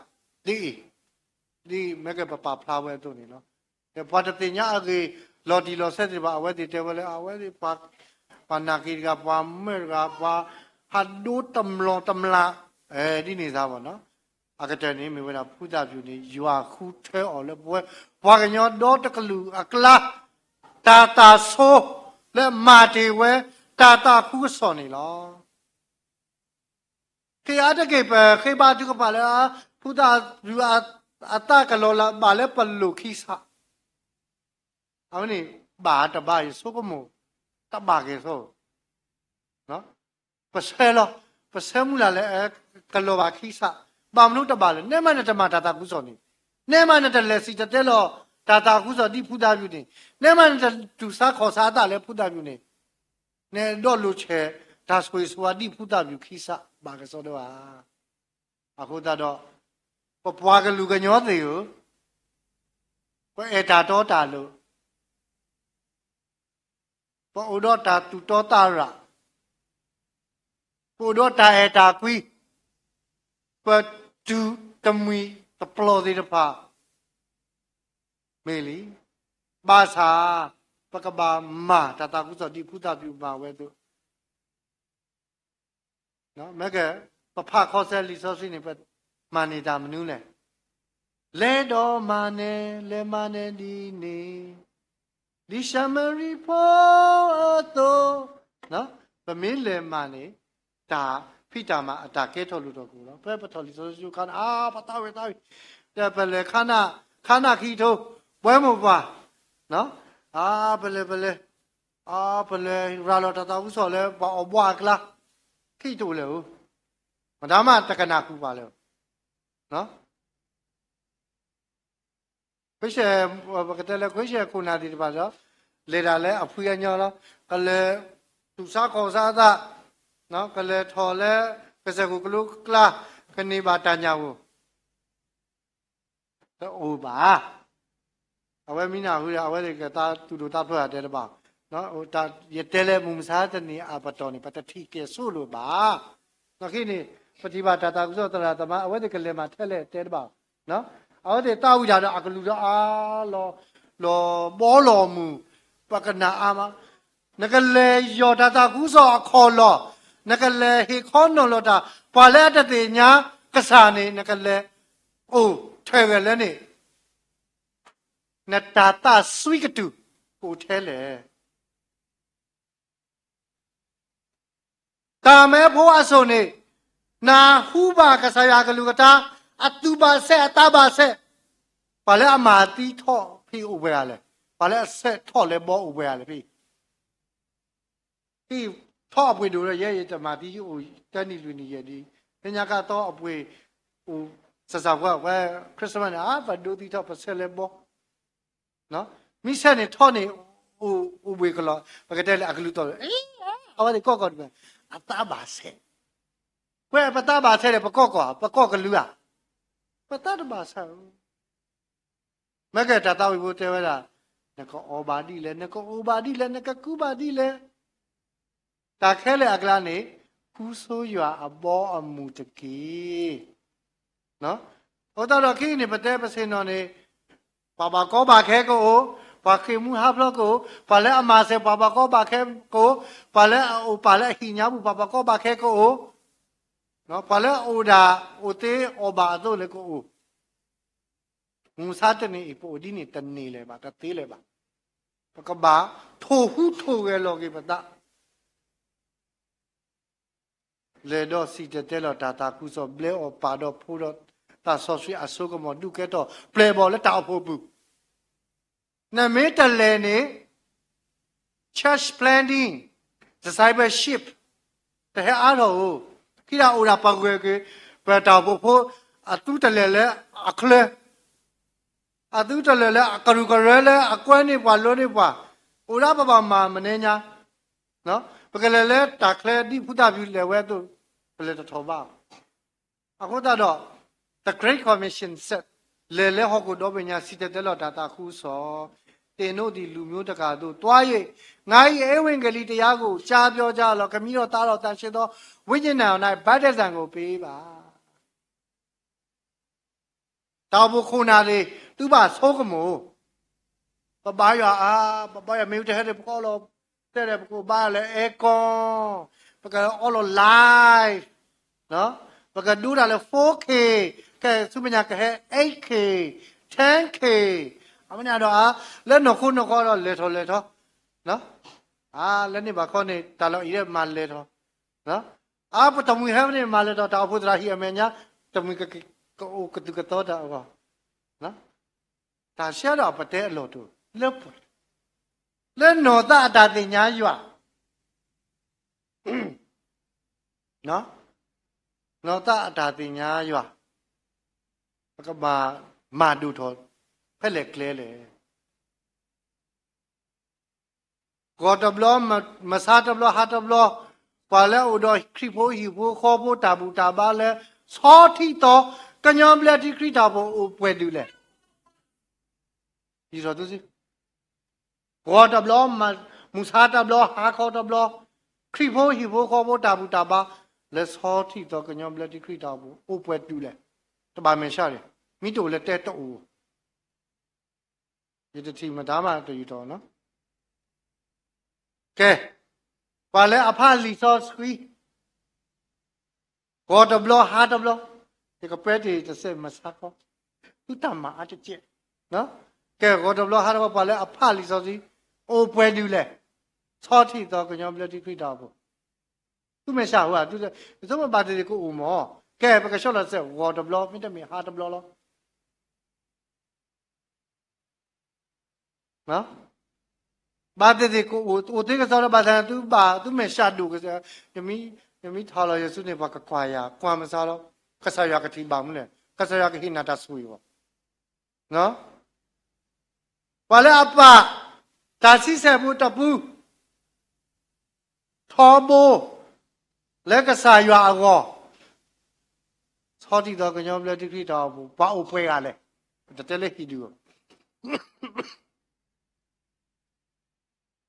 ဒ်အံၤ, ဒ်မ့ၢ်ကပပာ်ဖျါဝဲအသိးန့ၣ်လီၤ. ဒီးပှၤတသ့ၣ်ညါအဂ့ၢ် လီၤတံၢ်လီၤဆဲးသ့ၣ်တဖၣ် အဝဲသ့ၣ်တဲဝဲလၢ အဝဲသ့ၣ် ပှၤနာ်က့ၤတဂၤ ပှၤမၢၢ်တဂၤ ပှၤဟးဒိတမျီၤတမျီၤ ဒ်န့ၣ်သးဘၣ်နီၤ. အကတၢၢ်န့ၣ် မ့ၢ်ဝဲဒၣ်ဖုသၣ်ပျူၤန့ၣ် ယွၤဃုထၢအီၤလၢပဝဲ ပှၤကညီဒီတကလုာ်အကျါ တၢ်သးဆိ လၢမၤတ့ၢ်ဝဲ တၢ်သးခုကစီၣ်န့ၣ်လီၤ. ဃ့အါတက့ၢ် ပဃ့ဘါထုကဖၣ်လၢ ဖုသၣ်ပျူၤအသးကလီၤလးဘၣ်လၢပလိာ်ခံစး, အဝဲန့ၣ် ဘၣ်တဘၣ် ယဆိကမိၣ် တဘၣ်က့ၤဆိ ပဆၢလီၤ, ပဆၢမုၢ်လၢ်လၢ ကလီၤဘၣ်ခံစး, ဘၣ်မနုၤတဘၣ်လဲၣ်, နဲမးနတမၤတၢ်သးခုကစီၣ်န့ၣ်, နဲမးနတလဲၤစံၣ်တဲၤတဲလီၤ တၢ်သးခုကစီၣ်ဒ်ဖုသၣ်ပျူၤန့ၣ်, နဲမးနတတူၢ်ဆါခီၣ်ဆါအသးလၢဖုသၣ်ပျူၤန့ၣ်, နအဲၣ်ဒိးလိာ်ဆဲးတၢ်ဆိၣ်ဂ့ၤဆိၣ်ဝါဒ်ဖုသၣ်ပျူၤခံစး ဘၣ်ကစီဒီဧါ. အဃိသတးဒီး ပပှၤကလုာ်ကညီသ့ၣ်ဧၢ, ပအဲၣ်တၢ်တီတၢ်လိၤ, ပအိၣ်ဒီးတၢ်သူၣ်တီသးရၣ်, ပအိၣ်ဒီးတၢ်အဲၣ်တၢ်ကွံ, ပတုၤတမှံၤတပျီၤသ့ၣ်တဖၣ် မ့ၢ်လံ, ဘၣ်ဆၣ် ပကဘၣ်မၤတၢ်သးခုကစီၣ်ဒ်ဖုသၣ်ပျူၤမၤဝဲအသိး မ့ၢ်က ပဖးခီဆၢလံာ်စီဆှံန့ၣ် ပမၤန့ၢ်တၢ်မနုၤလဲၣ်. လဲၤဒီးမၤန့ၢ်, လဲၤမၤန့ၢ်ဒ်န့ၣ်, ဒ်ၡၤမရံဖိအသိး, ပမ့ၢ်လဲၤမၤန့ၢ် တၢ်ဖံးတၢ်မၤအတၢ်ကဲထီၣ်လိၣ်ထီၣ်ကအိၣ်လီၤ. ဖဲပထီၣ်လံာ်စီဆှံခါန့ၣ် အါ ပသးဝံၣ်သးဝံၣ်, ဒီးပလဲၤခါနၢ်, ခါနၢ်ခံကထိ, ပှဲမိၢ်ပှၢ်, အါ ပလဲၤ ပလဲၤ အါ ပလဲၤရၤလီၤတၢ်သးဝံၣ်စီၣ်လၢပှၤအီၣ်ဘှီအကျါ, ခံကထိလဲၣ်ဧိၤ, မတၤမးတကနၣ်ဃုာ်ပှၤလၢ Christian, ပကတဲလၢ Christian ခိၣ်နၢ်သ့ၣ်တဖၣ်ဒီး လဲၤဒၣ်လၢအဖှံအညီလီၤ. ကလဲၤတူၢ်ဆါခီၣ်ဆါအသး, ကလဲၤထီၣ်လၢကစၢၢ်ခိၣ်ကလိကျါ, ကန့ၢ်ဘၣ်တၢ်ညၣ်ဧိၤ တအိၣ်ဘၣ်. အဝဲမ့ၢ်နၢ်ဟူဒီး အဝဲသ့ၣ်ကသးသူၣ်ဒိၣ်သးဖျိးတၢ်တဲတဘၣ်. ယတဲလၢမုၢ်မဆါတနံၤအပတီၢ်န့ၣ် ပတထံၣ်ကဲၤဆိလိာ်ဘၣ်. နာ်က့န့ၣ် ပထံၣ်ဘၣ်တၢ်သးခုကစီၣ်သရၣ်သမါ အဝဲသ့ၣ်ကလဲၤမၤထဲလဲၣ်တဲတဘၣ်. အဝဲသ့ၣ်သးဝံၣ်တၢ်ဒီးအကလုၢ်ဒီးအါလီၤ, လီၤဘီလီၤမုၢ်, ပကနၣ်အါမး နကလဲၤယီၢ်တၢ်သးခုကစီၣ်အခီၣ်လီၢ်, နကလဲၤဟ့ၣ်ခီနီၤလီၤတၢ်, ပှၤလၢအတသ့ၣ်ညါကစၢ်န့ၣ် နကလဲၤအိၣ်ထဲလဲၣ်န့ၣ်, နတၢ်သးစွံကတုၢ်အိၣ်ထဲလဲၣ်. တၢ်မၢဖိအစိၣ်န့ၣ် နၢ်ဟူဘၣ်ကစၢ်ယွၤအကလုၢ်ကထါ, အသူၣ်ဘၣ်ဆဲး အသးဘၣ်ဆဲး, ပှၤလၢအမၤသံထီၣ်ဖဲအိၣ်ပှဲၤဂၤလဲၣ်, ပှၤလၢအဆဲးထီၣ်လၢဘီအိၣ်ပှဲၤဂၤလဲၣ်ဖဲ ဖဲထီၣ်အပှ့ၤဒိၣ်ဒီး ယဲယတမၤသံအိၣ်တနံၣ်လွံၢ်နံၣ်ယဲၢ်ဒံး, လၢညါခါသီအပှ့ၤအိၣ် စၢ်စၢ်ပှၤဝဲ Christmas န့ၣ် အါ ပဒိသံထီၣ် ပဆဲးလၢဘီ, မ့ၢ်ဆဲးန့ၣ်ထီၣ်န့ၣ် အိၣ်ဘှ့ၣ်ကလီၤ, ပကတဲလၢအကလုၢ်သီၣ်လၢ အဝဲသ့ၣ်ကီၢ်ကီၢ်တဖၣ် အသးဘၣ်ဆဲး, ဝဲပသးဘၣ်ဆဲးဒီး ပကီၢ်ကီၢ် ပကီၢ်ကလုာ်ဧါ, ပသးတဘၣ်ဆဲးဧိၤ မ့ၢ်ကဲတၢ်သးဝံၣ်ဖိတဲဝဲဒၣ်, နကအီၣ်ဘၣ်ဒ်လဲၣ်, နကအိၣ်ဘၣ်ဒ်လဲၣ်, နကကူဘၣ်ဒ်လဲၣ်, တၢ်ခဲလၢာ်အကျါန့ၣ် ဃုဆိယွၤအဘီအမုၢ်တက့ၢ်. အဃိသတးဒီး ခဲအံၤန့ၣ် ပတဲပဆ့ၣ်နီၤန့ၣ် ပှၤဘၣ်ကီဘၣ်ခဲကအိၣ်, ပှၤဃ့ၢ်မှံဟးဖျိးကအိၣ်, ပှၤလၢအမၤစၢၤပှၤဘၣ်ကီဘၣ်ခဲကအိၣ်, ပှၤလၢအအိၣ်ပာ်လၢအဟံၣ်ညါပူၤ ပှၤဘၣ်ကီဘၣ်ခဲကအိၣ်, ပှၤလၢအအိၣ်ဒၣ်အိၣ်သ့အီၣ်ဘၣ်အသိးလၢကအိၣ်, မုၢ်မဆါတနံၤအံၤ ပအိၣ်ဒ်န့ၣ်တန့ၢ်လၢၤဘၣ်, တသ့လၢၤဘၣ်. ပကဘၣ်ထိၣ်ဟူးထိၣ်ဂဲၤလီၤက့ၤပသး လဲၤဒီးစံၣ်တဲၤတဲလီၤတၢ်သးခုကစီၣ် ဘျဲအီၣ်ပာ်ဒီးဖိဒီးသးစီဆှံအစိကမီၤ ဒုးကဲထီၣ်ပျဲၢ်ဘီၣ်လၢတၢ်အိၣ်ဖှိၣ်အပူၤ, နမ့ၢ်တလဲၤန့ၣ် church planting, discipleship တဟဲအါထီၣ်ဧိၤ, ခံဒၣ်အိၣ်ဒၣ်ပဂဲၤက့ၤ ပတၢ်အိၣ်ဖှိၣ်ဖိ အသုတလဲၤလၢအချၢ အသုတလဲၤလၢအကရူၢ်ကရၢလၢအကွဲန့ၢ်ပှၤ လၢန့ၢ်ပှၤ, အိၣ်ဒၣ်ပဘၣ်မၤမနုၤညါ, ပကလဲၤလၢတၢ်ချၢဒ်ဖိသၣ်ဖၠူလဲၤဝဲအသိး, ပလဲၤတထီၣ်ဘၣ်. အဃိသတးဒီး the Great Commission said, လဲၤလၢဟီၣ်ခိၣ်ဒီဘ့ၣ်ညါ စံၣ်တဲၤတဲလီၤတၢ်သးခုကစီၣ်, သ့ၣ်နီၣ်ဒံးလူၤမျိုးတကၢ်အသိး, သွား၍ ငါ၏ဧဝံဂေလိတရားကို ကြားပြောကြလော့, ခမည်းတော်သားတော် သန့်ရှင်းသောဝိညာဉ်တော်၌ ဗတ္တိဇံကိုပေးပါ. တၢ်အိၣ်ဖှိၣ်ခိၣ်နၢ်သ့ၣ် သုဘၣ်ဆိကမိၣ်, ပဘါယွၤအါ, ပဘါယွၤမ့ၢ်တဟဲဒီး ပကအီလီၤတဲဒီး ပကဘါလၢ aircon, ပကအီလီၤ live, ပကဒိတၢ်လၢ four K, ကဲဆူမဲာ်ညါကဟဲ eight K, ten K, အမ့ၢ်န့ၣ်ဒီး လၢနီၢ်ခိနီၢ်ခီဒီး လဲၤထီၣ်လဲၤထီၣ်, လၢန့ၣ်ဘၣ်ခီန့ၣ် တၢ်လီၢ်အံၤဒ်မၤလဲၤထီၣ်, အါ ပတမှံၤဟဲဖဲန့ၣ် မၤလဲၤထီၣ် တၢ်အိၣ်ဖှိၣ်သရၣ်ဟံၣ်အမဲာ်ညါ, တမှံၤကအိၣ်ကသူၣ်ကသီတၢ်အဂီၢ်, တၢ်ဆဲးဒီးပတဲအလီၢ်တအိၣ်, လၢပှဲၤ, လၢနီၢ်သးအတၢ်သ့ၣ်ညါယွၤ, နီၢ်သးအတၢ်သ့ၣ်ညါယွၤ, ပကဘၣ်မၤဒိၣ်ထီၣ် ဖဲလဲၣ်ကျဲလဲၣ်. ဂီၤတဘျီ, မုၢ်ဆါတဘျီ, ဟါတဘျီ, ပှၤလၢအအိၣ်ဒီးခရံာ်ဖိဟံၣ်ဖိဃီဖိတၢ်ဘူၣ်တၢ်ဘါလၢ ဆီထံၣ်သီ ကညီဘျၢထံခရံာ်တၢ်အိၣ်ဖှိၣ် အိၣ်ပှဲၤဒုးလဲၣ်. ယံၤထီၣ်သုစု, ဂီၤတဘျီ, မုၢ်ဆါတဘျီ, ဟါခီတဘျီ, ခရံာ်ဖိဟံၣ်ဖိဃီဖိတၢ်ဘူၣ်တၢ်ဘါ လၢဆီထံၣ်သီ ကညီဘျၢထံခရံာ်တၢ်အိၣ်ဖှိၣ် အိၣ်ပှဲၤဒုးလဲၣ်. တဘၣ်မဲာ်ဆှးန့ၣ် မ့ၢ်တအိၣ်လၢတဲတအိၣ် ယတထံၣ်မတၤမးတယူၤထီၣ်နီၤ. ကဲ, ပှၤလၢအဖးလံာ်စီဆှံ ဂီၤတဘျီဟါတဘျီ, ယကပဲတ့ၢ်တစဲးမုၢ်ဆါခီ, သုတၢ်မၤအါတကဲး. ကဲ, ဂီၤတဘျီဟါတဘျီ ပှၤလၢအဖးလံာ်စီဆှံ အိၣ်ပှဲၤဒုးလဲၣ်. ဆီထံၣ်သီ ကညီဘျၢထံခရံာ်တၢ်အိၣ်ဖှိၣ်, သုမဲာ်ဆှးဧါ, သုမ့ၢ်ဘၣ်သ့ၣ်သ့ၣ်ကအိၣ်မး, ကဲ, ပကဆှၢလီၤစဲး ဂီၤတဘျီ မ့တမ့ၢ်ဟါတဘျီလီၤ. ဘၣ်သ့ၣ်သ့ၣ်ကအိၣ်, အိၣ်သ့ကစီဒီး ဘၣ်ဆၣ်သုဘၣ်, သုမဲာ်ဆှးဒိၣ်ကစၢ်, ယမ့ၢ်ထီၣ်လီၤယစုန့ၣ် ပှၤကကွၢ်ယၤ, ကွၢ်မစါလီၤ, ကစၢ်ယွၤကထံၣ်ဘၣ်မနုၤလဲၣ်, ကစၢ်ယွၤကဟ့ၣ်နၤတၢ်ဆိၣ်ဂ့ၤဘၣ်. ပှၤလၢအပာ် တၢ်ဆံဆဲၣ်ဖိတပူၤ ထီဘိ လၢကစၢ်ယွၤအဂီၢ်, ဆီထံၣ်သီ ကညီဘျၢထံခရံာ်တၢ်အိၣ်ဖှိၣ် ပှၤအိၣ်ပှဲၤဂၤလဲၣ်. တတဲလၢဟံၣ်ဒုးဧိၤ,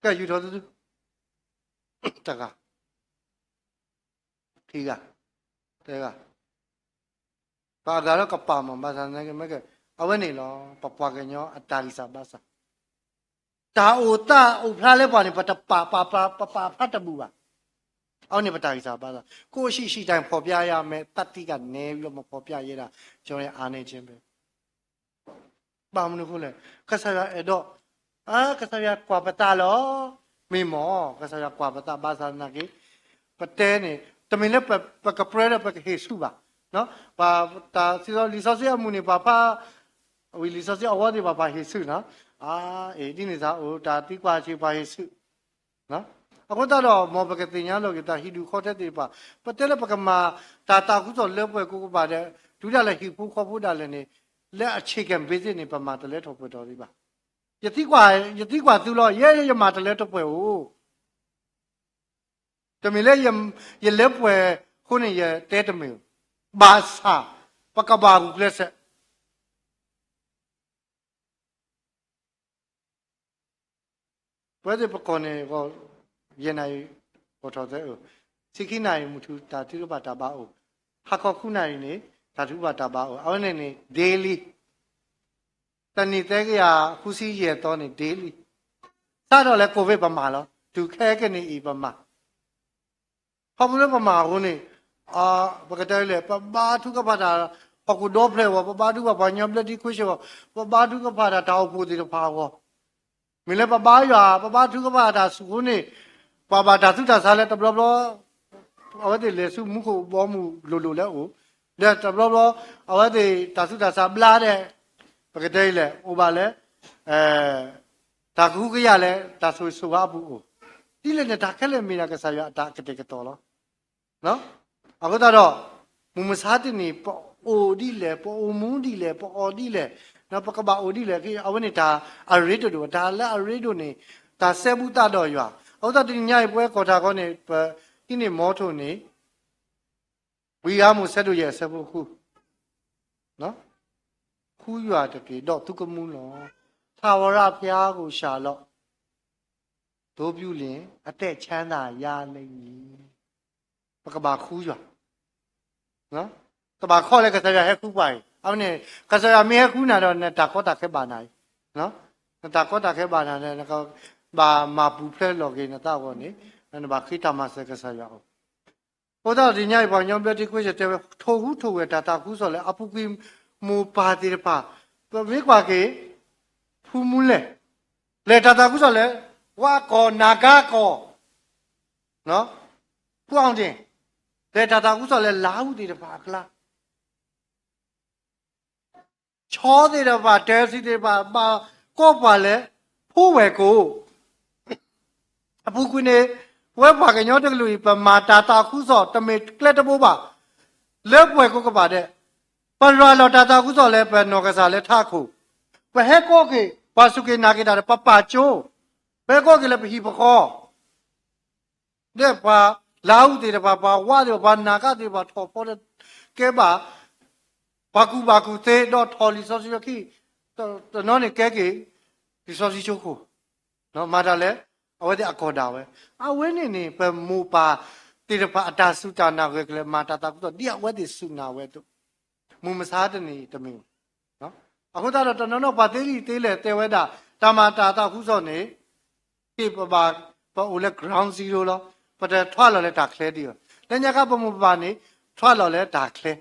ကယူၤထီၣ်သုသု, တဂၤ, ခံဂၤ, တဂၤ, ပှၤအဂၤလၢကပာ်မး ဘၣ်ဆၣ်သနာ်က့ မ့ၢ်ကဲ, အဝဲန့ၣ်လီၤ ပပှၤကညီအတၢ်ဂံၢ်စၢ်ဘါစၢ် တၢ်အိၣ်သးအိၣ်ဖျါလၢပှၤန့ၣ် ပတပာ်, ပပာ်ဖျါတဘူၣ်ဘၣ်. အဝဲန့ၣ်ပတၢ်ဂံၢ်စၢ်ဘါစၢ်, ကိုယ့်ရှိရှိတိုင်းဖော်ပြရမယ်, သတ္တိကနဲပြီးတော့ မဖော်ပြရဲတာ ကျွန်တော်ရဲ့အားနည်းခြင်းပဲ. ဘၣ်မနုၤအဃိလဲၣ်, ကစၢ်ယွၤအဲၣ်ဒိး, အါ, ကစၢ်ယွၤကွၢ်ပသးလီၤ. မ့ၢ်မ့ၢ်, ကစၢ်ယွၤကွၢ်ပသး ဘၣ်ဆၣ်သနာ်က့ ပတဲန့ၣ် တမ့ၢ်လၢပကပြၢဒီးပကဟ့ၣ်ဆူၣ်ဘၣ်. ပတၢ်စံးလီၤ လံာ်စီဆှံအမုၢ်န့ၣ် ပှၤဖးဝံၤ လံာ်စီဆှံအဝီသ့ၣ် ပှၤဖးဟ့ၣ်ဆူၣ်နီၤ. အါ, အ့ၣ် ဒ်န့ၣ်သးအိၣ် တၢ်သံကွၢ်ဆံး ပှၤဟ့ၣ်ဆူၣ် အဃိသတးဒီး မ်ပကသ့ၣ်ညါလီၤက့ၤသး ဟံၣ်ဒူၣ်ခီထဲသ့ၣ်တဖၣ်, ပတဲလၢပကမၤတၢ်သးခုကစီၣ်လၢပှဲၤကိးကပၤဒီး တုၤဒၣ်လဲာ်ဟံၣ်ဖိဃီဖိဒၣ်လဲာ်န့ၣ် လၢအ chicken basic န့ၣ် ပမၤတလၢထီၣ်ပှဲၤထီၣ်ဒံးဘၣ်. ယသံကွၢ်, ယသံကွၢ်သုလီၤ, ယဲယမၤတလၢထီၣ်ပှဲၤဧိၤ, တမ့ၢ်လၢ ယလၢပှဲၤအဃိန့ၣ် ယတဲတမ့ၢ်ဧိၤ, ဘၣ်ဆၣ် ပကဘၣ်ဂုာ်ကျဲးစၢး ပဝဲသ့ၣ်ပကီၢ်န့ၣ် ယဲၢ်နၣ်ရံၣ် အိၣ်ထီၣ်သဲဧိၤ, ဆံခံနၣ်ရံၣ်မုၢ်ထူၣ် တၢ်ထုကဖၣ်တၢ်ဘါအိၣ်, ဟါခီဃုနၣ်ရံၣ်န့ၣ် တၢ်ထုကဖၣ်တၢ်ဘါအိၣ်, အဝဲန့ၣ်န့ၣ် daily, တနံၣ်သၢကယၤဃုဆံယဲၢ်သီန့ၣ် daily, စးထီၣ်လၢ COVID ပမၤလီၤ, တုၤခဲကနံၣ်အံၤပမၤ ခီဖျိလၢပမၤအဃိန့ၣ်, ပကတဲလဲၣ်, ပဘါထုကဖၣ်တၢ်ဟီၣ်ခိၣ်ဒီဖျၢၣ်အဂီၢ်, ပဘါထုကဖၣ်ပှၤကညီဘျၢထံခရံာ်အဂီၢ်, ပဘါထုကဖၣ်တၢ်တၢ်အိၣ်ဖှိၣ်သ့ၣ်တဖၣ်အဂီၢ်, မ့ၢ်လၢပဘါယွၤ ပဘါထုကဖၣ်တၢ်ဆူၣ်အဃိန့ၣ်, ပှၤဘၣ်တၢ်သူၣ်တၢ်ဆါလၢတဘျီဘျီ အဝဲသ့ၣ်လဲၤဆူမူခိၣ်ဘီမုၢ်လိၤလိၤလၢအအိၣ်, ဒီးတဘျီဘျီ အဝဲသ့ၣ်တၢ်သူၣ်တၢ်ဆါဘျါဒီး ပကတဲအံၤလဲၣ် အိၣ်ဘၣ်လၢ တၢ်ကဟုကယာ်လၢတၢ်ဆိၣ်ဂ့ၤဆိၣ်ဝါအပူၤအိၣ်, ဒ်လဲၣ်န့ၣ် တၢ်ခဲလၢာ်မ့ၢ်ဒၣ်ကစၢ်ယွၤအတၢ်ကတဲာ်ကတီၤလီၤ. အဃိသတးဒီး မုၢ်မဆါတနံၤ ပအိၣ်ဒ်လဲၣ်, ပအိၣ်မူဒ်လဲၣ်, ပအီၣ်ဒ်လဲၣ်, ပကဘၣ်အိၣ်ဒ်လဲၣ်, အဝဲန့ၣ်တၢ်အရ့တဒိၣ်, တၢ်လၢအရ့ဒိၣ်န့ၣ် တၢ်စဲဘူးသးဒီးယွၤ. အဃိသတးတနံၤညါအံၤ ပဝဲကီၢ်တၢ်ခီန့ၣ် ပဟံးန့ၢ်မီထိၣ်န့ၣ် ဝံဧၤမိၤ ဆၢဒိၣ်ယဲၢ် အဆၢဖိဃု, ဃုယွၤတက့ၢ်, ဒီးသုကမူလီၤ. ထာဝရဘုရားကိုရှာလီၤ, သို့ပြုလျှင် အသက်ချမ်းသာရလိမ့်မည်. ပကဘၣ်ဃုယွၤ, ကဘၣ်ခီလၢကစၢ်ယွၤဟဲဃုပှၤအံၤ, အဝဲန့ၣ် ကစၢ်ယွၤမ့ၢ်ဟဲဃုနၤဒီး နတၢ်ကီတၢ်ခဲဘၣ်နၤအံၤ, နတၢ်ကီတၢ်ခဲဘၣ်နၤန့ၣ် နကဘၣ်မၤပူၤဖျဲးလီၤက့ၤနသးအဂီၢ်န့ၣ် နဘၣ်ဃ့တၢ်မၤစၢၤကစၢ်ယွၤအီၤ. အဃိသတးဒီးတနံၤညါအံၤ ပှၤကညီဘျၢထံခဝ့ၡၢၣ်တဲဝဲ ထိၣ်ဟူးထိၣ်ဂဲၤတၢ်သးခုကစီၣ်လၢ အပူၤကွံာ်မိၢ်ပၢ်သ့ၣ်တဖၣ်, ပမ့ၢ်ကွၢ်က့ၤ ဖုမူလဲၣ်, လဲၤတၢ်သးခုကစီၣ်လၢ ဝါကီၢ် နၤကါကီၢ်, ဖုအီၣ်ဒ့ၣ်, လဲၤတၢ်သးခုကစီၣ်လၢ လါအူသ့ၣ်တဖၣ်အကျါ ဆီသ့ၣ်တဖၣ် တၢ်စံးသ့ၣ်တဖၣ် ဘၣ်ကိးပှၤလၢ ဖိဝဲၢ်ကိာ်, အပူၤကွံာ်န့ၣ် ပဝဲပှၤကညီတကလုာ်အံၤ ပမၤတၢ်သးခုကစီၣ် တမ့ၢ်ကျဲတဘိဘၣ်, လၢပှဲၤကိးကပၤဒဲး, ပရၤလီၤတၢ်သးခုကစီၣ်လၢပနီၢ်ကစၢ်လၢထးခိၣ်, ပဟဲကိးက့ၤ ပှၤစူၢ်က့ၤနာ်က့ၤတၢ်ဒီး ပပာ်ကၠိ, ပဟဲကိးက့ၤလၢပဟံၣ်ပဃီ ဒီးပှၤလါအူသ့ၣ်တဖၣ် ပှၤဝါသ့ၣ်တဖၣ် ပှၤနၤကါသ့ၣ်တဖၣ် ထီၣ်ဖီဒီး ကဲဘၣ် ပှၤကူၣ်ဘၣ်ကူၣ်သ့ ဒီးထီၣ်လံာ်စီဆှံခံ, တနီၤန့ၣ်ကဲက့ၤ လံာ်စီဆှံကၠိခိၣ်, မၤတၢ်လၢ အဝဲသ့ၣ်အကီၢ်ဒၣ်ဝဲ. အဝဲန့ၣ်န့ၣ် ပမိၢ်ပၢ်သ့ၣ်တဖၣ်အတၢ်စူၢ်တၢ်နာ်ဂၢၢ်ကျၢၤ မၤတၢ်သးခုကစီၣ် ဒ်အဝဲသ့ၣ်စူၢ်နာ်ဝဲအသိး မုၢ်မဆါတနံၤအံၤတမ့ၢ်ဘၣ်. အဃိသတးဒီး တနီၤနီၤပှၤသ့လံာ်သ့လဲၣ်တဲဝဲဒၣ် တၢ်မၤတၢ်သးခုကစီၣ်န့ၣ် က့ၢ်ပဘၣ် ပအိၣ်လၢ ground zero လီၤ. ပတထွဲလီၤလၢတၢ်ချၢဒံးဘၣ်. လၢညါခါပမိၢ်ပပၢ်န့ၣ် ထွဲလီၤလၢတၢ်ချၢ,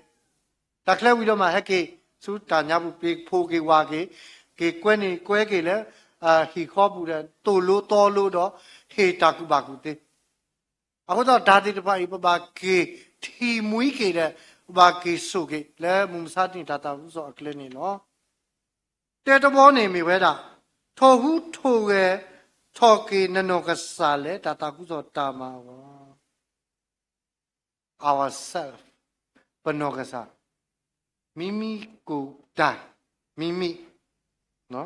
တၢ်ချၢဝံၤဒီးမးဟဲက့ၤဆူတၢ်ညါပူၤ က့ၤဖိးက့ၤဝးက့ၤ, က့ၤကွဲန့ၢ်ကွဲက့ၤလၢ ဟံၣ်ဃီပူၤဒီး သိၣ်လိသီလိဒီး ဟ့ၣ်တၢ်ကူၣ်ဘၣ်ကူၣ်သ့ အဃိသတးဒီးတၢ်သ့ၣ်တဖၣ်အံၤ ပဘၣ်က့ၤထံၣ်မှံက့ၤဒီး ပဘၣ်က့ၤစိာ်က့ၤ လၢမုၢ်မဆါတနံၤတၢ်သးခုကစီၣ်အကျဲန့ၣ်လီၤ. တၢတဘီန့ၣ်မ့ၢ်ဝဲဒၣ် ထိၣ်ဟူးထိၣ်ဂဲၤထီၣ်က့ၤနနီၢ်ကစၢ်လၢတၢ်သးခုကစီၣ်တၢ်မၤအဂီၢ် ourself ပနီၢ်ကစၢ်, မံမံကိၣ်တၢ်, မံမံ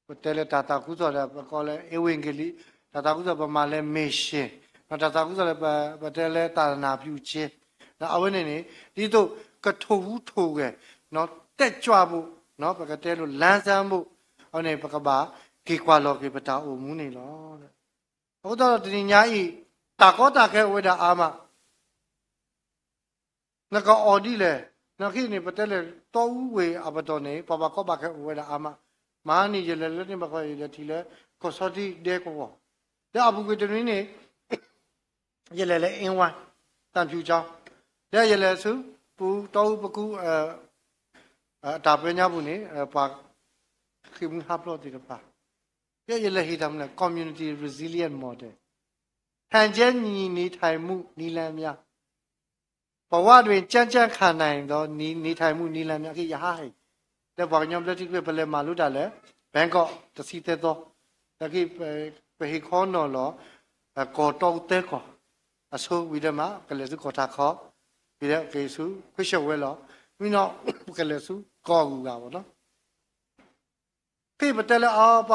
ပတဲလၢတၢ်သးခုကစီၣ်ဒီး ပကိးလၢ အဝ့ၢ်ကလံး, တၢ်သးခုကစီၣ်ပမၤလၢ mission, တၢ်သးခုကစီၣ်လၢပတဲလၢ သာသနာပြုခြင်း, အဝဲန့ၣ်န့ၣ် ဒ်သိးကထိၣ်ဟူးထိၣ်ဂဲၤ တဲာ်ကွၢ်ဘိၣ်, ပကတဲလိာ် လန်းဆန်းဘိၣ်, အဝဲန့ၣ် ပကဘၣ်က့ၤကွၢ်လီၤက့ၤပတၢ်အိၣ်မူန့ၣ်လီၤ. အဃိသတးဒီးတနံၤညါအံၤ တၢ်ကီတၢ်ခဲအိၣ်ဝဲဒၣ်အါမး နကအီၣ်ဒ်လဲၣ်, နခ့န့ၣ် ပတဲလဲၣ် တီအူဝ့ၢ်အပတီၢ်န့ၣ် ပှၤဘၣ်ကီဘၣ်ခဲအိၣ်ဝဲဒၣ်အါမး, မဟါန့ၣ် ယလဲၤလၢန့ၣ်ဘၣ်ဃီ ယလဲၤထံၣ်လၢ ကီၢ်ဆီဒံဒဲကဝီၤ, ဒီးအပူၤကွံာ်တနွံန့ၣ် ယလဲၤလၢ အင်းဝ သံဖြူချောင်း, ဒီးယလဲၤဆူ ပူတီအူပကူ အတၢ်ပၢညါပူၤန့ၣ် ပှၤဃ့ၢ်မှံဟးဖျိးသ့ၣ်တဖၣ်, ဒီးယလဲၤဟ့ၣ်တၢ်မနုၤလဲၣ် community resilient model, ဖန်ကျဲညီနံထံမူနံလၢမၠါ ပဝါတွင်ကျဲကျဲခါနံဒီးနံထံမူနံလၢမၠါ က့ယဟးဟ့ၣ်, ဒီးပှၤကညီဘျၢထံခဝ့ၡၢၣ် ပလဲၤမၤလိတၢ်လၢ ဘဲကီၢ်တဆံသၢသီ, ဒီးက့ ပဟ့ၣ်ခီနီၣ်လီၤ ကီၢ်တီအူသၢကီၢ်, အဆိဝံၤဒီးမး ကလဲၤဆူကီၢ်ထးခီ, ဝံၤဒီးက့ၤဆူ ခွ့ၡၢၣ်ဝဲလီၤ, မ့ၢ်နီၢ် ပကလဲၤဆူကီၢ်ဂုၤဂၤဘၣ်နီၤ ဖဲပတဲလၢအပ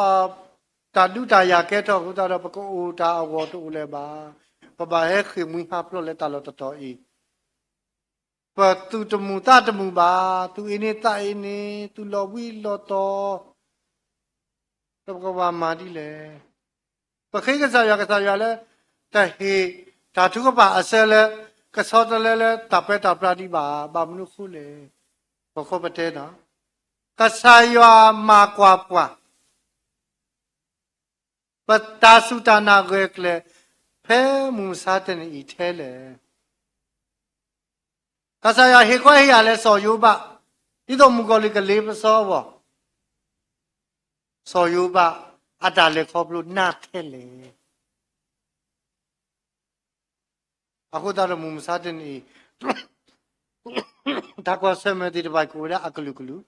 တၢ်ဒုးတၢ်ယၤကဲထီၣ်အဃိသတးဒီး ပကအိၣ်တၢ်အဂီၢ်တအိၣ်လၢၤဘၣ်, ပဘၣ်ဟဲဃ့ၢ်မှံဟးဖျိးလၢတၢ်လီၢ်တတီၤအံၤ, ပသူၣ်တမုာ်သးတမုာ်ဘၣ်, သူၣ်အ့န့သးအ့န့, သူၣ်လီၤဘှံးလီၤတီၤ, ဒီးပကဘၣ်မၤဒ်လဲၣ် ပဃ့ကစၢ်ယွၤ ကစၢ်ယွၤလၢ တဟ့ၣ်တၢ်ထုကဖၣ်အဆၢလၢ ကဆီတလဲလၢတၢ်ပၢတၢ်ပြးဒံးဘၣ်, ဘၣ်မနုၤအဃိလဲၣ်, ပဃိပတဲနီၤ, ကစၢ်ယွၤမၤကွၢ်ပှၤ ပတၢ်စူၢ်တၢ်နာ်ဂၢၢ်ကျၢၤ ဖဲမုၢ်မဆါတနံၤအံၤထဲလဲၣ်. ကစၢ်ယွၤဟ့ၣ်ခီဟ့ၣ်ယာ်လၢစီၤယိၤဘး, ဒ်သိးမုၣ်ကီၤလံၢ်ကလ့ပစီအဂီၢ်, စီၤယိၤဘး အတၢ်လဲၤခီဖျိနးထဲလဲၣ်. အဃိသတးဒီးမုၢ်မဆါတနံၤအံၤ တၢ်ကွၢ်ဆၢၣ်မဲာ်သ့ၣ်တဖၣ်ကအိၣ်ဝဲဒၣ်အကလုာ်ကလုာ်,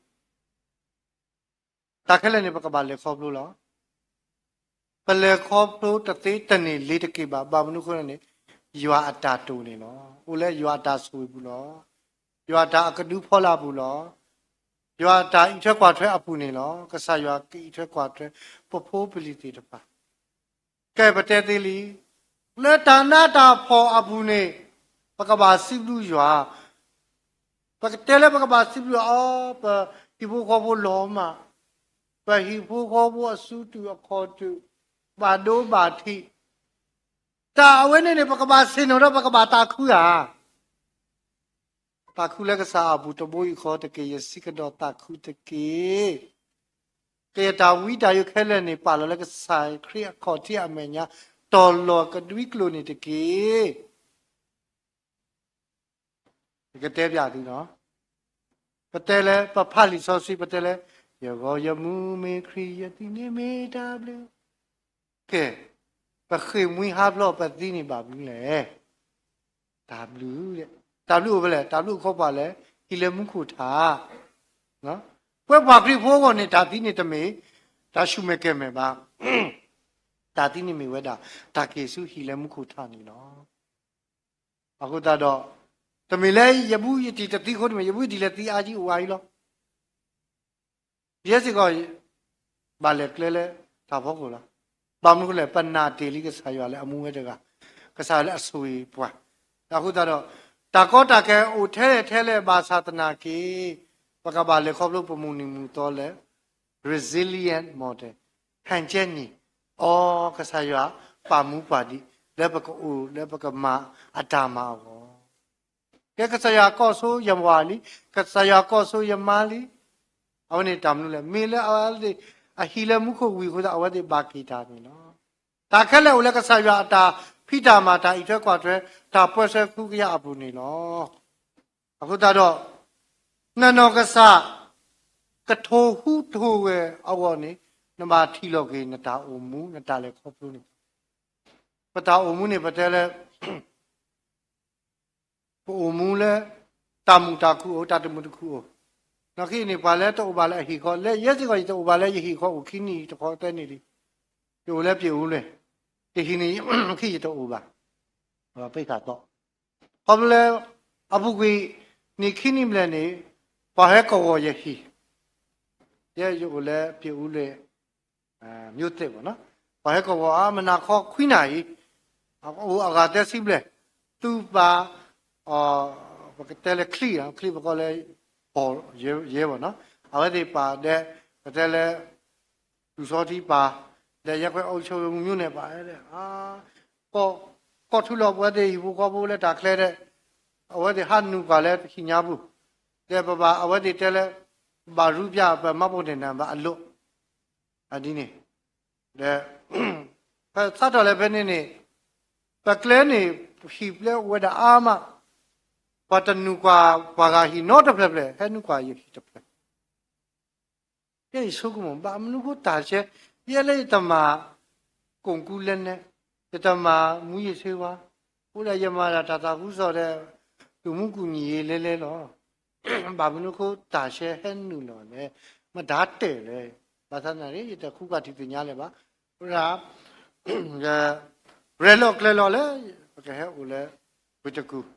တၢ်ခဲလၢာ်န့ၣ် ပကဘၣ်လဲၤခီဖျိလီၤ. ပလဲၤခီဖျိတသ့တန့ၢ်လ့ၤတက့ၢ်ဘၣ်. ဘၣ်မနုၤအဃိန့ၣ် ယွၤအတၢ်တိာ်န့ၣ်လီၤ. အိၣ်လၢယွၤအတၢ်ဆိၣ်ဂ့ၤပူၤလီၤ. ယွၤအတၢ်အကဒုဖီလာ်အပူၤလီၤ. ယွၤအတၢ်အံးထွဲကွၢ်ထွဲအပူၤန့ၣ်လီၤ. ကစၢ်ယွၤကအံးထွဲကွၢ်ထွဲ ပဖိပလံၤသ့ၣ်တဖၣ် ကဲ ပတဲသ့လံ, လၢတၢ်နးတၢ်ဖှီၣ်အပူၤန့ၣ် ပကဘၣ်စံးဘျုးယွၤ, ပကတဲလၢပကဘၣ်စံးဘျုးအီၤ, ပဟံၣ်ဖိဃီဖိလီၤမၢ်, ပဟံၣ်ဖိဃီဖိအစုတုာ်အခီၣ်တုာ်, ဘၣ်ဒိဘၣ်ထံး, တၢ်အဝဲန့ၣ်န့ၣ် ပကဘၣ်ဆ့ၣ်နီၤဒီးပကဘၣ်သးခုဧါ. သးခုလၢကစၢ်အပူၤတဘိယူၢ်ဃီတက့ၢ်. ယစံးကဒီးသးခုတက့ၢ်. ကယဲၢ်တၢ်ဝံတၢ်ယိးခဲလၢာ်န့ၣ် ပာ်လီၤလၢကစၢ်ခရံာ်အခီၣ်ထံးအမဲာ်ညါ, တီၤလီၤကဒွံကျိာ်န့ၣ်တက့ၢ်. ယကတဲပျးသုလီၤ. ပတဲလၢပဖးလံာ်စီဆှံ ပတဲလၢ ယဂီၢ်ယမူမ့ၢ်ခရံာ် ယသံန့ၣ်မ့ၢ်တၢ်ဘျုး. ကဲ, ပဃ့ၢ်မှံဟးဖျိး ပသံန့ၣ်ဘၣ်မနုၤလဲၣ်. တၢ်ဘျုး, တၢ်ဘျုးအိၣ်ဖဲလဲၣ်. တၢ်ဘျုးအိၣ်ခီပှၤလဲၣ်. ဟံၣ်လၢမူခိၣ်ထး. ပဝဲပှၤခရံာ်ဖိအဂီၢ်န့ၣ် တၢ်သံန့ၣ်တမ့ၢ် တၢ်ဆူၣ်မဲာ်ကဲၤမဲာ်ဘၣ်. တၢ်သံန့ၣ်မ့ၢ်ဝဲဒၣ် တၢ်က့ၤဆူဟံၣ်လၢမူခိၣ်ထးန့ၣ်လီၤ. အဃိသတးဒီး တမ့ၢ်လၢယဘူးယတံၢ်တသံအဃိတမ့ၢ်, ယဘူးယတံၢ်လဲၤသံအါကံအိၣ်အါအံၤလီၤ. ယဲစ့ၢ်ကီး ဘၣ်လဲၤကျဲလၢတၢ်ဖီခိၣ်လီၤ. ဘၣ်မနုၤအဃိလဲၣ်, ပနာ်တ့ၢ်လံကစၢ်ယွၤလၢအမူဝဲတဂၤ, ကစၢ်ယွၤလၢအဆိၣ်ဂ့ၤပှၤ. အဃိသတးဒီး တၢ်ကီတၢ်ခဲအိၣ်ထဲလဲၣ်ထဲလဲၣ်ဘၣ်ဆၣ်သနာ်က့ ပကဘၣ်လဲၤခီဖျိပမုၢ်နံၤမုၢ်သီလၢ resilient model, ဟဲကဲနံၤ, အီ ကစၢ်ယွၤပာ်မူပှၤဒံး လၢပကအိၣ်လၢပကမၤအတၢ်မၤအဂီၢ်. ကဲကစၢ်ယွၤကီၢ်ဆိယမၤလံ, ကစၢ်ယွၤကီၢ်ဆိယမါလံ. အဝဲန့ၣ်တၢ်မနုၤလဲၣ်, မ့ၢ်လၢအဝဲသ့ၣ်အဟံၣ်လၢမူခိၣ်ဝံၤအဃိသတး အဝဲသ့ၣ်ဘၣ်က့ၤတၢ်န့ၣ်လီၤ. တၢ်ခဲလၢာ်အိၣ်လၢကစၢ်ယွၤအတၢ်ဖံးတၢ်မၤ တၢ်အံးထွဲကွၢ်ထွဲ တၢ်ပၢဆှၢဃုကယၤအပူၤန့ၣ်လီၤ. အဃိသတးဒီး နနီၢ်ကစၢ် ကထိၣ်ဟူးထိၣ်ဂဲၤအဂီၢ်န့ၣ် နဘၣ်ထံၣ်လီၤက့ၤနတၢ်အိၣ်မူ နတၢ်လဲၤခီဖျိန့ၣ်, ပတၢ်အိၣ်မူန့ၣ် ပတဲလၢ ပအိၣ်မူလၢ တၢ်မုာ်တၢ်ခုၣ်အိၣ် တၢ်တမုာ်တခုၣ်အိၣ်, နီၢ်ခံန့ၣ် ပှၤလၢတအိၣ်ဘၣ်လၢအဟံၣ်ဃီ လၢယဲစ့ၢ်ကီး ယတအိၣ်ဘၣ်လၢယဟံၣ်ဃီအိၣ်ခံနံၣ်တခီသၢနံၣ်လံ. ယအိၣ်လၢပျံၤအူလဲၣ်, တဟံၣ်န့ၣ် ခံယတအိၣ်ဘၣ်, ပ့ၢ်သးသီ. ခီဖျိလၢ အပူၤကွံာ် နံၣ်ခံနံၣ်ဘျဲၣ်န့ၣ် ပှၤဟဲကဝီၤယဟံၣ်, ယဲယအိၣ်လၢပျံၤအူလဲၣ် မျိုးသစ်ပေါ့နော်, ပှၤဟဲကဝီၤအါ မုၢ်နၤခီခွံနၣ်ရံၣ်, အိၣ်အဂၤသၢဆံဘျဲၣ်, သူပာ် ပကတဲလၢချံၣ်, ချံၣ်ပကိးလၢ ရဲပေါ့နော်, အဝဲသ့ၣ်ပာ်ဒီး ပတဲလၢ လူစီထံပာ်, ဒီးရပ်ကွက်အုပ်ချုပ်ရေးမှူး မြို့နယ်ပါ, ကီၢ်ထူလီၤပဝဲသ့ၣ်ဟံၣ်ဖိဃီဖိလၢတၢ်ချဲဒီး အဝဲသ့ၣ်ဟးနုာ်ပှၤလၢဟံၣ်ညါပူၤ, ဒီးပဘၣ်အဝဲသ့ၣ်တဲလၢ ဘၣ်ရူပျၢ် ပမှတ်ပုံတင်နံပါတ်အလွတ်, အဒ်န့ၣ်, ဒီး ဖဲစးထီၣ်လၢဖဲန့ၣ်န့ၣ် ပကျဲန့ၣ် ဟံၣ်ပျဲအိၣ်ဝဲဒၣ်အါမး, ပှၤတနုာ်ကွၢ်ပှၤဂၤဟံၣ်နီတဖျၢၣ်ဖျၢၣ်, ဟဲနုာ်ကွၢ်ယဟံၣ်တဖျၢၣ် ယဲယဆိကမိၣ် ဘၣ်မနုၤဃိတၢ်ဆဲး, ယဲလၢယတမၤ ကိၣ်ကူလဲနဲ, ယတမၤ မူးယစ်ဆေးဝါး, အိၣ်ဒၣ်ယမၤဒၣ်တၢ်သးခုကစီၣ်ဒီး သူၣ်မူကူၣ်နံၣ်အံၤလဲၤလဲၤလီၤ. ဘၣ်မနုၤဃိတၢ်ဆဲးဟဲနုာ်လီၤလဲၣ်, မတၤတဲာ်လဲၣ်, ဘၣ်ဆၣ်သနာ်က့ ယတဃုကွၢ်ထံသ့ၣ်ညါလၢၤဘၣ်, ဝဲဒၣ် ရဲၣ်လီၤကျဲၤလီၤလၢ ပကဟဲအိၣ်လၢ ဝ့ၢ်တကူၣ်,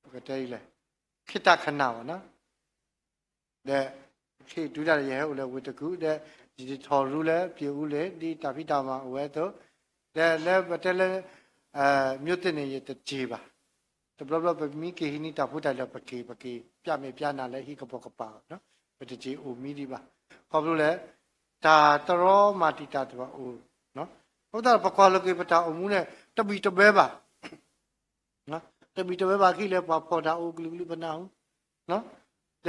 ပကတဲဒ်လဲၣ်, ခေတ်တခဏပေါ့နော်. ဒီး ခ့တုၤဒၣ်ဒီး ယဟဲအိၣ်လၢဝ့ၢ်တကူၣ်, ဒီး ယထီၣ်ရူလၢပျံၤအူလ့ၤ ဒ်တၢ်ဖံးတၢ်မၤအိၣ်ဝဲအသိး, ဒီးလၢပတဲလၢ မျိုးသစ်န့ၣ် ယတစ့ၢ်ဘၣ်. တဘျီဘျီပမ့ၢ်က့ၤဟံးန့ၢ်တၢ်ဖိတၢ်လံၤ ပက့ၤ ပက့ၤ ပျၢ်မဲာ်ပျၢ်နါလၢဟံၣ်ကပိာ်ကပၤ, ပတစ့ၢ်အိၣ်မံဒံးဘၣ်. ခီဖျိလၢ တၢ်တြီမၤတံာ်တာ်တဖၣ်အိၣ်, အဃိသတးဒီး ပကွၢ်လိာ်က့ၤပတၢ်အိၣ်မူန့ၣ် တဘံၣ်တဘဲဘၣ် တဘံၣ်တဘဲဘၣ် ခံလၢပှၤဖီၣ်တၢ်အိၣ်ကလုာ်ကလုာ်ပနၢ်ဟူ,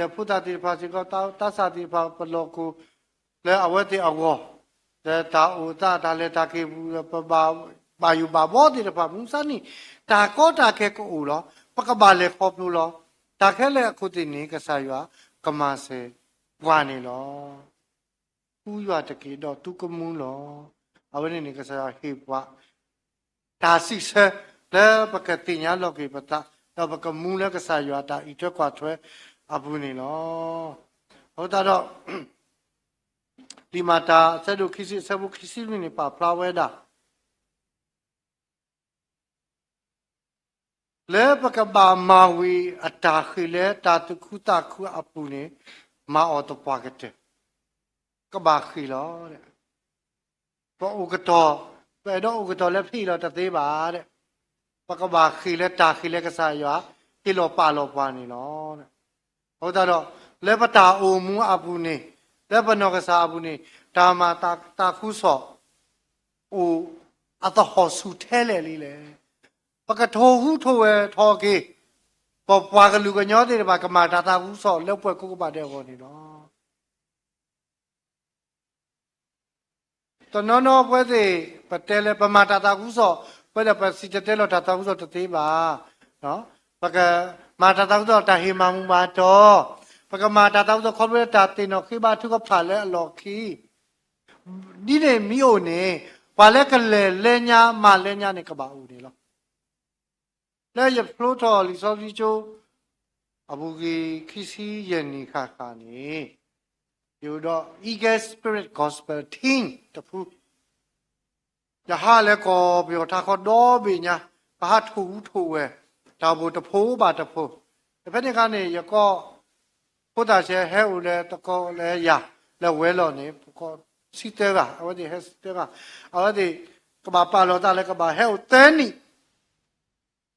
ဒီးဖိသၣ်သ့ၣ်တဖၣ်စ့ၢ်ကီး သးစၢ်သ့ၣ်တဖၣ် ပလီၢ်ကအိၣ်လၢအဝဲသ့ၣ်အဂီၢ်, ဒီးတၢ်အိၣ်သးတၢ်လဲၤတၢ်က့ၤပူၤ ပဘၣ်ယိၣ်ဘၣ်ဘှီသ့ၣ်တဖၣ် မုၢ်မဆါနံၤ တၢ်ကီတၢ်ခဲကအိၣ်လီၤ. ပကဘၣ်လဲၤခီဖျိလီၤ. တၢ်ခဲလၢာ်အခိၣ်သ့ၣ်န့ၣ် ကစၢ်ယွၤကမၤစၢၤပှၤန့ၣ်လီၤ. ဒီးသုကမူယွၤတက့ၢ်, ဒီးသုကမူလီၤ. အဝဲန့ၣ်န့ၣ် ကစၢ်ယွၤဟ့ၣ်ပှၤ တၢ်စံးဆၢ လၢပကသ့ၣ်ညါလီၤက့ၤပသး, ဒီးပကမူလၢကစၢ်ယွၤတၢ်အံးထွဲကွၢ်ထွဲအပူၤန့ၣ်လီၤ. အဃိသတးဒီး လံာ်မၤတၢ်အဆၢဒိၣ်ခံဆံအဆၢဖိခံဆံလွံၢ်န့ၣ် ပာ်ဖျါဝဲဒၣ် လၢပကဘၣ်မၤဝံၤအတၢ်ဃ့ၢ်လၢတၢ်သူၣ်ခုသးခုအပူၤန့ၣ်, မၤအီၤသပှၢ်ကတၢၢ်, ကဘၣ်ဃ့ၢ်လီၤ. ပအိၣ်ကတီၢ်, ပအဲၣ်ဒိးအိၣ်ကတီၢ်လၢဖဲအံၤလီၤတသ့ဘၣ်. ပကဘၣ်ဃ့ၢ်လၢတၢ်ဃ့ၢ်လၢကစၢ်ယွၤဟ့ၣ်လီၤပာ်လီၤပှၤန့ၣ်လီၤ. အဃိသတးဒီး လၢပတၢ်အိၣ်မူအပူၤန့ၣ်, လၢပနီၢ်ကစၢ်အပူၤန့ၣ်, တၢ်မၤတၢ်သးခုကစီၣ် အိၣ်အသဟီၣ်ဆူၣ်ထဲလဲၣ်လံလဲၣ်. ပကထိၣ်ဟူးထိၣ်ဝဲထီၣ်က့ၤ, ပပှၤကလုာ်ကညီသ့ၣ်တဖၣ် ကမၤတၢ်သးခုကစီၣ်လၢပှဲၤခိၣ်ကပၤဒဲးအဂီၢ်န့ၣ်လီၤ. တနီၤနီၤပဝဲသ့ၣ် ပတဲလၢပမၤတၢ်သးခုကစီၣ်, ပဝဲဒၣ်ပစံၣ်တဲၤတဲလီၤတၢ်သးခုကစီၣ်တသ့ဘၣ်. ပကမၤတၢ်သးခုကစီၣ်တၢ်ဟ့ၣ်မၤမူမၤတီၤ, ပကမၤတၢ်သးခုကစီၣ်ခီဖျိလၢတၢ်သ့ၣ်နီၣ်ဃ့ဘါထုကဖၣ်လၢအလီၢ်ခံ ဒ်န့ၣ်မ့ၢ်အိၣ်န့ၣ်, ပှၤလၢကလဲၤလဲညါမၤလဲညါန့ၣ်ကဘၣ်အိၣ်န့ၣ်လီၤ. လၢယဖျိထီၣ်လံာ်စီဆှံကၠိ အပူၤကွံာ်ခံဆံယဲၢ်နံၣ်ဃၣ်ဃၣ်န့ၣ်, ယအိၣ်ဒီး Eagle Spirit Gospel Team တဖု ယဟးလၢကီၢ်ပယီၤထးခီဒီဘ့ၣ်ညါ, ပဟးထိၣ်ဟူးထိၣ်ဝဲ, တၢ်အိၣ်ဖှိၣ်တဖိဘၣ်တဖိ, ဒီးဖဲန့ၣ်အခါန့ၣ် ယကီၢ်ဖိသၣ်ဆဲးဟဲအိၣ်လၢသကိးလၢယၤ, လၢဝဲၤလီၢ်န့ၣ် ပကီၢ်ဆံသၢဂၤ, အဝဲသ့ၣ်ဟဲဆံသၢဂၤ, အဝဲသ့ၣ် ကဘၣ်ပာ်လီၤသးလၢကဘၣ်ဟဲအိၣ်သၢနံၣ်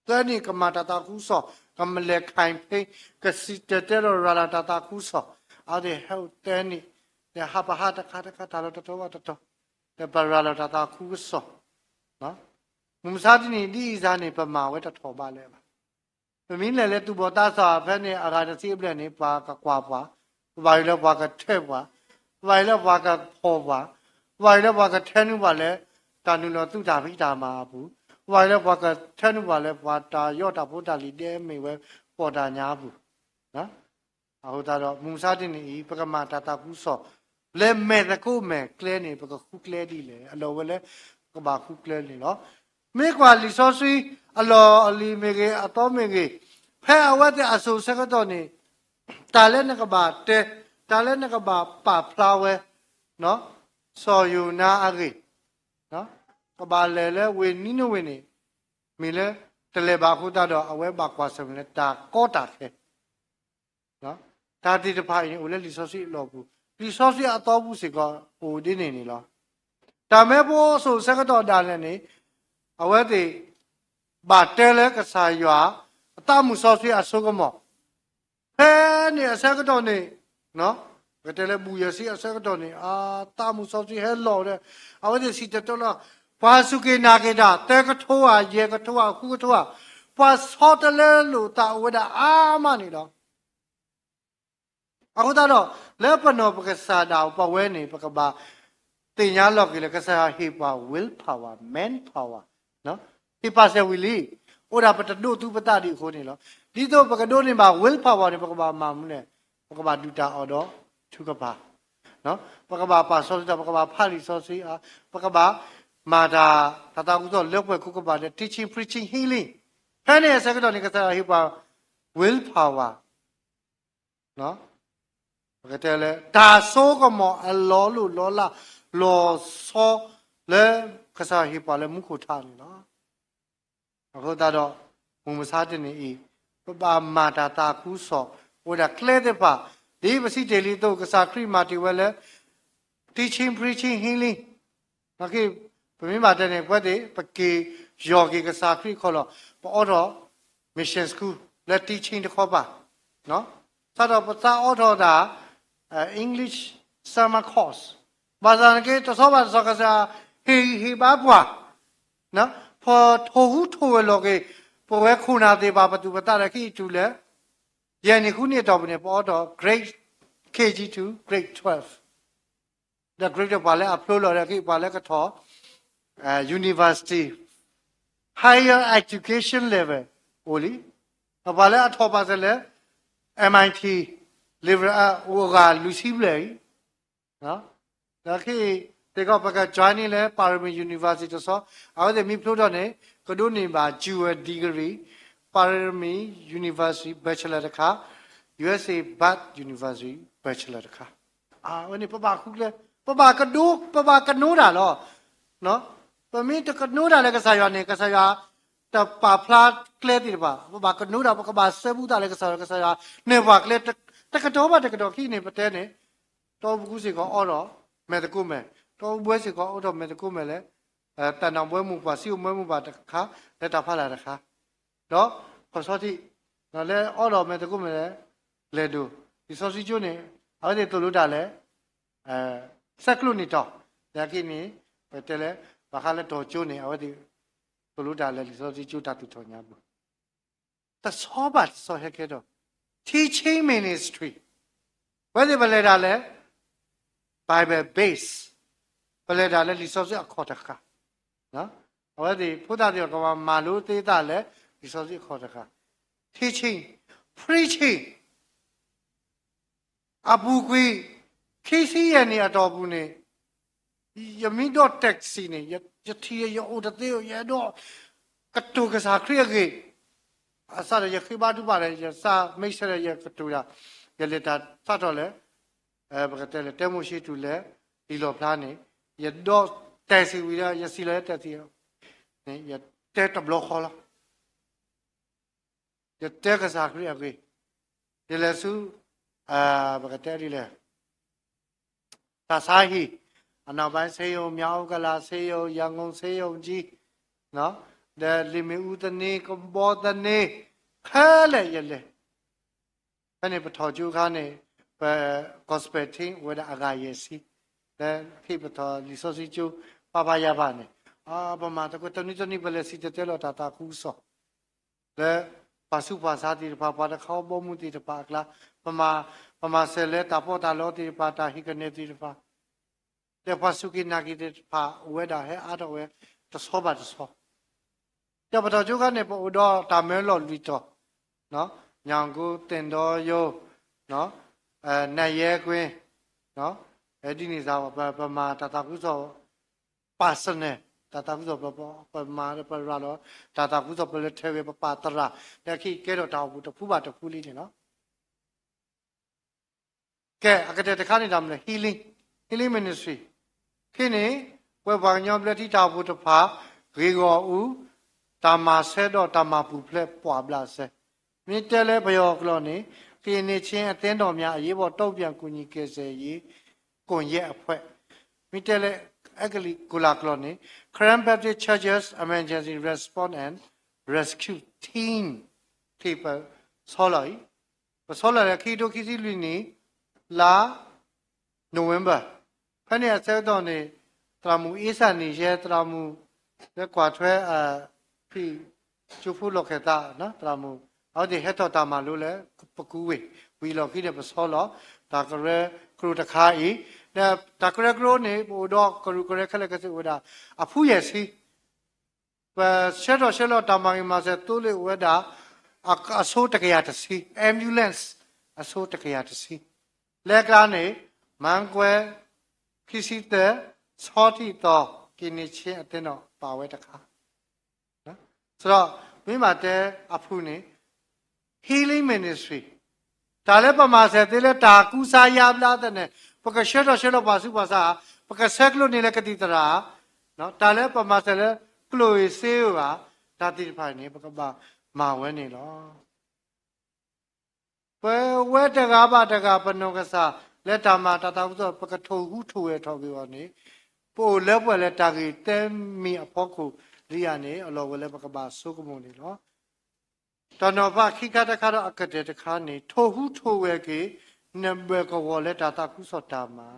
သၢနံၣ်ကမၤတၢ်သးခုကစီၣ်, ကမၤလဲၤ campaign, ကစံၣ်တဲၤတဲလီၤရၤလီၤတၢ်သးခုကစီၣ်, အဝဲသ့ၣ်ဟဲအိၣ်သၢနံၣ်, ဒီးဟးပဟးတခါတခါတၢ်လီၤတတီၤဘၣ်တတီၤ, ဒီးပရၤလီၤတၢ်သးခုကစီၣ်, မုၢ်မဆါတနံၤဒ်အံၤစ့ၢ်န့ၣ် ပမၤဝဲတထီၣ်ဘးလၢၤဘၣ်. ပမ့ၢ်လဲၤလၢသူၣ်ဘီၣ်သးစၢ်ဖဲန့ၣ် အဂၤတဆံအဘျဲၣ်န့ၣ် ပှၤကကွၢ်ပှၤ, ပဘၣ်ယိၣ်လၢပှၤကထၢပှၤ, ပဘၣ်ယိၣ်လၢပှၤကဖီၣ်ပှၤ, ပဘၣ်ယိၣ်လၢပှၤကထၢနုာ်ပှၤလၢ တၢ်နုာ်လီၤသုးတၢ်ဖံးတၢ်မၤအပူၤ, ပဘၣ်ယိၣ်လၢပှၤကထၢနုာ်ပှၤလၢပှၤတၢ်ယီၣ်တၢ်ဖိတၢ်လံၤဒဲမ့ၢ်ဝဲပီၣ်တၢ်ညါအပူၤ အဃိသတးဒီး မုၢ်မဆါတနံၤအံၤ ပကမၤတၢ်သးခုကစီၣ် လၢမဲာ်သကိးမဲာ်ကျဲန့ၣ် ပကဃုကျဲဒ်လဲၣ်, အလီၢ်ဝဲလၢ ပကဘၣ်ဃုကျဲန့ၣ်လီၤ. မ့ၢ်ကွၢ်လံာ်စီဆှံ အလီၢ်အလံၤမ့ၢ်ဂ့ၤ အသီမ့ၢ်ဂ့ၤ, ဖဲအဝဲသ့ၣ်အစိၤဆၢကတီၢ်န့ၣ် တၢ်လၢနကဘၣ်တဲ, တၢ်လၢနကဘၣ်ပာ်ဖျါဝဲ, စီၤယိၤနါအဂ့ၢ်, ကဘၣ်လဲၤလၢဝ့ၢ်နံၤနဝ့ၣ်န့ၣ် မ့ၢ်လၢတလဲၤဘၣ်အဃိသတးဒီး အဝဲဘၣ်ကွၢ်ဆၢၣ်မဲာ်လၢတၢ်ကီတၢ်ခဲ တၢ်သ့ၣ်တဖၣ်အံၤန့ၣ် အိၣ်လၢလံာ်စီဆှံအလီၢ်ပူၤ, လံာ်စီဆှံအသီပူၤစ့ၢ်ကီး အိၣ်ဒ်န့ၣ်န့ၣ်လီၤ. တၢ်မၢဖိအစိၤဆၢကတီၢ်ဒၣ်လဲာ်န့ၣ် အဝဲသ့ၣ် ဘၣ်တဲလၢကစၢ်ယွၤ အသးမုၢ်စီဆှံအစိကမီၤ, ဖဲန့ၣ်အဆၢကတီၢ်န့ၣ် ပကတဲလၢဘူၣ်ယဲၢ်ဆံအဆၢကတီၢ်န့ၣ် အသးမုၢ်စီဆှံဟဲလီၤဒီး အဝဲသ့ၣ်စံၣ်တဲၤတဲလီၤ ပှၤစူၢ်က့ၤနာ်က့ၤတၢ် သၢကထိဧါ ယဲၢ်ကထိဧါ ဃုကထိဧါ, ပှၤဆီတလဲလိာ်သးအိၣ်ဝဲဒၣ်အါမးန့ၣ်လီၤ. အဃိသတးဒီး လၢပနီၢ်ပကစၢ်ဒၣ်ပဝဲန့ၣ် ပကဘၣ်သ့ၣ်ညါလီၤက့ၤလၢကစၢ်ယွၤဟ့ၣ်ပှၤ will power, man power, ဟ့ၣ်ပာ်စၢၤဝံၤလံ, အိၣ်ဒၣ်ပတဒိးသူပသးဒံးအဃိန့ၣ်လီၤ. ဒ်သိးပကဒိးန့ၢ်ဘၣ် will power န့ၣ် ပကဘၣ်မၤမနုၤလဲၣ်, ပကဘၣ်ဒုၣ်တၢ်အီၣ်ဒီးထုကဖၣ် ပကဘၣ်ပာ်စီဆှံတၢ်, ပကဘၣ်ဖးလံာ်စီဆှံအါ, ပကဘၣ်မၤတၢ်သးခုကစီၣ်လၢပှဲၤခိၣ်ကပၤဒီး teaching, preaching, healing, ဖဲန့ၣ်အဆၢကတီၢ်န့ၣ် ကစၢ်ယွၤဟ့ၣ်ပှၤ will power, ပကတဲလၢ တၢ်စိကမီၤအလီၤလိၢ်လီၤလး လီၤဆီ လၢကစၢ်ယွၤဟ့ၣ်ပှၤလၢမူခိၣ်ထးန့ၣ်လီၤ. အဃိသတးဒီး မုၢ်မဆါတနံၤအံၤ ပဘၣ်မၤတၢ်သးခုကစီၣ် အိၣ်ဝဲဒၣ်ကျဲသ့ၣ်တဖၣ်, ဒ်ပစံးတ့ၢ်လံအသိး ကစၢ်ခရံာ်မၤတ့ၢ်ဝဲလၢ teaching, preaching, healing, ပမ့ၢ်ဘၣ်တဲန့ၣ် ပဝဲသ့ၣ် ပက့ၤယီၢ်က့ၤကစၢ်ခရံာ်ခီၣ်လီၢ်, ပအိးထီၣ် mission school လၢ teaching တခီပၤ, စးထီၣ်ပသးအိးထီၣ်တၢ် English summer course, ဘၣ်ဆၣ်သနာ်က့ တဆီဘၣ်တဆီ ကစၢ်ဟ့ၣ်ဂံၢ်ဟ့ၣ်ဘါပှၤ, ပထိၣ်ဟူးထိၣ်ဝဲလီၤက့ၤ ပဝဲခိၣ်နၢ်သ့ၣ်တဖၣ် ပသူၣ်ပသးဒီး ကဟံးတုၤလၢ ယဲၢ်နံၣ်ဃုနံၣ်အတီၢ်ပူၤန့ၣ် ပအိးထီၣ် grade, K G to grade twelve, ဒီး grade ဒီး ပှၤလၢအဖျိလီၤဒီး ကဟံးပှၤလၢကထီၣ် university, higher education level အိၣ်လံ, ဒီးပှၤလၢအထီၣ်ပာ်စၢၤလၢ M I T, liberal arts အိၣ်အဂၤလွံၢ်ဆံဘျဲၣ်အံၤ, ဒီးခဲအံၤ သ့ၣ်ကီး ပက join န့ၢ်လၢ ပါရမီ University တဆီ, အဝဲသ့ၣ်မ့ၢ်ဖျိထီၣ်န့ၣ် ကဒိးန့ၢ်ဘၣ် dual degree, ပါရမီ University Bachelor တခါ, USA Bath University Bachelor တခါ. အဝဲန့ၣ် ပဘၣ်ဃုကျဲ, ပဘၣ်ကဒိ, ပဘၣ်ကနိတၢ်လီၤ. ပမ့ၢ်တကနိတၢ်လၢကစၢ်ယွၤန့ၣ် ကစၢ်ယွၤတပာ်ဖျါကျဲသ့ၣ်တဖၣ်, ပဘၣ်ကနိတၢ်, ပကဘၣ်စဲဘူးတၢ်လၢကစၢ်ယွၤ, ကစၢ်ယွၤန့ၢ်ပှၤကျဲ တကတီၢ်ဘၣ်တကတီၢ်. ခဲအံၤန့ၣ် ပတဲန့ၣ် တီပူၤစ့ၢ်ကီး အိးထီၣ်မဲာ်သကိးမဲာ်, တီပူၤဘှဲစ့ၢ်ကီး အိးထီၣ်မဲာ်သကိးမဲာ်လၢ တၢ်နၢ်ဘှဲမိၢ်ပှၢ် စံးအိၣ်ဘှဲမိၢ်ပှၢ်တခါ လၢတၢ်ဖးလၢ်တခါ, ဒီး ကီၢ်ဆီထံး လၢအိးထီၣ်မဲာ်သကိးမဲာ်လၢ လဲၤဒိၣ် လံာ်စီဆှံကၠိန့ၣ် အဝဲသ့ၣ်သိၣ်လိတၢ်လၢ ဆဲးကျိးန့ၢ်တီၤ, လၢခံန့ၣ် ပတဲလၢ ဘၣ်ဃးလၢတီၤကၠိန့ၣ် အဝဲသ့ၣ် သိၣ်လိတၢ်လၢလံာ်စီဆှံကၠိတၢ်သူၣ်ထီၣ်ညါပူၤ တဆီဘၣ်တဆီဟဲကဲထီၣ် teaching ministry, အဝဲသ့ၣ်ပလဲၤတၢ်လၢ Bible base, ပလဲၤတၢ်လၢလံာ်စီဆှံအခီၣ်တဃၣ်, အဝဲသ့ၣ်ဖိသၣ်သ့ၣ်တဖၣ်ကဘၣ်မၤလိသ့သးလၢ လံာ်စီဆှံအခီၣ်တဃၣ်, teaching, preaching, အပူၤကွံာ် ခံဆံယဲၢ်နံၣ်အတီၢ်ပူၤန့ၣ် ယမ့ၢ်ဒိး taxi န့ၣ် ယထံၣ်ယအိၣ်တသ့, ယအဲၣ်ဒိးကတိၤကစၢ်ခရံာ်အဂ့ၢ်, အစးဒီးယဃ့ဘါထုကဖၣ်ဒီး ယစး make sure ဒီး ယကတိၤတၢ်, ယလဲၤတၢ်စးထီၣ်လၢ ပကတဲလၢ တဲမိၤၡ့တုၤလၢ လံာ်လီၣ်ဖျါန့ၣ် ယဒိး taxi ဝံၤဒီး ယစံးလီၤလၢ taxi န့ၣ် ယတဲတဘျီဃီလီၤ. ယတဲကစၢ်ခရံာ်အဂ့ၢ်, ယလဲၤဆူ ပကတဲဒ်လဲၣ်, တၢ်ဆါဟံၣ်, အနောက်ပိုင်းဆေးရုံ, မြောက်ဥက္ကလာဆေးရုံ, ရန်ကုန်ဆေးရုံကြီး, ဒီးလ့ၣ်မ့ၣ်အူသန့, ကဘီသန့, ခဲလၢာ်ယလဲၤ. ဖဲန့ၣ်ပထီၣ်ကၠိအခါန့ၣ် ပ gospel team အိၣ်ဝဲဒၣ်အဂၤယဲၢ်ဆံ, လၢဟ့ၣ်ပထီၣ်လံာ်စီဆှံကၠိ ပၢ်ပၢ်ယၢ်ယၢ်န့ၣ်, ပမၤသကိးတနွံတနွံ ပလဲၤစံၣ်တဲၤတဲလီၤတၢ်သးခုကစီၣ် လၢပှၤဆူးပှၤဆါသ့ၣ်တဖၣ်, ပှၤတခီဘီမုၢ်သ့ၣ်တဖၣ်အကျါ, ပမၤစၢၤလၢတၢ်ပီးတၢ်လီသ့ၣ်တဖၣ်, တၢ်ဟ့ၣ်ကနဲၣ်သ့ၣ်တဖၣ်, ဒီးပှၤစူၢ်က့ၤနာ်က့ၤသ့ၣ်တဖၣ် အိၣ်ဝဲဒၣ်ဟဲအါထီၣ်ဝဲတဆီဘၣ်တဆီ, ဒီးပထီၣ်ကၠိအခါန့ၣ် ပအိၣ်ဒီးတၢ်မၢလီၢ်လွံၢ်တီၤ, ညောင်ကူး, သင်တောရိုး, နတ်ရဲကွင်း, ဒ်န့ၣ်သတး ပမၤတၢ်သးခုကစီၣ် personal, တၢ်သးခုကစီၣ် ပမၤပရၤလီၤ, တၢ်သးခုကစီၣ် ပလဲၤထဲးဂ့ၤ ပပာ်သရၣ်, ဒီးခဲအံၤကဲထီၣ်တၢ်အိၣ်ဖှိၣ်တဖုဘၣ်တဖုလံန့ၣ်လီၤ. ကဲ အကတၢၢ်တခါန့ၣ် တၢ်မနုၤလဲၣ်, healing, healing ministry, ခဲအံၤန့ၣ် ပဝဲပှၤကညီဘျၢထံတၢ်အိၣ်ဖှိၣ်တဖၣ် ဂ့ၢ်ဂီၢ်အူ, တၢ်မၤဆၢဒီးတၢ်မၤပူၤဖျဲးပှၤဘျးစဲ, မ့ၢ်တဲလၢပယီၤကျိာ်န့ၣ် ကရင်နှစ်ခြင်းအသင်းတော်များ အရေးပေါ်တုံ့ပြန်ကူညီကယ်ဆယ်ရေးကွန်ရက်အဖွဲ့, မ့ၢ်တဲလၢအဲကလံးကူလၤကျိာ်န့ၣ် Karen Baptist Churches Emergency Response and Rescue Team, ဖဲပဆီလီၤအံၤ, ပဆီလီၤလၢခံကထိခံဆံလွံၢ်နံၣ် လါ November, ဖဲန့ၣ်အဆၢကတီၢ်န့ၣ် သရၣ်မုၣ်အ့စၢ်နံၣ်ယဲ သရၣ်မုၣ် လၢကွၢ်ထွဲ ဖံၣ်ကၠိဖိလီၢ်ခၢၣ်သး သရၣ်မုၣ် အဝဲသ့ၣ်ဟဲထီၣ်တၢ်မၤလိလၢပကူဝ့ၢ်, ဝံၤလီၢ်ခံန့ၣ် ပဆီလီၤ တၢ်ကရၢကရိတခါအံၤ, ဒီးတၢ်ကရၢကရိန့ၣ် ပအိၣ်ဒီးကရူၢ်ကရၢခဲလၢာ်ခဲဆ့အိၣ်ဝဲဒၣ် အဖုယဲၢ်ဆံ ပဆှၢထီၣ်ဆှၢလီၤတၢ်မၤဂ့ၤမၤစၢၤသိလ့ၣ်အိၣ်ဝဲဒၣ် အဆိတကယၤတဆံ, ambulance အဆိတကယၤတဆံ, လၢကျါန့ၣ် မၢ်ကွဲ ခံဆံသၢ, ဆီထံၣ်သီ, ကရင်နှစ်ခြင်းအသင်းတော် ပာ်ဝဲတခါ, ဆိုတော့ မ့ၢ်ဘၣ်တဲအဖုန့ၣ် healing ministry, တၢ်လၢပမၤစၢၤသ့လၢတၢ်ကူစါယါဘျါသ့ၣ်န့ၣ် ပကဆှၢထီၣ်ဆှၢလီၤပှၤဆူးပှၤဆါ, ပကဆဲးကျိးန့ၢ်လၢကသံၣ်သရၣ်, တၢ်လၢပမၤစၢၤလၢကျိၣ်ဧိၤစ့ဧိၤဧါ, တၢ်သ့ၣ်တဖၣ်န့ၣ် ပကဘၣ်မၤဝဲန့ၣ်လီၤ. ပဝဲတဂၤဘၣ်တဂၤ ပနီၢ်ကစၢ်လၢတၢ်မၤတၢ်သးခုကစီၣ် ပကထိၣ်ဟူးထိၣ်ဂဲၤထီၣ်က့ၤအီၤန့ၣ်, ပအိၣ်လၢပှဲၤလၢတၢ်ဂ့ၢ်သၢမံၤအဖီခိၣ်လံဧါန့ၣ် အလီၢ်ဝဲလၢပကဘၣ်ဆိကမိၣ်န့ၣ်လီၤ. တၢ်နီၤဖးခံခါတခါဒီးအကတၢၢ်တခါန့ၣ် ထိၣ်ဟူးထိၣ်ဂဲၤက့ၤ နဘၢၣ်ကဝီၤလၢတၢ်သးခုကစီၣ်တၢ်မၤ,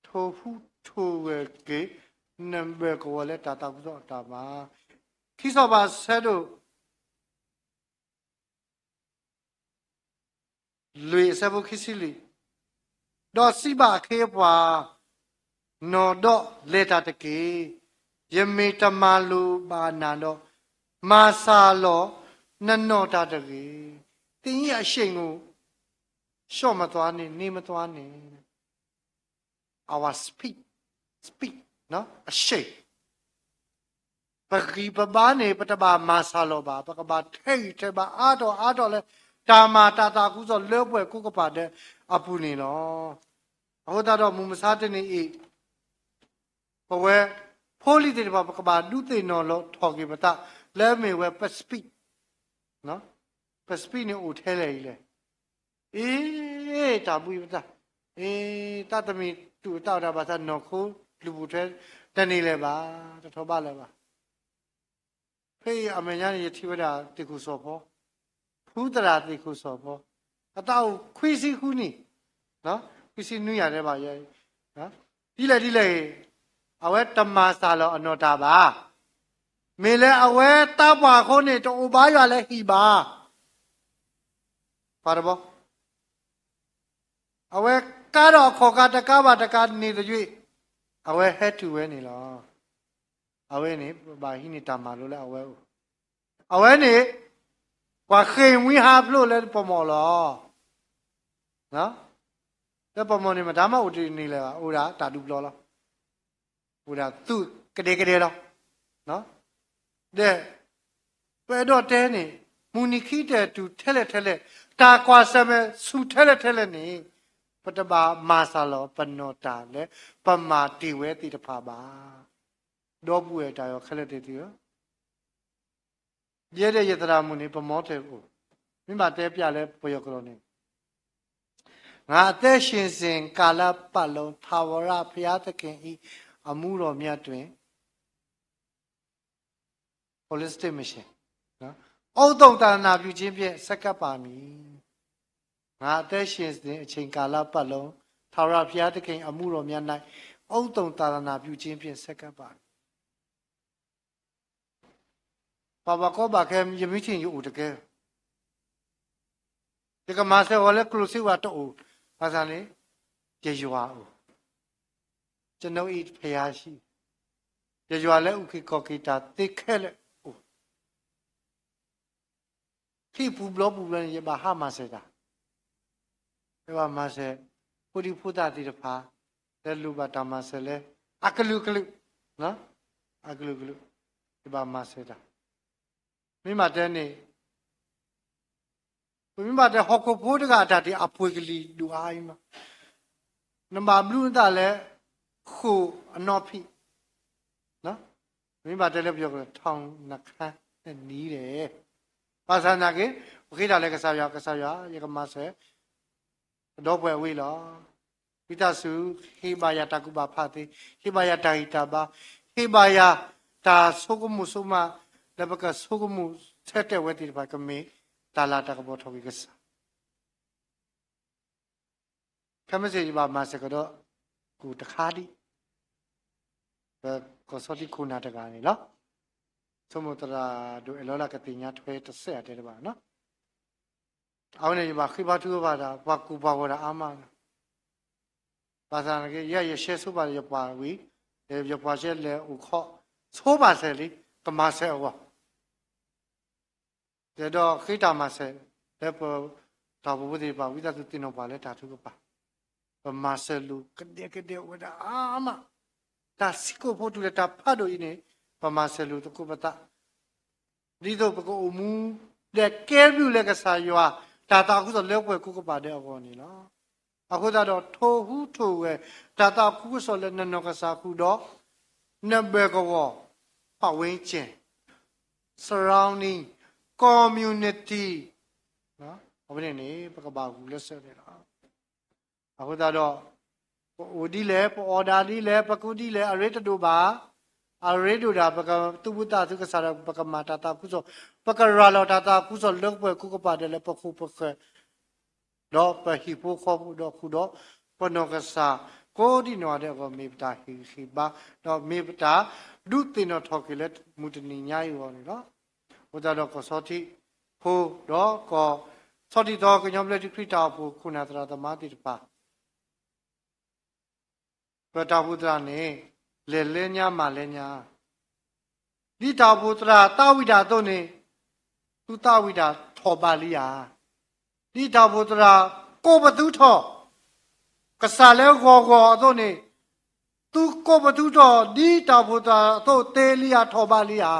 ထိၣ်ဟူးထိၣ်ဂဲၤက့ၤ နဘၢၣ်ကဝီၤလၢတၢ်သးခုကစီၣ်တၢ်မၤ, ခံစီၤပၤဆၢဒိၣ် လွံၢ်အဆၢဖိခံဆံလွံၢ်, ဒီးစံးဘၣ်အခ့အပှၤ, နီၢ်ဒီးလဲၤတၢ်တက့ၢ်. ယမ့ၢ်တမၤလိာ်ဘၣ်နၤဒီး, မၤစၢ်လီၤနနီၢ်တၢ်တဂ့ၤ. သင်အံၤအရှိန်ကို လျှော့မသွားနဲ့, နှေးမသွားနဲ့. our speech, speech, အရှ့ ပဂံၢ်ပဘါန့ၣ် ပတဘၣ်မၤစှၤလီၤဘၣ်. ပကဘၣ်ထဲးဂံၢ်ထဲးဘါအါထီၣ်အါထီၣ်လၢ တၢ်မၤတၢ်သးခုကစီၣ်လၢပှဲၤကိးကပၤဒဲးအပူၤန့ၣ်လီၤ. အဃိသတးဒီးမုၢ်မဆါတနံၤအံၤ ပဝဲဖိလံၤသ့ၣ်တဖၣ် ပကဘၣ်ဒုးသ့ၣ်နီၣ်လီၤထီၣ်က့ၤပသး လၢမ့ၢ်ဝဲပ speech, ပ speech န့ၣ်အိၣ်ထဲလဲၣ်အံၤလဲၣ်. အ့ တၢ်ဘှံးပသး, အ့ သးတမ့ၢ်တူၢ်တၢ်အီၣ်တၢ်ဘၣ်သး နီၢ်ခိကလုၢ်ပူၤထွဲ တန့ၢ်လၢၤဘၣ်, တထီၣ်ဘးလၢၤဘၣ်. ဖဲအံၤအမဲာ်ညါန့ၣ် ယထံၣ်ဝဲဒၣ်သ့ၣ်ခိၣ်စီၤဖီ, ဖုသရၣ်သ့ၣ်ခိၣ်စီၤဖီ, အသးအိၣ်ခွံဆံဃုနံၣ်, ခွံဆံနွံယၤတဲဘၣ်ယဲ, ဒ်လဲၣ်ဒ်လဲၣ်ဂ့ၤ, အဝဲတမၤစှၤလီၤအနီၢ်တၢ်ဘၣ်. မ့ၢ်လၢအဝဲသးပှၢ်အဃိန့ၣ် တအိၣ်ဘါယွၤလၢဟံၣ်ဘၣ်. ပှၤတဘီ အဝဲကါဒီးအခီၣ်ကါတကါဘၣ်တကါန့ၣ်တယွ့ၣ်, အဝဲဟဲတုၤဝဲန့ၣ်လီၤ. အဝဲန့ၣ် ပဘၣ်ဟံးန့ၢ်တၢ်မၤလိလၢအဝဲအိၣ်, အဝဲန့ၣ် ပှၤဃ့ၢ်မှံဟးဖျိးလၢပမီၢ်လီၤ. လၢပမီၢ်န့ၣ် မတၤမးအိၣ်တန့ၢ်လၢၤဘၣ်, အိၣ်ဒၣ်တၢ်ဒူပျီလီၤ. အိၣ်ဒၣ်သူၣ်ကဒဲကဒဲလီၤ. ဒီး ပအဲၣ်ဒိးတဲန့ၣ်, မုၢ်နံၤခံတဲာ်တုၤထဲလဲၣ်ထဲလဲၣ်, တၢ်ကွၢ်ဆၢၣ်မဲာ်ဆူၣ်ထဲလဲၣ်ထဲလဲၣ်န့ၣ်, ပတဘၣ်မၤစှၤလီၤပနီၢ်တၢ်လၢပမၤတ့ၢ်ဝဲသ့ၣ်တဖၣ်ဘၣ်. ဒီပုၢ်ဝဲၢ်တၢ်အဲၣ်ခဲလၢာ်သ့ၣ်သုဧၢ, ယဲဒၣ်ယသရၣ်မုၣ်န့ၣ် ပမီတၢ်အိၣ်, မ့ၢ်ဘၣ်တဲပျၢ်လၢပယီၤကျိာ်န့ၣ်, ငါအသက်ရှင်စဉ်ကာလပတ်လုံး ထာဝရဘုရားသခင်၏ အမှုတော်မြတ်တွင် အိုးသုတ်သာသနာပြုခြင်းဖြင့် ဆက်ကပ်ပါမည်. ငါအသက်ရှင်စဉ်အချိန်ကာလပတ်လုံး ထာဝရဘုရားသခင် အမှုတော်များ၌ အိုးသုတ်သာသနာပြုခြင်းဖြင့် ဆက်ကပ်ပါမည်. ပှၤဘၣ်ကီဘၣ်ခဲ ယမ့ၢ်ထံၣ်န့ၣ် ယအိၣ်တကဲ, ယကမၤစၢၤအီၤလၢကျိၣ်စ့ဝဲတအိၣ်, ဘၣ်ဆၣ်န့ၣ် ယယွၤအိၣ်, ကျွန်ုပ်၏ဘုရားရှိ, ယယွၤလၢအုၣ်က့ၤခီၣ်က့ၤတၢ်သ့ခဲလၢာ်အိၣ်. ဟံၣ်ပူၤဘျီပူၤဘျီန့ၣ် ယဘၣ်ဟးမၤစၢၤတၢ်, ယဘၣ်မၤစၢၤ ဖိဒံဖိသၣ်သ့ၣ်တဖၣ် လၢလိၣ်ဘၣ်တၢ်မၤစၢၤလၢ အကလုာ်ကလုာ်, အကလုာ်ကလုာ်, ယဘၣ်မၤစၢၤတၢ်, မ့ၢ်ဘၣ်တဲန့ၣ် ပမ့ၢ်ဘၣ်တဲဟီၣ်ခိၣ်ဖိတဂၤအတၢ်တ့ၢ်အပှ့ၤကလံၤဒိၣ်အါအံၤမး, နဘၣ်ဘျုးနသးလၢ ဃိာ်အနီၢ်ဖံး, မ့ၢ်ဘၣ်တဲလၢပယီၤကျိာ် ထောင်နှုတ်ခမ်းနှစ်နည်းလဲၣ်. ဘၣ်ဆၣ်သနာ်က့ ပဃ့တၢ်လၢကစၢ်ယွၤ, ကစၢ်ယွၤ ယကမၤစၢၤ ဒီပုၢ်ဝဲၢ်အဝ့ၢ်လီၤ. ဝံသးစူၤ ဟ့ၣ်ဘၣ်ယၤတၢ်ကူၣ်ဘၣ်ဖးသ့, ဟ့ၣ်ဘၣ်ယၤတၢ်ဂံၢ်တၢ်ဘါ, ဟ့ၣ်ဘၣ်ယၤတၢ်ဆိကမိၣ်ဆိကမး လၢပကဆိကမိၣ်ဆၢတဲာ်ဝဲသ့ၣ်တဖၣ် ကမ့ၢ်တၢ်လၤတၢ်ကပီၤထီၣ်က့ၤကစၢ်. ခဲမုၢ်ဆ့ၣ်ယဘၣ်မၤစၢၤကဒီး ကူၣ်တခါဒံး ပကီၢ်ဆီထံခိၣ်နၢ်တဂၤန့ၣ်လီၤ. ဆိကမိၣ်သရၣ်ဒိၣ်အဲၣ်လီၤလၢကသ့ၣ်ညါထွဲတစဲးအတဲတဘၣ်နီၤ. အဝဲန့ၣ်ယဘၣ်ဃ့ဘါထုကဖၣ်တၢ် ပှၤကူၣ်ပှၤဂီၤတၢ်အါမးလီၤ. ဘၣ်ဆၣ်သနာ်က့ ယဲယဆဲဆိပာ်ယပှၤဝံၤ ယပှၤဆဲလဲၤအိၣ်ခိး ဆိပာ်စၢၤလံ ကမၤစၢၤအဂီၢ် ယဲဒီးဃ့တၢ်မၤစၢၤ လၢပတၢ်အိၣ်ဖှိၣ်ဖိသ့ၣ်တဖၣ် ဝံသးစူၤသ့ၣ်နီၣ်ပှၤလၢတၢ်ထုကဖၣ်, ပမၤစၢၤလိာ်ကဒဲကဒဲအိၣ်ဝဲဒၣ်အါမး, တၢ်ဆံးကိာ်ဖိတုၤလၢတၢ်ဖးဒိၣ်အံၤန့ၣ် ပမၤစၢၤလိာ်သကိးပသး ဒ်သိးပကအိၣ်မူ ဒီးကဲဘျုးလၢကစၢ်ယွၤ တၢ်သးခုကစီၣ်လၢပှဲၤကိးကပၤဒဲးအဂီၢ်န့ၣ်လီၤ. အဃိသတးဒီး ထိၣ်ဟူးထိၣ်ဂဲၤ တၢ်သးခုကစီၣ်လၢနနီၢ်ကစၢ်ဃုာ်ဒီး နဘၢၣ်ကဝီၤ ပတ်ဝန်းကျင် surrounding community အဝဲန့ၣ်န့ၣ် ပကဘၣ်ဂုာ်လၢစၢၤန့ၣ်လီၤ. အဃိသတးဒီး ပအိၣ်ဒ်လဲၣ် ပအီၣ်ဒၣ်ဒ်လဲၣ် ပကူဒ်လဲၣ် အရ့တဒိၣ်ဘၣ်. အရ့ဒိၣ်ဒၣ် ပကသူၣ်ဖှံသးညီကစၢ်ဒီး ပကမၤတၢ်သးခုကစီၣ် ပကရၤလီၤတၢ်သးခုကစီၣ်လၢပှဲၤကိးကပၤဒဲးလၢပခိၣ်ပဃၢၤ ဒီးပဟံၣ်ဖိဃီဖိဒီးဃုာ်ဒီး ပနီၢ်ကစၢ် ကိးဒံနီၢ်ဂၤဒဲးအဂီၢ် မ့ၢ်ပတၢ်ဟ့ၣ်ဂံၢ်ဟ့ၣ်ဘါ ဒီးမ့ၢ်ပတၢ်ဒုးသ့ၣ်နီၣ်ထီၣ်က့ၤလၢမုၢ်တနံၤညါအံၤအဂီၢ်န့ၣ်လီၤ. အဃိသတးဒီးကီၢ်ဆီထံဖိ ဒီးကီၢ်ဆီထံသီ ကညီဘျၢထံခရံာ်တၢ်အိၣ်ဖှိၣ်ခိၣ်နၢ်သရၣ်သမါသ့ၣ်တဖၣ် ပတၢ်အိၣ်ဖှိၣ်သရၣ်န့ၣ် လဲၤလၢညါမၤလၢညါ, ဒ်တၢ်အိၣ်ဖှိၣ်သရၣ်သးဝံၣ်တၢ်အသိးန့ၣ် သုသးဝံၣ်တၢ်ထီၣ်ဘးလံဧါ. ဒ်တၢ်အိၣ်ဖှိၣ်သရၣ်ကိးပသူထီၣ် ကစၢ်လၢဂီၤဂီၤအသိးန့ၣ် သုကိးပသူထီၣ်ဒ်တၢ်အိၣ်ဖှိၣ်သးအသိး သ့လံဧါ ထီၣ်ဘးလံဧါ.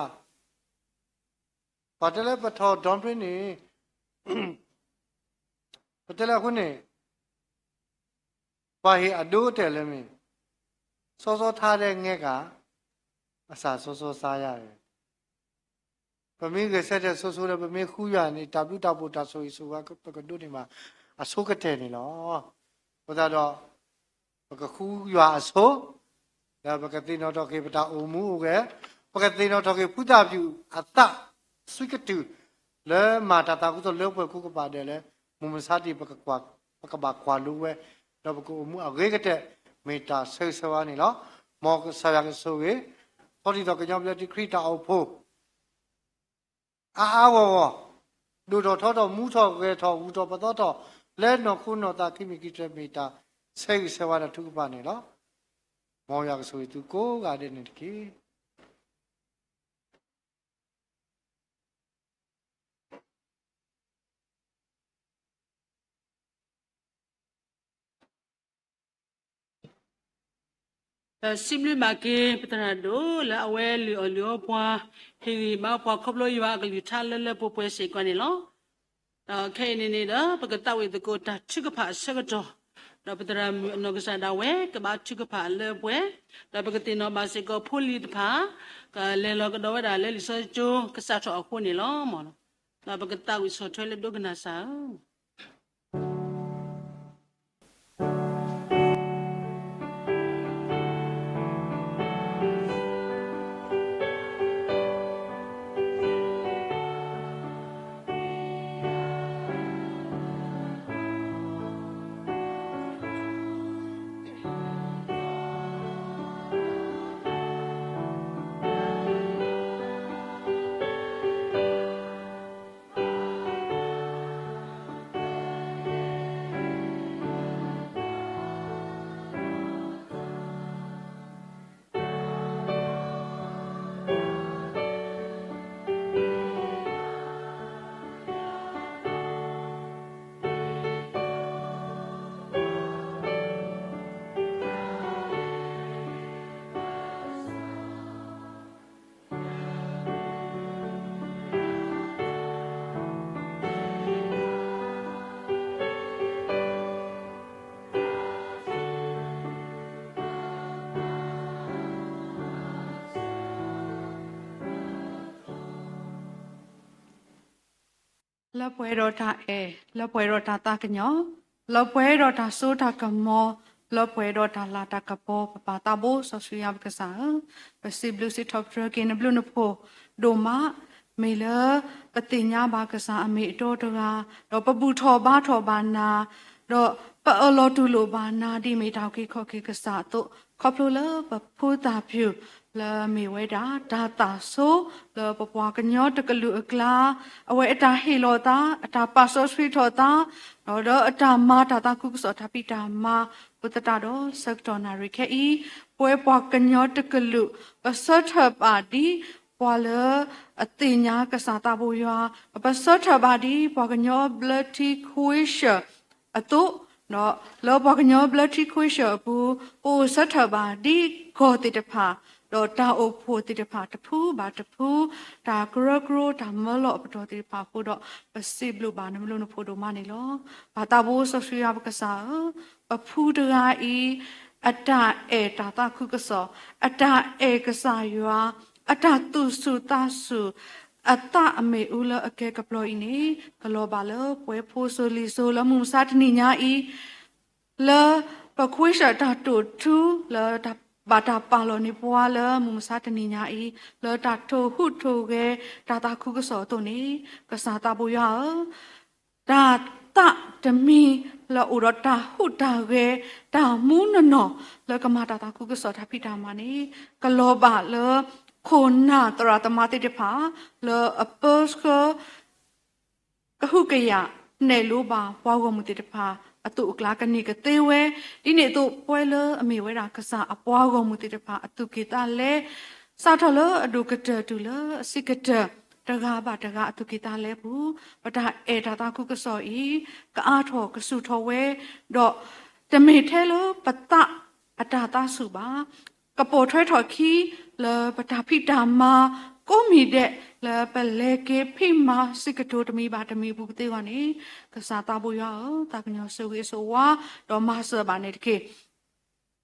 ပှၤတဲလၢပထီၣ် doctrine န့ၣ် ပတဲလၢအဃိန့ၣ် ပှၤဟ့ၣ်အဒိအတဲာ်လၢမ့ၢ် စီစီထါဒဲငဲကၤ အစၢ်စီစီဆါယၤ ပမ့ၢ်ဂဲၤဆၢထၢၣ်ဆိဆိဒီး ပမ့ၢ်ဃူယွၤန့ၣ် တၢ်ဘျုးတၢ်ဖှိၣ်တၢ်ဆိၣ်ဂ့ၤဆိၣ်ဝါ ပကဒိးန့ၢ်ဘၣ်အဆိကတၢၢ်န့ၣ်လီၤ. အဃိသတးဒီး ပကဃူယွၤအဆိ ဒီးပကသ့ၣ်နီၣ်ထီၣ်က့ၤပတၢ်အိၣ်မူအိၣ်ဂဲၤ, ပကသ့ၣ်နီၣ်ထီၣ်က့ၤဖုသၣ်ဖၠူၣ်အသး သွံကတုၢ် လၢမၤတၢ်သးခုကစီၣ်လၢပှဲၤကိးကပၤဒဲးလၢ မုၢ်မဆါတနံၤ ပကဘၣ်ကွၢ်လိဝဲ, ဒီးပကအိၣ်မူအဂ့ၤကတၢၢ် မ့ၢ်တၢ်ဆၢဂ့ၤဆၢဝါန့ၣ်လီၤ. မ်ကစၢ်ယွၤကဆိၣ်ဂ့ၤ ထီၣ်ထီၣ်ကညီဘျၢထံခရံာ်တၢ်အိၣ်ဖှိၣ် အါအါဂီၢ်ဂီၢ်, ဒိၣ်ထီၣ်ထီထီၣ် မူထီၣ်ဂဲၤထီၣ် ဂုၢ်ထီၣ်ပသီထီၣ် လၢနီၢ်ခိနီၢ်သးခံမံၤခံဆၢ မ့ၢ်တၢ်ဆၢဂ့ၤဆၢဝါဒီးထုကဖၣ်န့ၣ်လီၤ. မ်ယွၤကဆိၣ်ဂ့ၤသုကိးဂၤဒဲးန့ၣ်တက့ၢ်. ဒီးစံးဘျုးဘၣ်က့ၤ ပသရၣ်ဒိၣ်လၢအဝဲလုၢ်အီၣ်လုၢ်အီပှၤ, ဟ့ၣ်ဂံၢ်ဘါပှၤခီဖျိယွၤအကလုၢ်ကထါလၢလၢပှဲၤပှဲၤစ့ၢ်ကီးန့ၣ်လီၤ. ဒီးခဲအံၤန့ၣ်န့ၣ်ဒီး ပကသးဝံၣ်သကိးတၢ်ထုကဖၣ်အဆၢကတီၢ်, ဒီးပသရၣ်မုၣ်အနီၢ်ကစၢ်ဒၣ်ဝဲ ကဘၣ်ထုကဖၣ်လၢပှဲၤ, ဒီးပကသ့ၣ်နီၣ်ဘၣ်စ့ၢ်ကီးဖိလံၤတဖၣ် ကလဲၤလီၤကဒီးဝဲဒၣ်လၢလံာ်စီဆှံကစးထီၣ်အဃိန့ၣ်လီၤ. မ်ဒီးပကသးဝံၣ်ဆီၣ်ထွဲလၢဒိကနၣ်စၢ်ဧၢ. လၢပှဲၤဒီးတၢ်အဲၣ်, လၢပှဲၤဒီးတၢ်သးကညီၤ, လၢပှဲၤဒီးတၢ်စိတၢ်ကမီၤ, လၢပှဲၤဒီးတၢ်လၤတၢ်ကပီၤ ပပၢ်သးဘိစီဆှံယွၤပကစၢ်ဧၢ, ပစံးဘျုးစံးထီၣ်ပတြၢၤက့ၤနဘျုးနဖှိၣ်ဒိၣ်မး, မ့ၢ်လၢပသ့ၣ်ညါဘၣ်ကစၢ်အမ့ၢ်အတီတဂၤ, ဒီးပဘူၣ်ထီၣ်ဘါထီၣ်ဘၣ်နၤ, ဒီးပအၢၣ်လီၤတူၢ်လိာ်ဘၣ်နၤဒ်မ့ၢ်တၢ်အုၣ်က့ၤခီၣ်က့ၤကစၢ်အသိး, ခီဖျိလၢပဖုသၣ်ဖၠူၣ် လၢမ့ၢ်ဝဲဒၣ်တၢ်သးဆိ လၢပပှၤကညီတကလုာ်အကျါ, အဝဲအတၢ်ဟ့ၣ်လီၤသး, အတၢ်ပာ်စီဆှံထီၣ်သး, ဒီးအတၢ်မၤတၢ်သးခုကစီၣ်တၢ်ဖံးတၢ်မၤ, အဃိသတးဒီးဆၢကတီၢ်နၣ်ရံၣ်ခဲအံၤ, ပဝဲပှၤကညီတကလုာ် ပဆၢထၢၣ်ဘၣ်ဒ်ပှၤလၢအသ့ၣ်ညါကစၢ်သးဘိယွၤ, ပဆၢထၢၣ်ဘၣ်ဒ်ပှၤကညီဘျၢထံခွ့ရှၢၣ်အသိး, ဒီးလၢပှၤကညီဘျၢထံခွ့ရှၢၣ်အပူၤ, ပအိၣ်ဆၢထၢၣ်ဘၣ်ဒ်ကီၢ်သ့ၣ်တဖၣ်, ဒီးတၢ်အိၣ်ဖှိၣ်သ့ၣ်တဖၣ်တဖုဘၣ်တဖု, တၢ်ကရၢကရိတၢ်မၢလီၤအပတီၢ်သ့ၣ်တဖၣ်အဃိဒီး, ပစံးဘျုးဘၣ်နဘျုးနဖှိၣ်ဒိၣ်မးန့ၣ်လီၤ. ပၢ်သးဘိစီဆှံယွၤပကစၢ်ဧၢ, ပဖုတဂၤအံၤ အတၢ်အဲၣ်တၢ်သးခုကစီၣ်, အတၢ်အဲၣ်ကစၢ်ယွၤ, အတၢ်သူၣ်ဆူၣ်သးဆူၣ်, အသးအမ့ၣ်အူလၢအကဲကပျီအံၤန့ၣ်, ကလီၤဘၣ်လၢပှဲၤဖိစိၤလံၤစိၤလၢမုၢ်မဆါတနံၤညါအံၤ, လၢပခွ့ရှၢၣ်တၢ်တိာ်ထူ လၢတၢ်ဘၣ်တၢ်ပာ်လီၤန့ၢ်ပှၤလၢမုၢ်မဆါတနံၤညါအံၤ, လၢတၢ်ထိၣ်ဟူးထိၣ်ဂဲၤ တၢ်သးခုကစီၣ်အသိးန့ၣ်, ကစၢ်သးဘိယွၤဧၢ, တၢ်သးတမံၤလၢအိၣ်ဒီးတၢ်ဟူးတၢ်ဂဲၤ တၢ်မူနီၢ်နီၢ် လၢကမၤတၢ်သးခုကစီၣ်တၢ်ဖံးတၢ်မၤန့ၣ်, ကလီၤဘၣ်လၢခိၣ်နၢ်သရၣ်သမါသ့ၣ်တဖၣ် လၢအပၢဆှၢ ကဟုကယာ် နဲၣ်လိပှၤဂီၢ်မုၢ်သ့ၣ်တဖၣ် အသိးအကျါကန့ၢ်ကသ့ဝဲ, ဒ်န့ၣ်အသိး ပဝဲလၢအမ့ၢ်ဝဲဒၣ်ကစၢ်အပှၤဂီၢ်မုၢ်သ့ၣ်တဖၣ် အသူၣ်ကံၢ်သးလဲ, စးထီၣ်လၢအဒိၣ်ကတၢၢ်တုၤလၢအဆံးကတၢၢ် တဂၤဘၣ်တဂၤအသူၣ်ကံၢ်သးလဲအပူၤ, ပတၢ်အဲၣ်တၢ်သးခုကစီၣ်အံၤ ကအါထီၣ်ကဆူၣ်ထီၣ်ဝဲ, ဒီးတမ့ၢ်ထဲလၢပသး အတၢ်သးဆူၣ်ဘၣ်. ကပိာ်ထွဲထီၣ်အခံ လၢပတၢ်ဖံးတၢ်မၤကိးမံၤဒဲး လၢပတၢ်ဖံးတၢ်မၤကအိၣ်မံၤဒဲးလၢပလဲၤက့ၤဖံးမၤစံးကတိၤတမံၤဘၣ်တမံၤအပူၤကသ့အဂီၢ်န့ၣ်, ကစၢ်သးဘိယွၤဧၢ, သးကညီၤဆိၣ်ဂ့ၤဆိၣ်ဝါ ဒီးမၤစၢၤဘၣ်န့ၣ်တက့ၢ်.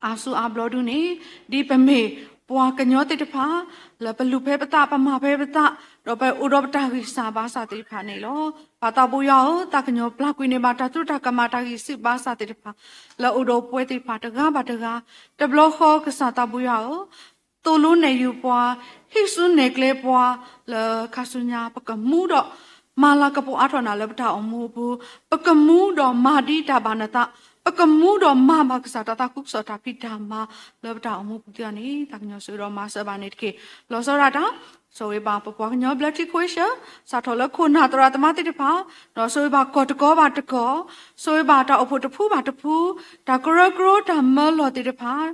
အါစုအါဘျီဒုန့ၣ် ဒ်ပမ့ၢ်ပှၤကညီသ့ၣ်တဖၣ် လၢပလူၤဖဲပသး ပမၤဖဲပသး ဒီးပအိၣ်ဒီးပတၢ်ဂံၢ်စၢ်ဘါစၢ်သ့ၣ်တဖၣ်န့ၣ်လီၤ. ပၢ်သးဘိယွၤဧၢ, သးကညီၤပျၢ်ကွံာ်န့ၢ်ဘၣ်တၢ်သရူးတၢ်ကမၣ်တၢ်ဂံၢ်စၢ်ဘါစၢ်သ့ၣ်တဖၣ် လၢအိၣ်ဒီးပဝဲသ့ၣ်တဖၣ်တဂၤဘၣ်တဂၤ, တဘျီဃီကစၢ်သးဘိယွၤဧၢ, သိၣ်လိနဲၣ်ယုၤပှၤ, ဟံးစုနဲၣ်ကျဲပှၤ, လၢခါဆူညါပကမူဒီး မၤလၤကပီၤအါထီၣ်နၤလၢပတၢ်အိၣ်မူအပူၤ, ပကမူဒီးမၤဒ်တၢ်ဘၣ်နသး, ပကမူဒီးမၤဘၣ်ကစၢ်တၢ်သးခုကစီၣ်တၢ်ဖံးတၢ်မၤလၢပတၢ်အိၣ်မူပူၤသ့အီၤန့ၣ်, သးကညီၤဆိၣ်ဂ့ၤဒီးမၤစၢၤဘၣ်န့ၣ်တက့ၢ်. လီၤဆီဒၣ်တၢ် ဆိၣ်ဂ့ၤဘၣ်ပပှၤကညီဘျၢထံခဝ့ၡၢၣ်, စးထီၣ်လၢခိၣ်နၢ်သရၣ်သမါသ့ၣ်တဖၣ်, ဒီးဆိၣ်ဂ့ၤဘၣ်ကီၢ်တကီဘၣ်တကီၢ်, ဆိၣ်ဂ့ၤဘၣ်တၢ်အိၣ်ဖှိၣ်တဖုဘၣ်တဖု, တၢ်ကရၢကရိတၢ်မၢလီၤသ့ၣ်တဖၣ်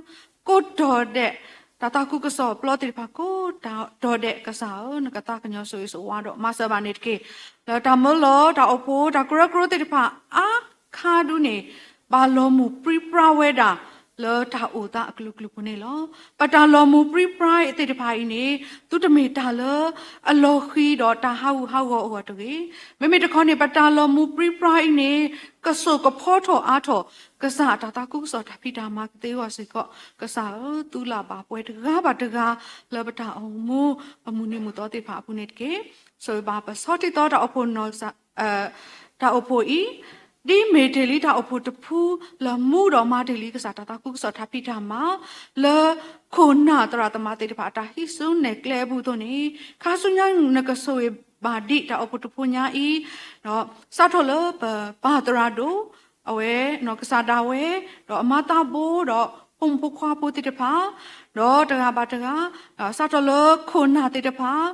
ကိးတီၤဒဲး, တၢ်သးခုကစီၣ်ပျီသ့ၣ်တဖၣ်ကိးတီၤဒဲးကစၢ်ဧၢ, နကသးကညီၤဆိၣ်ဂ့ၤဆိၣ်ဝါဒီးမၤစၢၤဘၣ်န့ၣ်တက့ၢ်. လၢတၢ်မၢလီၤတၢ်အိၣ်ဖှိၣ်တၢ်ကရၢကရိသ့ၣ်တဖၣ်အါခါဒုန့ၣ်, ဘၣ်လီၤမုၢ်ပြံပြါဝဲဒၣ် လၢတၢ်အိၣ်သးအကလုာ်ကလုာ်ပူၤန့ၣ်လီၤ. ပတၢ်လီၤမုၢ်ပြံပြါသ့ၣ်တဖၣ်အံၤန့ၣ်, သုတမ့ၢ်တၢ်လၢအလီၤဃံၤဒီးတၢ်ဟးဂူာ်ဟးဂီၤအဂီၢ်တဂ့ၤ. မ့မ့ၢ်တခီန့ၣ် ပတၢ်လီၤမုၢ်ပြံပြါအံၤန့ၣ်, ကစိာ်ကဖီထီၣ်အါထီၣ် ကစၢ်အတၢ်သးခုကစီၣ်တၢ်ဖံးတၢ်မၤကသ့အဂီၢ်စ့ၢ်ကီး, ကစၢ်ဧၢ, သုလၢ်ဘၣ်ပှၤတဂၤဘၣ်တဂၤ လၢပတၢ်အိၣ်မူအမုၢ်နံၤမုၢ်သီသ့ၣ်တဖၣ်အပူၤန့ၣ်တက့ၢ်. ဆိၣ်ဂ့ၤဘၣ်ပဆီတံၢ်သီတၢ်အိၣ်ဖှိၣ်နီၢ် တၢ်အိၣ်ဖှိၣ်အံၤ, ဒ်မ့ၢ်တ့ၢ်လံတၢ်အိၣ်ဖှိၣ်တဖု လၢမူဒီးမၤတ့ၢ်လံကစၢ်တၢ်သးခုကစီၣ်တၢ်ဖံးတၢ်မၤ လၢခိၣ်နၢ်သရၣ်သမါသ့ၣ်တဖၣ်အတၢ်ဟံးစုနဲၣ်ကျဲအပူၤအသိးန့ၣ်, ခါဆူညါနကဆိၣ်ဂ့ၤဘၣ်ဒံးတၢ်အိၣ်ဖှိၣ်တဖုညါအံၤ, ဒီးစးထီၣ်လၢပပၢ်သရၣ်ဒိၣ် အဝဲနီၢ်ကစၢ်ဒၣ်ဝဲ, ဒီးအမါသးဘိ ဒီးဖိမုၣ်ဖိခွါဖိသ့ၣ်တဖၣ်, ဒီးတဂၤဘၣ်တဂၤ, စးထီၣ်လၢခိၣ်နၢ်သ့ၣ်တဖၣ်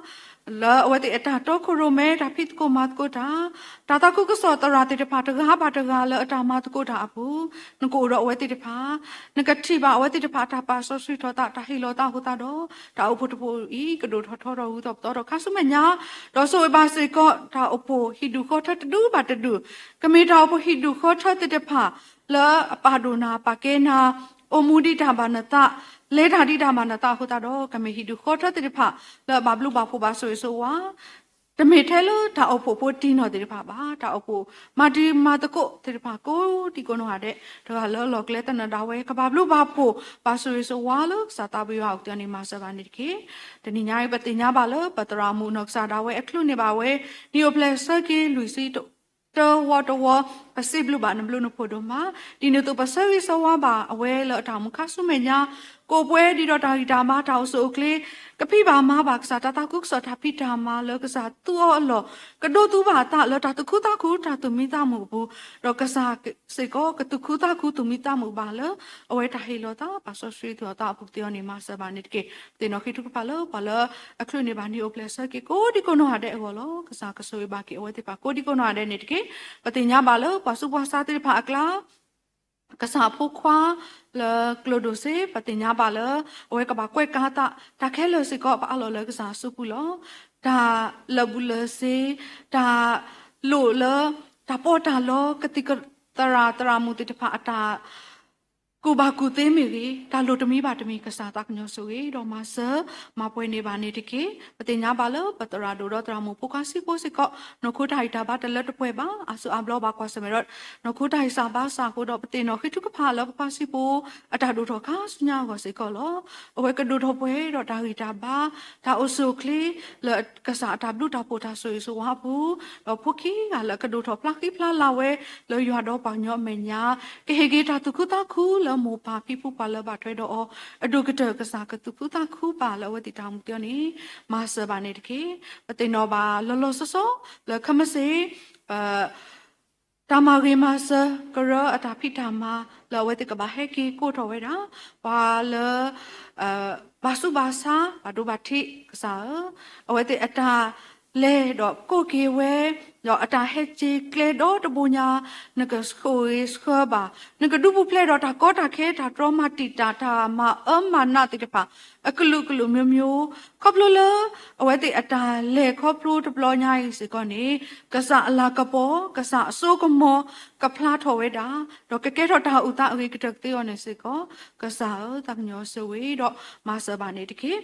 လၢအဝဲသ့ၣ်အတၢ်တီခိၣ်ရိၣ်မဲ တၢ်ဖံးသကိးမၤသကိးတၢ်, တၢ်သးခုကစီၣ်သရၣ်သ့ၣ်တဖၣ်တဂၤဘၣ်တဂၤလၢအတၢ်မၤသကိးတၢ်အပူၤ, နကအိၣ်ဒီးအဝဲသ့ၣ်တဖၣ်, နကထံၣ်ဘၣ်အဝဲသ့ၣ်တဖၣ်အတၢ်ပာ်စီဆှံထီၣ်သး တၢ်ဟ့ၣ်လီၤသးအဃိသတးဒီး, တၢ်အိၣ်ဖှိၣ်တဖုအံၤ ကဒိၣ်ထီၣ်ထီထီၣ်ဝံၤသီပသီထီၣ်ခါဆူမဲာ်ညါ, ဒီးဆိၣ်ဂ့ၤဘၣ်စ့ၢ်ကီး တၢ်အိၣ်ဖှိၣ်ဟံၣ်ဒူၣ်ဃီထၢတဒူဘၣ်တဒူၣ်, ကမ့ၢ်တၢ်အိၣ်ဖှိၣ်ဟံၣ်ဒူၣ်ဃီထၢသ့ၣ်တဖၣ် လၢအပာ်ဒိၣ်နၤပာ်ကဲနၤ, အိၣ်မူဒံးတၢ်ဘၣ်နသး, လဲၤတၢ်ဒံးတၢ်ဘၣ်နသးအဃိသတးဒီး, ကမ့ၢ်ဟံၣ်ဒူၣ်ဃီထၢသ့ၣ်တဖၣ် လၢအဘၣ်ဘျုးဘၣ်ဖှိၣ်ဘၣ်ဆိၣ်ဂ့ၤဆိၣ်ဝါ, တမ့ၢ်ထဲလၢတၢ်အိၣ်ဖှိၣ်ဖိတံၢ်နီၢ်သ့ၣ်တဖၣ်ဘၣ်, တၢ်အိၣ်ဖှိၣ်မၤတံၤမၤသကိးသ့ၣ်တဖၣ်ကိးဒံကိးနီၢ်ဂၤဒဲး, တဂၤလၢအလီၢ်ကျဲသနၢၣ်ဒၣ်ဝဲ ကဘၣ်ဘျုးဘၣ်ဖှိၣ် ဘၣ်ဆိၣ်ဂ့ၤဆိၣ်ဝါလၢကစၢ်သးဘိယွၤအအိၣ်သ့ၣ်န့ၣ် မၤစၢၤဘၣ်န့ၣ်တက့ၢ်. တနံၤညါအံၤ ပသ့ၣ်ညါဘၣ်လၢပသရၣ်မုၣ်နီၢ်ကစၢ်ဒၣ်ဝဲအချုးန့ၢ်ဘၣ်ဝဲ နံၣ်အိၣ်ဖျဲၣ်ဆၢက့ၤလွံၢ်ဆံ တဝီတဝီ, ပစံးဘျုးဘၣ်နဘျုးနဖှိၣ်ဒိၣ်မး, ဒ်န့ၣ်အသိးပဆၢဂ့ၤဆၢဝါဘၣ်အဝဲလၢအတၢ်အိၣ်မူခါဆူမဲာ်ညါ, ကအိၣ်ပှဲၤဒံးဒီးတၢ်ဂံၢ်တၢ်ဘါတၢ်အိၣ်ဆူၣ်အိၣ်ချ့, ကဖံးဘၣ်မၤဘၣ်ကစၢ်တၢ်သးခုကစီၣ်တၢ်ဖံးတၢ်မၤလၢကစၢ်သူအီၤအလီၢ်, ကဒိးသူဘၣ်အသးလၢတၢ်သူၣ်ခုသးခုတၢ်သူၣ်မံသးမုာ်အပူၤ, ဒီးကစၢ်စ့ၢ်ကီးကသူၣ်ခုသးခုသူၣ်မံသးမုာ်ဘၣ်လၢ အဝဲတၢ်ဟ့ၣ်လီၤသး ပာ်စီဆှံသူၣ်အီၤသးအပူၤသ့အီၤန့ၣ် မၤစၢၤဘၣ်န့ၣ်တက့ၢ်. ပသ့ၣ်နီၣ်ဃ့ထုကဖၣ်လၢပှၤလၢအချုးန့ၢ်ဘၣ်နံၣ်အိၣ်ဖျဲၣ်ဆၢက့ၤကိးဒံကိးနီၢ်ဂၤဒဲးအဂီၢ်လီၤ. ကစၢ်ကဆိၣ်ဂ့ၤဘၣ်က့ၤအဝဲသ့ၣ်တဖၣ်ကိးဒံကိးနီၢ်ဂၤဒဲးန့ၣ်တက့ၢ်. ပသ့ၣ်ညါဘၣ်လၢပှၤဆူးပှၤဆါသ့ၣ်တဖၣ်အကျါ ကစၢ်ဖိခွါလၢကျိၣ်ဒိၣ်စ့ ပသ့ၣ်ညါဘၣ်လၢ အဝဲကဘၣ်ကွဲးကၤသး တၢ်ခဲလၢာ်စ့ၢ်ကီး ပအးလီၤလၢကစၢ်အစုပူၤလီၤ. တၢ်လၢာ်ဘူၣ်လၢာ်စ့, တၢ်လိၣ်လၢ တၢ်ပီးတၢ်လီ ကသံၣ်သရၣ်သရၣ်မုၣ်သ့ၣ်တဖၣ်အတၢ် ကူၣ်ဘၣ်ကူၣ်သ့မ့ၢ်ဂ့ၤ, တၢ်လိၣ်တမံၤဘၣ်တမံၤ ကစၢ်သးကညီၤဆိၣ်ဂ့ၤ ဒီးမၤစၢၤမၤပှဲၤန့ၢ်ဘၣ်န့ၣ်တက့ၢ်. ပသ့ၣ်ညါဘၣ်လၢပသရၣ်ဒိၣ်ဒီးသရၣ်မုၣ်ဖိခွါဆံးဖိစ့ၢ်ကီး နီၢ်ခိတၢ်ဂံၢ်တၢ်ဘါတလၢတပှဲၤဘၣ်. အါစုအါဘျီဘၣ်ကွၢ်ဆၢၣ်မဲာ်ဒီး နီၢ်ခိတၢ်ဂံၢ်စၢ်ဘါစၢ်အဃိဒီး ပသ့ၣ်နီၣ်ဃ့ထုကဖၣ်လၢပပှၤဆံးဖိ အတၢ်ဒိၣ်ထီၣ်ခါဆူညါအဂီၢ်စ့ၢ်ကီးလီၤ. အဝဲကဒိၣ်ထီၣ်ပှဲၤဒီးတၢ်ဂံၢ်တၢ်ဘါ, တၢ်အိၣ်ဆူၣ်အိၣ်ချ့ လၢကစၢ်အတၢ်ဘျုးတၢ်ဖှိၣ်တၢ်ဆိၣ်ဂ့ၤဆိၣ်ဝါအပူၤ, ဒီးဖိခံဂၤလၢအကဒိၣ်ထီၣ်ဖျါဃံဖျါလၤဝဲ လၢယွၤဒီးပှၤကညီအမဲာ်ညါ, ကဟ့ၣ်က့ၤတၢ်သူၣ်ခုသးခုလၢမိၢ်ပၢ်ဖံဖုပှၤလၢဘၣ်ထွဲဒီးအီၤ, အဒိၣ်ကတၢၢ်ကစၢ်ကသူၣ်ခုသးခုဘၣ်လၢအဝဲသ့ၣ်တၢ်အိၣ်မူသ့အီၤန့ၣ် မၤစၢၤဘၣ်န့ၣ်တက့ၢ်. ပသ့ၣ်နီၣ်ဘၣ်လီၤလီၤဆီဆီ လၢခဲမုၢ်ဆ့ၣ် ပ တၢ်မၤဂ့ၤမၤစၢၤကရၢအတၢ်ဖံးတၢ်မၤ လၢအဝဲသ့ၣ်ကဘၣ်ဟဲက့ၤကိးထီၣ်ဝဲဒၣ် ပှၤလၢ ဘၣ်ဆူးဘၣ်ဆါ ဘၣ်ဒိဘၣ်ထံးကစၢ်ဧၢ, အဝဲသ့ၣ်အတၢ် လဲၤဒီးကိၢ်က့ၤဝဲ, ဒီးအတၢ်ဟဲစ့ၤကျဲဒီတဘိညါ, နကဆိၣ်ဂ့ၤဆှၢဘၣ်, နကဒုးပူၤဖျဲးဒီးတၢ်ကီတၢ်ခဲ တၢ်တြီမၤတံာ်တာ် တၢ်မၤအၢမၤနးသ့ၣ်တဖၣ် အကလုာ်ကလုာ်မျိုးမျိုး, ခီဖျိလၢ အဝဲသ့ၣ်အတၢ်လဲၤခီဖျိတဘျီညါအံၤစ့ၢ်ကီးန့ၣ်, ကစၢ်အလၤကပီၤ ကစၢ်အစိကမီၤ ကဖျါထီၣ်ဝဲဒၣ်, ဒီးကကဲထီၣ်တၢ်အုၣ်သးအဂ့ၤကတၢၢ်ကသ့အီၤန့ၣ်စ့ၢ်ကီး, ကစၢ်ဧၢ သးကညီၤဆိၣ်ဂ့ၤဒီးမၤစၢၤဘၣ်န့ၣ်တက့ၢ်.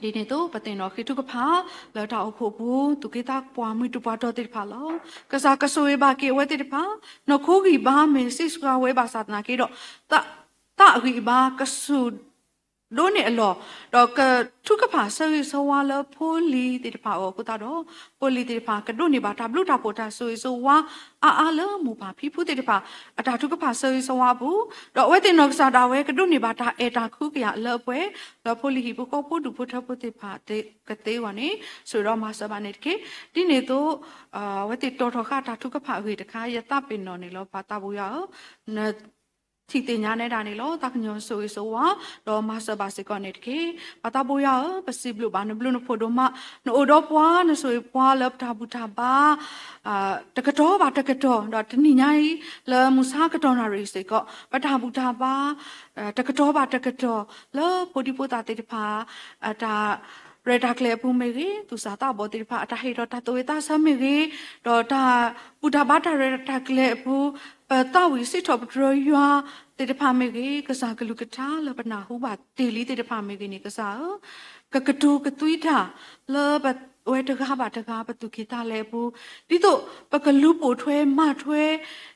ဒ်န့ၣ်အသိး ပသ့ၣ်နီၣ်ဃ့ထုကဖၣ် လၢတၢ်အိၣ်ဖှိၣ်ပူၤ သူၣ်က့သးပှၢ် မုၢ်တပှၤတီၤသ့ၣ်တဖၣ်လီၤ. ကစၢ်ကဆိၣ်ဂ့ၤဘၣ်က့ၤအဝဲသ့ၣ်တဖၣ်, နီၢ်ခိဂံၢ်ဘါမ့ၢ်စ့စှၤဝဲဘၣ်ဆၣ်သနာ်က့ဒီး, သးအဂံၢ်အဘါကဆူၣ် ဒိၣ်န့ၢ်အလီၢ်, ဒီးကထုကဖၣ်ဆၢဂ့ၤဆၢဝါလၢဖိလံၤသ့ၣ်တဖၣ်အဂီၢ်အဃိသတးဒီး, ဖိလံၤသ့ၣ်တဖၣ်ကဒိးန့ၢ်ဘၣ်တၢ်ဘျုးတၢ်ဖှိၣ် တၢ်ဆိၣ်ဂ့ၤဆိၣ်ဝါအါအါလၢမိၢ်ပၢ်ဖံဖုသ့ၣ်တဖၣ် အတၢ်ထုကဖၣ်ဆၢဂ့ၤဆၢဝါအပူၤ, ဒီးအဝဲသ့ၣ်နီၢ်ကစၢ်ဒၣ်ဝဲကဒိးန့ၢ်ဘၣ်တၢ်အဲၣ်တၢ်ကွံကယၤလၢအပှဲၤ, လၢဖိလံၤဟံၣ်ဖိဃီဖိဒူၣ်ဖိထၢဖိသ့ၣ်တဖၣ်ကသ့အဂီၢ်န့ၣ်, ဆိၣ်ဂ့ၤဒီးမၤစၢၤဘၣ်န့ၣ်တက့ၢ်. ဒ်န့ၣ်အသိး အဝဲသ့ၣ်တီၣ်ထီၣ်ဃာ်တၢ်ထုကဖၣ်အဂ့ၢ်တခါ ယသးပ့ၤနီၣ်န့ၣ်လီၤ. ပၢ်သးဘိယွၤဧၢ, န ထံၣ်သ့ၣ်ညါနဲဒၣ်န့ၣ်လီၤ. သးကညီၤဆိၣ်ဂ့ၤဆိၣ်ဝါ ဒီးမၤစၢၤဘၣ်စ့ၢ်ကီးန့ၣ်တက့ၢ်. ပၢ်သးဘိယွၤဧၢ, ပစံးဘျုးဘၣ်နဘျုးနဖှိၣ်ဒိၣ်မး, နအိၣ်ဒီးပှၤ နဆိၣ်ဂ့ၤပှၤလၢပတၢ်ဘူၣ်တၢ်ဘါ တကတီၢ်ဘၣ်တကတီၢ်, ဒီးတနံၤညါအံၤ လၢမုၢ်ဆါကတီၢ်နၣ်ရံၣ်စ့ၢ်ကီး ပတၢ်ဘူၣ်တၢ်ဘါ တကတီၢ်ဘၣ်တကတီၢ် လၢဖိဒံဖိသၣ်သ့ၣ်တဖၣ် အတၢ်ရဲၣ်တၢ်ကျဲၤအပူၤမ့ၢ်ဂ့ၤ, သူၣ်စၢ်သးဘီၣ်သ့ၣ်တဖၣ် အတၢ်ဟ့ၣ်ထီၣ်တၢ်သူၣ်ဝံၣ်သးဆၢမ့ၢ်ဂ့ၤ, ဒီးတၢ်ဘူၣ်တၢ်ဘါတၢ်ရဲၣ်တၢ်ကျဲၤအပူၤ ပသးဝံၣ်စံးထီၣ်ပတြၢၤယွၤသ့ၣ်တဖၣ်မ့ၢ်ဂ့ၤ, ကစၢ်ကလုၢ်ကထါလၢပနၢ်ဟူဘၣ်တ့ၢ်လံသ့ၣ်တဖၣ်မ့ၢ်ဂ့ၤန့ၣ် ကစၢ်ဧၢ, ကကတိၤကသွံတၢ် လၢပဝဲတဂၤဘၣ်တဂၤ ပသူၣ်ကံၢ်သးလဲအပူၤ, ဒ်သိးပကလူၤပိာ်ထွဲမၤထွဲ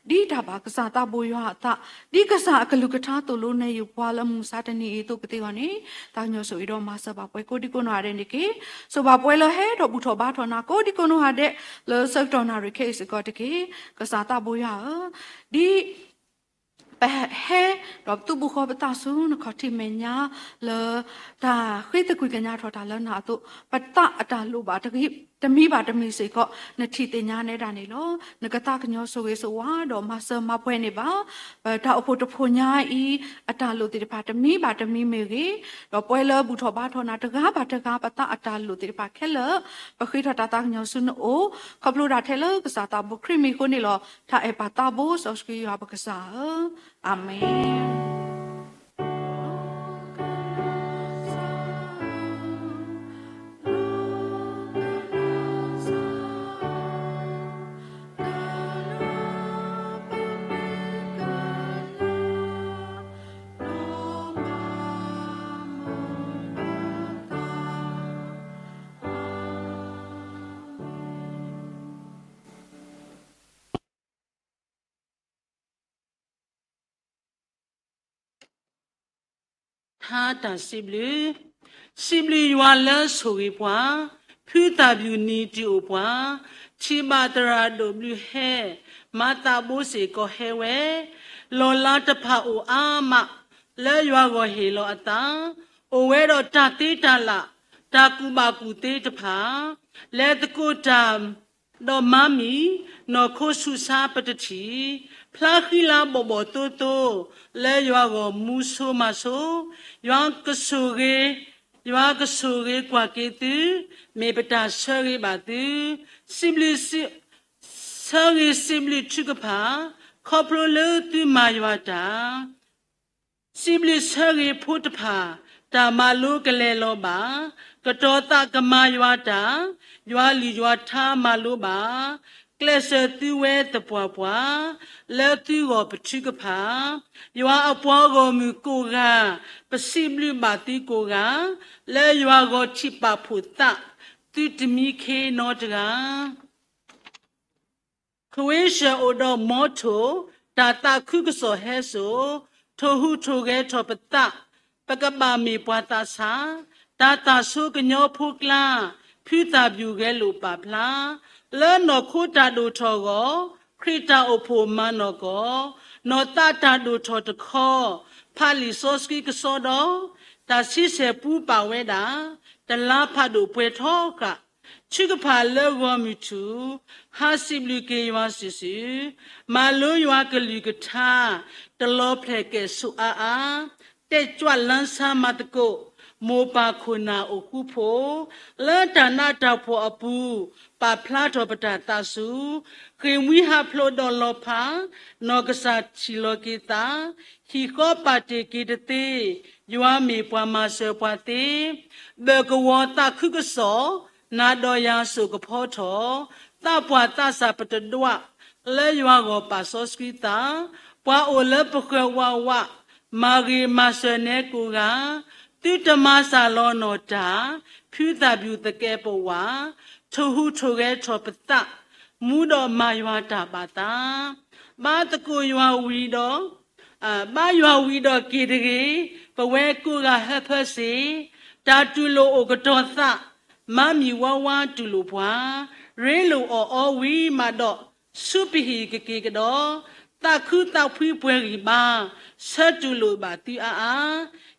ဒ်တၢ်ဘၣ်ကစၢ်သးဘိယွၤအသး, ဒ်ကစၢ်အကလုၢ်ကထါသိၣ်လိနဲၣ်ယုာ်ပှၤလၢမုၢ်မဆါတနံၤအံၤအသိးကသ့အဂီၢ်န့ၣ်, သးကညီၤဆိၣ်ဂ့ၤဒီးမၤစၢၤဘၣ်ပှၤကိးဒံကိးနီၢ်ဂၤဒဲးန့ၣ်တက့ၢ်. ဆိၣ်ဘၣ်ပှၤလၢဟဲဒီးဘူၣ်ထီၣ်ဘါထီၣ်နၤကိးဒံကိးနီၢ်ဂၤဒဲး လၢဆၢကတီၢ်နၣ်ရံၣ်ခဲအံၤစ့ၢ်ကီးတက့ၢ်. ကစၢ်သးဘိယွၤဧၢ, ဒ် ပဟဲ ဒီးပသူၣ်ဘၣ်ဃီပသးဆူနခီၣ်ထံးမဲာ်ညါ လၢတၢ်ဃ့သကွံာ်ကညးထီၣ်တၢ်လၢနၤအသိး, ပသးအတၢ်လိၣ်ဘၣ်တမံၤဘၣ်တမံၤစ့ၢ်ကီး နထံၣ်သ့ၣ်ညါနဲဒၣ်န့ၣ်လီၤ. နကသးကညီၤဆိၣ်ဂ့ၤဆိၣ်ဝါ ဒီးမၤစၢၤမၤပှဲၤန့ၢ်ဘၣ် ပတၢ်အိၣ်ဖှိၣ်တဖှိၣ်ညါအံၤ အတၢ်လိၣ်သ့ၣ်တဖၣ်တမံၤဘၣ်တမံၤမ့ၢ်ဂ့ၤ, ဒီးပှၤလၢဘူၣ်ထီၣ်ဘါထီၣ်နၤတဂၤဘၣ်တဂၤ ပသးအတၢ်လိၣ်သ့ၣ်တဖၣ်ခဲလၢာ် ပဃ့ထီၣ်တၢ်သးကညီၤဆူနအိၣ်, ခီဖျိဒၣ်ထဲလၢကစၢ်သးဘိခရံာ်မံၤအဃိန့ၣ်လီၤ. တၢ်အဲၣ်ပၢ်သးဘိစီဆှံယွၤပကစၢ်ဧၢ, အၤမ့ၣ်. ထါတၢ်စံးဘျုး, စံးဘျုးယွၤလၢဆိၣ်ဂ့ၤပှၤ, ဖုသၣ်ဘျုးနံၤတုၤအိၣ်ပှၤ, ထံၣ်ဘၣ်သရၣ်ဒိၣ်ဘျုးဟဲ, မၤသးဘိစ့ၢ်ကီးဟဲဝဲ, လီၢ်လၤတဖၣ်အိၣ်အါမး, လၢယွၤဂီၢ်ဟ့ၣ်လီၤအသး, အိၣ်ဝဲဒီးတၢ်သ့တၢ်လၣ်, တၢ်ကူၣ်ဘၣ်ကူၣ်သ့တဖၣ်, လဲၤသကိးတၢ် ဒီးမၤမံၤ, နီၢ်ခိဆူၣ်ဆါပတထံၣ်, ဖျါဃံလၤဘီၣ်ဘီၣ်သိသိ, လၢယွၤဂီၢ်မူဆိမးဆိ, ယွၤကဆိၣ်ဂ့ၤ, ယွၤကဆိၣ်ဂ့ၤကွၢ်က့ၤသု, မ့ၢ်ပတၢ်ဆၢဂ့ၤဘၣ်သု, စံးဘျုး, ဆၢဂ့ၤစံးဘျုးထုကဖၣ်, ခီဖျိလၢသုမၤယွၤတၢ် စံးဘျုးဆၢဂ့ၤဖိတဖၣ်, တၢ်မၤလိကလဲၤလီၤဘၣ်, ကတီၤသးကမၤယွၤတၢ်, ယွၤလုၢ်ယွၤထါမၤလိဘၣ်, ကျဲးစၢးသုဝဲသပှၢ်ပှၢ်, လၢသုဂီၢ်ပထုကဖၣ်, ယွၤအပှၤဂီၢ်မုၢ်ကိးဂၤ, ပစံးဘျုးဘၣ်သုကိးဂၤ, လၢယွၤဂီၢ်ထံးပာ်ဖှိၣ်သး, သုတမံခ့နီတဂၤ ခဝ့ၡၢၣ်အိၣ်ဒီးမီထိၣ်, တၢ်သးခုကစီၣ်ဟဲစိာ်, ထိၣ်ဟူးထိၣ်ဂဲၤထီၣ်ပသး, ပကဘၣ်မ့ၢ်ပှၤသးဆါ, တၢ်သးဆိကညီဖိကျါ, ဖုသၣ်ဘျုးဂဲၤလိာ်ပာ်ဖျါ, လၢနီၢ်ခိတၢ်ဒိၣ်ထီၣ်အဂီၢ်, ခရံာ်တၢ်အိၣ်ဖှိၣ်မၤနီၢ်ကီၢ်, နီၢ်သးတၢ်ဒိၣ်ထီၣ်တခီ, ဖးလံာ်စီဆှံကစီဒီ, တၢ်ဆံဆဲၣ်ပူပာ်ဝဲဒၣ်, တလါဖးဒိၣ်ပှဲၤထီဃာ် ထုကဖၣ်လၢဂီၢ်မုၢ်ထူၣ်, ဟးစံးဘျုးက့ၤယွၤစုာ်စုာ်, မၤလိယွၤကလုၢ်ကထါ, တလီၤဖျဲးကဲၣ်ဆိးအါအါ, တဲာ်ကွၢ်လၢဆါမၤသကိး, မိၢ်ပၢ်ခိၣ်နၢ်အိၣ်ဃူဖိ, လၢတၢ်နးတၢ်ဖှီၣ်အပူၤ ပာ်ဖျါထီၣ်ပတၢ်သးစူၤ, ဃ့ၢ်မှံဟးဖျိးဒီးလီၤဖး, နီၢ်ကစၢ်ထံၣ်လီၤက့ၤသး, ဟံၣ်ဃီပာ်တ့ၢ်က့ၤတသ့, ယွၤမ့ၢ်ပှၤမၤစၢၤပှၤသ့, ဘၢၣ်ကဝီၤသးခုကစီၣ်, နၤဒီးယၤစိာ်ကဖီထီၣ်, သးပှၢ်သးစၢ်ပတဒွး, လၢယွၤဂီၢ်ပာ်စီဆှံသး, ပှၤအိၣ်လၢပဃၢၤဝးဝး, မၤဂ့ၤမၤစၢၤနဲကိးဂၤ, သုတမၤစၢ်လီၤနီၢ်တၢ်, ဖုသၣ်ဘျုးသကဲးပဝး, ထိၣ်ဟူးထိၣ်ဂဲၤထီၣ်ပသး, မူဒီးမၤယွၤတၢ်ဘၣ်သး, ဘါသကိးယွၤဝံၤဒီး ဘါယွၤဝံၤဒီးက့ၤတဂ့ၤ, ပဝဲကိးဂၤဟၢဖၢစ့ၢ်, တၢ်တူၢ်လိာ်အိၣ်ကတီၤသး, မၤမံၤဝါဝါတူၢ်လိာ်ပှၤ, ရ့လိာ်အီၣ်အီဝံၤမးဒီး, ဆူပဟံၣ်ကက့ၤကဒီး, သးခုသးဖှံပှဲၤဂံၢ်ဘါ, ဆၢတူၢ်လိာ်ဘၣ်သုအါအါ,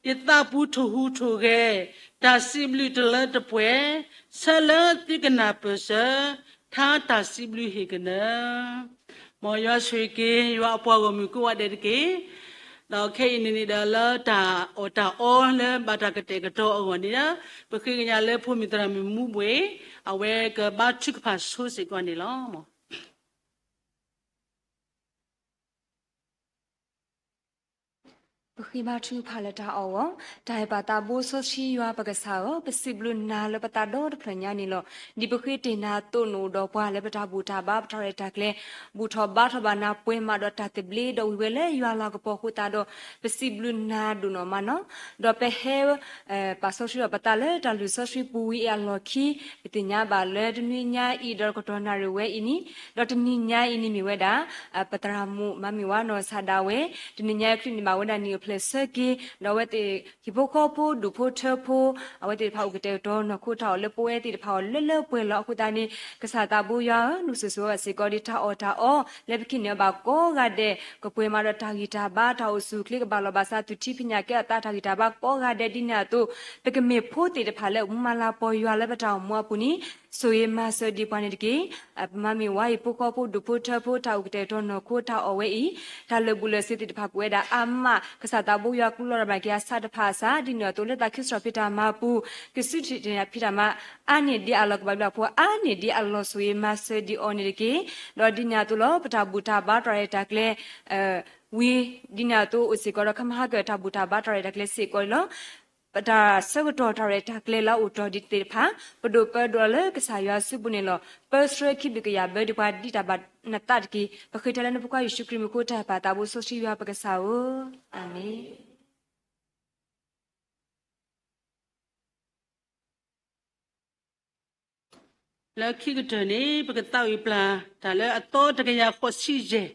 ယသးပူၤထိၣ်ဟူးထိၣ်ဂဲၤ, တၢ်စံးဘျုးတလၢတပှဲၤ, ဆၢလၢသုကနၢ်ပၢၢ်စၢၤ, ထါတၢ်စံးဘျုးဟ့ၣ်ကနၢၤ မ်ယွၤဆိၣ်ဂ့ၤက့ၤ ယွၤအပှၤဂီၢ်မုၢ်ကိးဂၤဒဲးတက့ၢ်. ဒီးခဲအံၤန့ၣ်န့ၣ်ဒီးလၢတၢ်အီၣ်တၢ်အီလၢဘၣ်တၢ်ကတဲာ်ကတီၤအဂီၢ်န့ၣ်ဒီး ပဃ့ကညးလၢဖိမုၣ်သရၣ်မုၣ်မူဘှ့ၣ် အဝဲကဘါထုကဖၣ်ဆိစ့ၢ်ကီးန့ၣ်လီၤ. ပဃ့ဘါထုကဖၣ်လၢတၢ်အီၣ်အဂီၢ်, တၢ်အဲၣ်ပၢ်သးဘိစီဆှံယွၤပကစၢ်ဧၢ, ပစံးဘျုးနၤလၢပသးဒီတဖျၢၣ်ညါန့ၣ်လီၤ. ဒ်ပဃ့တ့ၢ်နၤအသိးနအိၣ်ဒီးပှၤလၢပတၢ်ဘူၣ်တၢ်ဘါပတၢ်ရဲၣ်တၢ်ကျဲၤ, ဘူၣ်ထီၣ်ဘါထီၣ်ဘၣ်နၤပှဲၤမးဒီးတၢ်သဘျ့ဒီးဝံၤဝဲလၢယွၤလၤကပီၤအဃိသတးဒီး ပစံးဘျုးနၤဒိၣ်နီၢ်မးနီၢ်, ဒီးပဟဲ ပာ်စီဆှံဒီးပသးလၢတၢ်လုၢ်စီဆှံပူၤဝံၤအလီၢ်ခံ, ပသ့ၣ်ညါဘၣ်လၢတနွံညါအံၤဒီးကတီၢ်နၣ်ရံၣ်ဝဲအံၤန့ၣ်, ဒီးတနံၤညါအံၤန့ၣ်မ့ၢ်ဝဲဒၣ် ပသရၣ်မုၣ်မၤမံၤဝါနီၢ်ကစၢ်ဒၣ်ဝဲ, တနံၤညါအံၤခရံာ်န့ၣ်ဘၣ်ဝဲဒၣ်နံၣ်အိၣ်ဖျဲၣ်ဆၢက့ၤ, ဒီးအဝဲသ့ၣ် ဟံၣ်ဖိဃီဖိဒူၣ်ဖိထၢဖိ, အဝဲသ့ၣ်တဖၣ်အိၣ်ကတဲာ်ကတီၤနီၢ်ခိတၢ်အီၣ်လၢပဝဲသ့ၣ်တဖၣ်အီၤလၢလၢပှဲၤပှဲၤလီၤ. အဃိသတးန့ၣ် ကစၢ်သးဘိယွၤဧၢ, ဒုးစိာ်စိာ်ဝဲဘၣ်စ့ၢ်ကီးဒ်တၢ်အီၣ်တၢ်အီလၢပကဟ့ၣ်န့ၢ်အီၤဘၣ်ကိးဂၤဒဲး ကပှဲၤမးဒီးတၢ်ဂံၢ်တၢ်ဘါ တၢ်အိၣ်ဆူၣ်အိၣ်ချ့ကဘၣ်လီၤဘၣ်စး သူၣ်ထံဖံးညၣ်ကဲထီၣ်အသးတၢ်ဂံၢ်တၢ်ဘါကိးဂၤဒဲးဒ်န့ၣ်အသိး, ပကမ့ၢ်ဖိသ့ၣ်တဖၣ်လၢအမူမၤလၤကပီၤယွၤလၢပတၢ်အိၣ်မူအပူၤန့ၣ် ဆိၣ်ဂ့ၤမၤစၢၤဒံးပှၤန့ၣ်တက့ၢ်. ပမၤမံၤဝါဟံၣ်ဖိဃီဖိဒူၣ်ဖိထၢဖိတၢ်အိၣ်ကတဲာ်ကတီၤနီၢ်ခိတၢ်အီၣ်ဝဲအံၤ, တၢ်လၢာ်ဘူၣ်လၢာ်စ့ၤသ့ၣ်တဖၣ်ကအိၣ်ဝဲဒၣ်အါမး, ကစၢ်သးဘိယွၤကူၣ်လီၤဒၣ်ဘၣ်က့ၤအဆးတဖၣ်အစး ဒ်န့ၣ်အသိးလၢသးခုစံးထီၣ်ဖံးတၢ်မၤအပူၤ, ကစုထံၣ်တၢ်ဖံးတၢ်မၤ အါန့ၢ်ဒ်အလီၢ်ကဘၣ်ဘျၣ်ဖိအါန့ၢ်ဒ်အလီၢ် ဆိၣ်ဂ့ၤမၤစၢၤဒံးအီၤန့ၣ်တက့ၢ်. ဒီးဒ်န့ၣ်အသိးလီၤ ပတၢ်ဘူၣ်တၢ်ဘါတၢ်ရဲၣ်တၢ်ကျဲၤ ဝံၤဒ်န့ၣ်အသိးအိၣ်စ့ၢ်ကီးဒီး ခမဟါကၢၣ်တၢ်ဘူၣ်တၢ်ဘါတၢ်ရဲၣ်တၢ်ကျဲၤစ့ၢ်ကီးန့ၣ်လီၤ. ပတၢ်ဆၢကတီၢ်တၢ်ရဲၣ်တၢ်ကျဲၤလၢအအိၣ်တ့ၢ်ဒံးသ့ၣ်တဖၣ် ပဒိၣ်ပၢဒီးလၢကစၢ်ယွၤစုပူၤန့ၣ်လီၤ. ပၢဆှၢခံဘျုးကယာ်ဘၢဒံးပှၤဒ်တၢ်ဘၣ်နသးတက့ၢ်. ပဃ့တၢ်လၢနဖိခွါယ့ၣ်ၡူးခရံာ်မံၤအဃိ တၢ်အဲၣ်ပၢ်သးဘိစီဆှံယွၤပကစၢ်ဧၢ, အၤမ့ၣ်. လၢခံကတၢၢ်န့ၣ် ပကသးဝံၣ်ပျၢ်တၢ်လၢအသီတကယၤဃိးဆံယဲၢ်,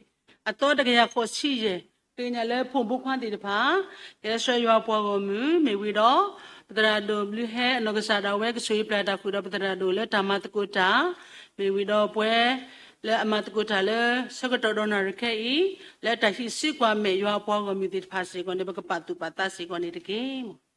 အသီတကယၤဃိးဆံယဲၢ်, ဃ့ကညးလၢဖိမုၣ်ဖိခွါသ့ၣ်တဖၣ်, ကဲဆှၢယွၤပှၤဂီၢ်မုၢ် မ့ၢ်ဝံၤဒီး ပသရၣ်ဒိၣ်ဘျုးဟဲအနီၢ်ကစၢ်ဒၣ်ဝဲ ကဆိၣ်ဂ့ၤပျၢ်တၢ်ဃုာ်ဒီးပသရၣ်ဒိၣ်လၢတၢ်မၤသကိးတၢ်, မ့ၢ်ဝံၤဒီးပှၤလၢအမၤသကိးတၢ်လၢ ဆၢကတီၢ်ဒီးနၣ်ရံၣ်ခဲအံၤ လၢတၢ်ဟံးစုကွၢ်မဲာ်ယွၤအပှၤဂီၢ်မုၢ်သ့ၣ်တဖၣ်စ့ၢ်ကီးန့ၣ် ပကပာ်သူၣ်ပာ်သးစ့ၢ်ကီးန့ၣ်တက့ၢ်.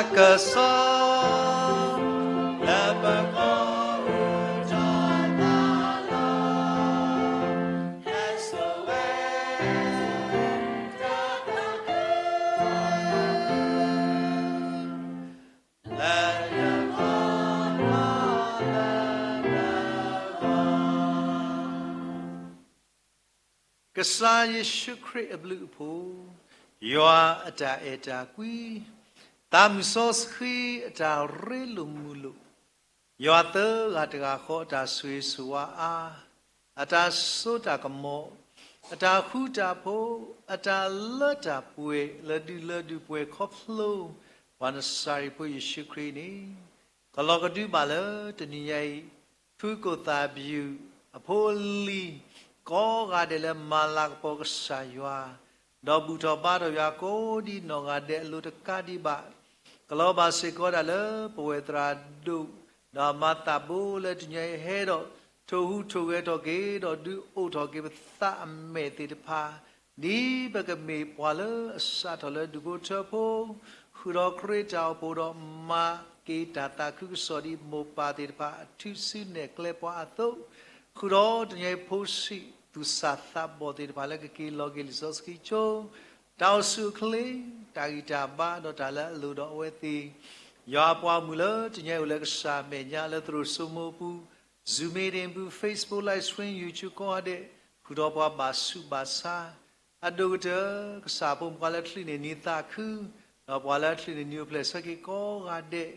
ကစၢ်, လၢပကီၢ်အူထီၣ်သးလီၤ, ဟဲစိာ်ဝဲ တၢ်သးခု ကစၢ်ယ့ၣ်ၡူးခရံာ်အဘျုးအဖှိၣ်, ယွၤအတၢ်အဲၣ်တၢ်ကွံ, သးမုၢ်စီဆှံအတၢ်ရ့လိာ်မုာ်လိာ်, ယွၤသၢဂၤတဂၤဃီအတၢ်ဆိၣ်ဂ့ၤဆိၣ်ဝါအါ, အတၢ်စိတၢ်ကမီၤ, အတၢ်ဃူတၢ်ဖိး, အတၢ်လၢတၢ်ပှဲၤလၢဒုးလၢဒုးပှဲၤခီဖျိ ပှၤနစၤရ့းဖိယ့ၣ်ၡူးခရံာ်န့ၣ် ကလီၤကဒုဘၣ်လၢတနံၤညါအံၤ, ဖုကိၣ်သၣ်ဘယူၣ်အဖိအလံၤ ကိးဂၤဒဲးလၢမၤလၤကပီၤကစၢ်ယွၤ, ဒီးဘူၣ်ထီၣ်ဘါထီၣ်ယွၤကိးဒံနီၢ်ဂၤဒဲးအလိၤတကးဒံးဘၣ်, ကလီၤဘၣ်စ့ၢ်ကီးဒၣ်လၢပဝဲၢ်သရၣ်ဒိၣ်, ဒီးမၤသးဘိလၢတနံၤညါအံၤဟဲဒီး ထိၣ်ဟူးထိၣ်ဂဲၤထီၣ်က့ၤ ဒီးဒုးအိၣ်ထီၣ်က့ၤပသးအမဲာ်သ့ၣ်တဖၣ် ဒ်ပကမ့ၢ်ပှၤလၢအစးထီၣ်လၢဒူၣ်ဖိထၢဖိ, ဃုာ်ဒီးခရံာ်တၢ်အိၣ်ဖှိၣ်ဒီးမၤက့ၤတၢ်သးခုကစီၣ်ဒ်မိၢ်ပၢ်သ့ၣ်တဖၣ် အထုစုနဲၣ်ကျဲပှၤအသိး, ဃုာ်ဒီးတနံၤအံၤဖိဆံးသူၣ်စၢ်သးဘီၣ်သ့ၣ်တဖၣ်လၢကက့ၤလီၤက့ၤလံာ်စီဆှံကၠိ, တၢ်အိၣ်ဆူၣ်အိၣ်ချ့, တၢ်ဂံၢ်တၢ်ဘါဒီးတၢ်လၢအလိၣ်ဒီးအဝဲသ့ၣ်, ယွၤအပှၤမုၢ်လၢတနံၤအံၤအိၣ်လၢကစၢ်အမဲာ်ညါလၢသရိာ်စိမိၢ်ပူၤ, Zoom meeting ပူၤ, Facebook live stream, YouTube ကိးဂၤဒဲး, ဃုာ်ဒီးပှၤဘၣ်ဆူးဘၣ်ဆါ အဒိၣ်ကတၢၢ် ကစၢ်ဖိမုၣ်ပှၤလၢချံးန့ၢ်နံၤသးခု, ဒီးပှၤလၢချံးန့ၢ်နံၤအိၣ်ဖျဲၣ်ဆၢက့ၤကိးဂၤဒဲး,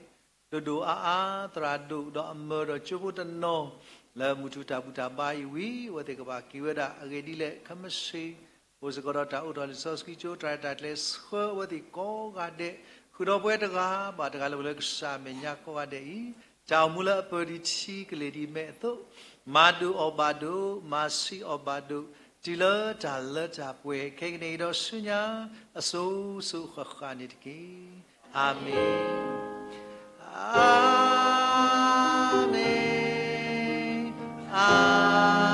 ဒိၣ်ဒိၣ်အါအါ သရၣ်ဒိၣ်ဒီးအမၢဒီးကၠိဖိတနီၤ, လၢမုၢ်ထူၣ်တၢ်ဘူၣ်တၢ်ဘါအံၤဝံၤ အဝဲသ့ၣ်ကဘၣ်က့ၤဝဲဒၣ်အဂ့ၢ်ဒ်လဲၣ် ခဲမုၢ်ဆ့ၣ်, အိၣ်စ့ၢ်ကီးဒီးတၢ်အိးထီၣ်လံာ်စီဆှံကၠိ တၢ်ရဲၣ်တၢ်ကျဲၤဆှၢအဝဲသ့ၣ်ကိးဂၤဒဲး, ဃုာ်ဒီးပဝဲတဂၤဘၣ်တဂၤလၢပှၤလၢကစၢ်အမဲာ်ညါကိးဂၤဒဲးအံၤ, တၢ်အိၣ်မူလၢအပၢၢ်ဒံးထံကလဲၤဒံးမဲာ်အသိး, မၤဒိၣ်အီၣ်ဘၣ်ဒိၣ်, မၤဆံးအီၣ်ဘၣ်ဒိၣ်, တုၤလၢတၢ်လၢတၢ်ပှဲၤ ခဲကနံၣ်အံၤဒီးဆူညါ အစိၤစိၤဃၣ်ဃၣ်န့ၣ်တက့ၢ်. အၤမ့ၣ်, အၤမ့ၣ်, အၤမ့ၣ်, အၤမ့ၣ်.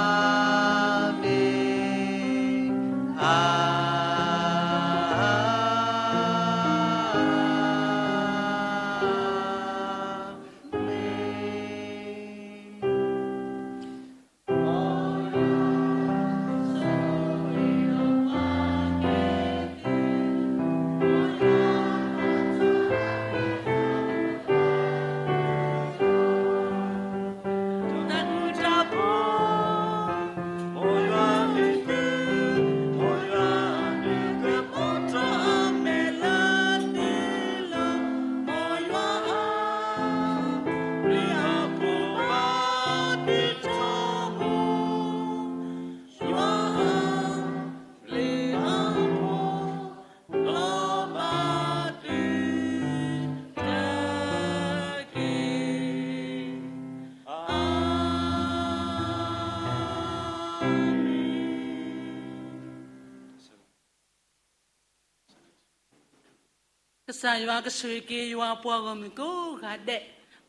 ကစၢ်ယွၤ ကဆိၣ်ဂ့ၤက့ၤယွၤအပှၤဂီၢ်မုၢ်ကိးဂၤဒဲး,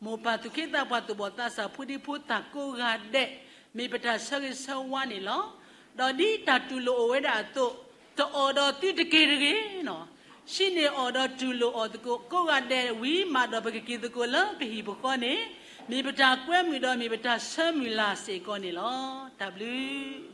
မိၢ်ပၢ်သူၣ်က့သးပှၢ် သူၣ်ဘီၣ်သးစၢ် ဖိဒံဖိသၣ်ကိးဂၤဒဲး, မ့ၢ်ပတၢ်ဆၢဂ့ၤဆၢဝါန့ၣ်လီၤ. ဒီးဒ်တၢ်တူၢ်လိာ်အိၣ်ဝဲဒၣ်အသိး, တအီၣ်ဒီးသုတက့ၤတဂ့ၤ, ဟံးန့ၢ်အီၣ်ဒီးတူၢ်လိာ်အီၤသကိးကိးဂၤဒဲးဝံၤ မၤဒီးပကက့ၤသကိးလၢပဟံၣ်ပဃီန့ၣ်, မ့ၢ်ပတၢ်ကွဲမုာ်ဒီးမ့ၢ်ပတၢ်ဆၢမုၢ်လၢ်စ့ၢ်ကီးန့ၣ်လီၤ. တၢ်ဘျုး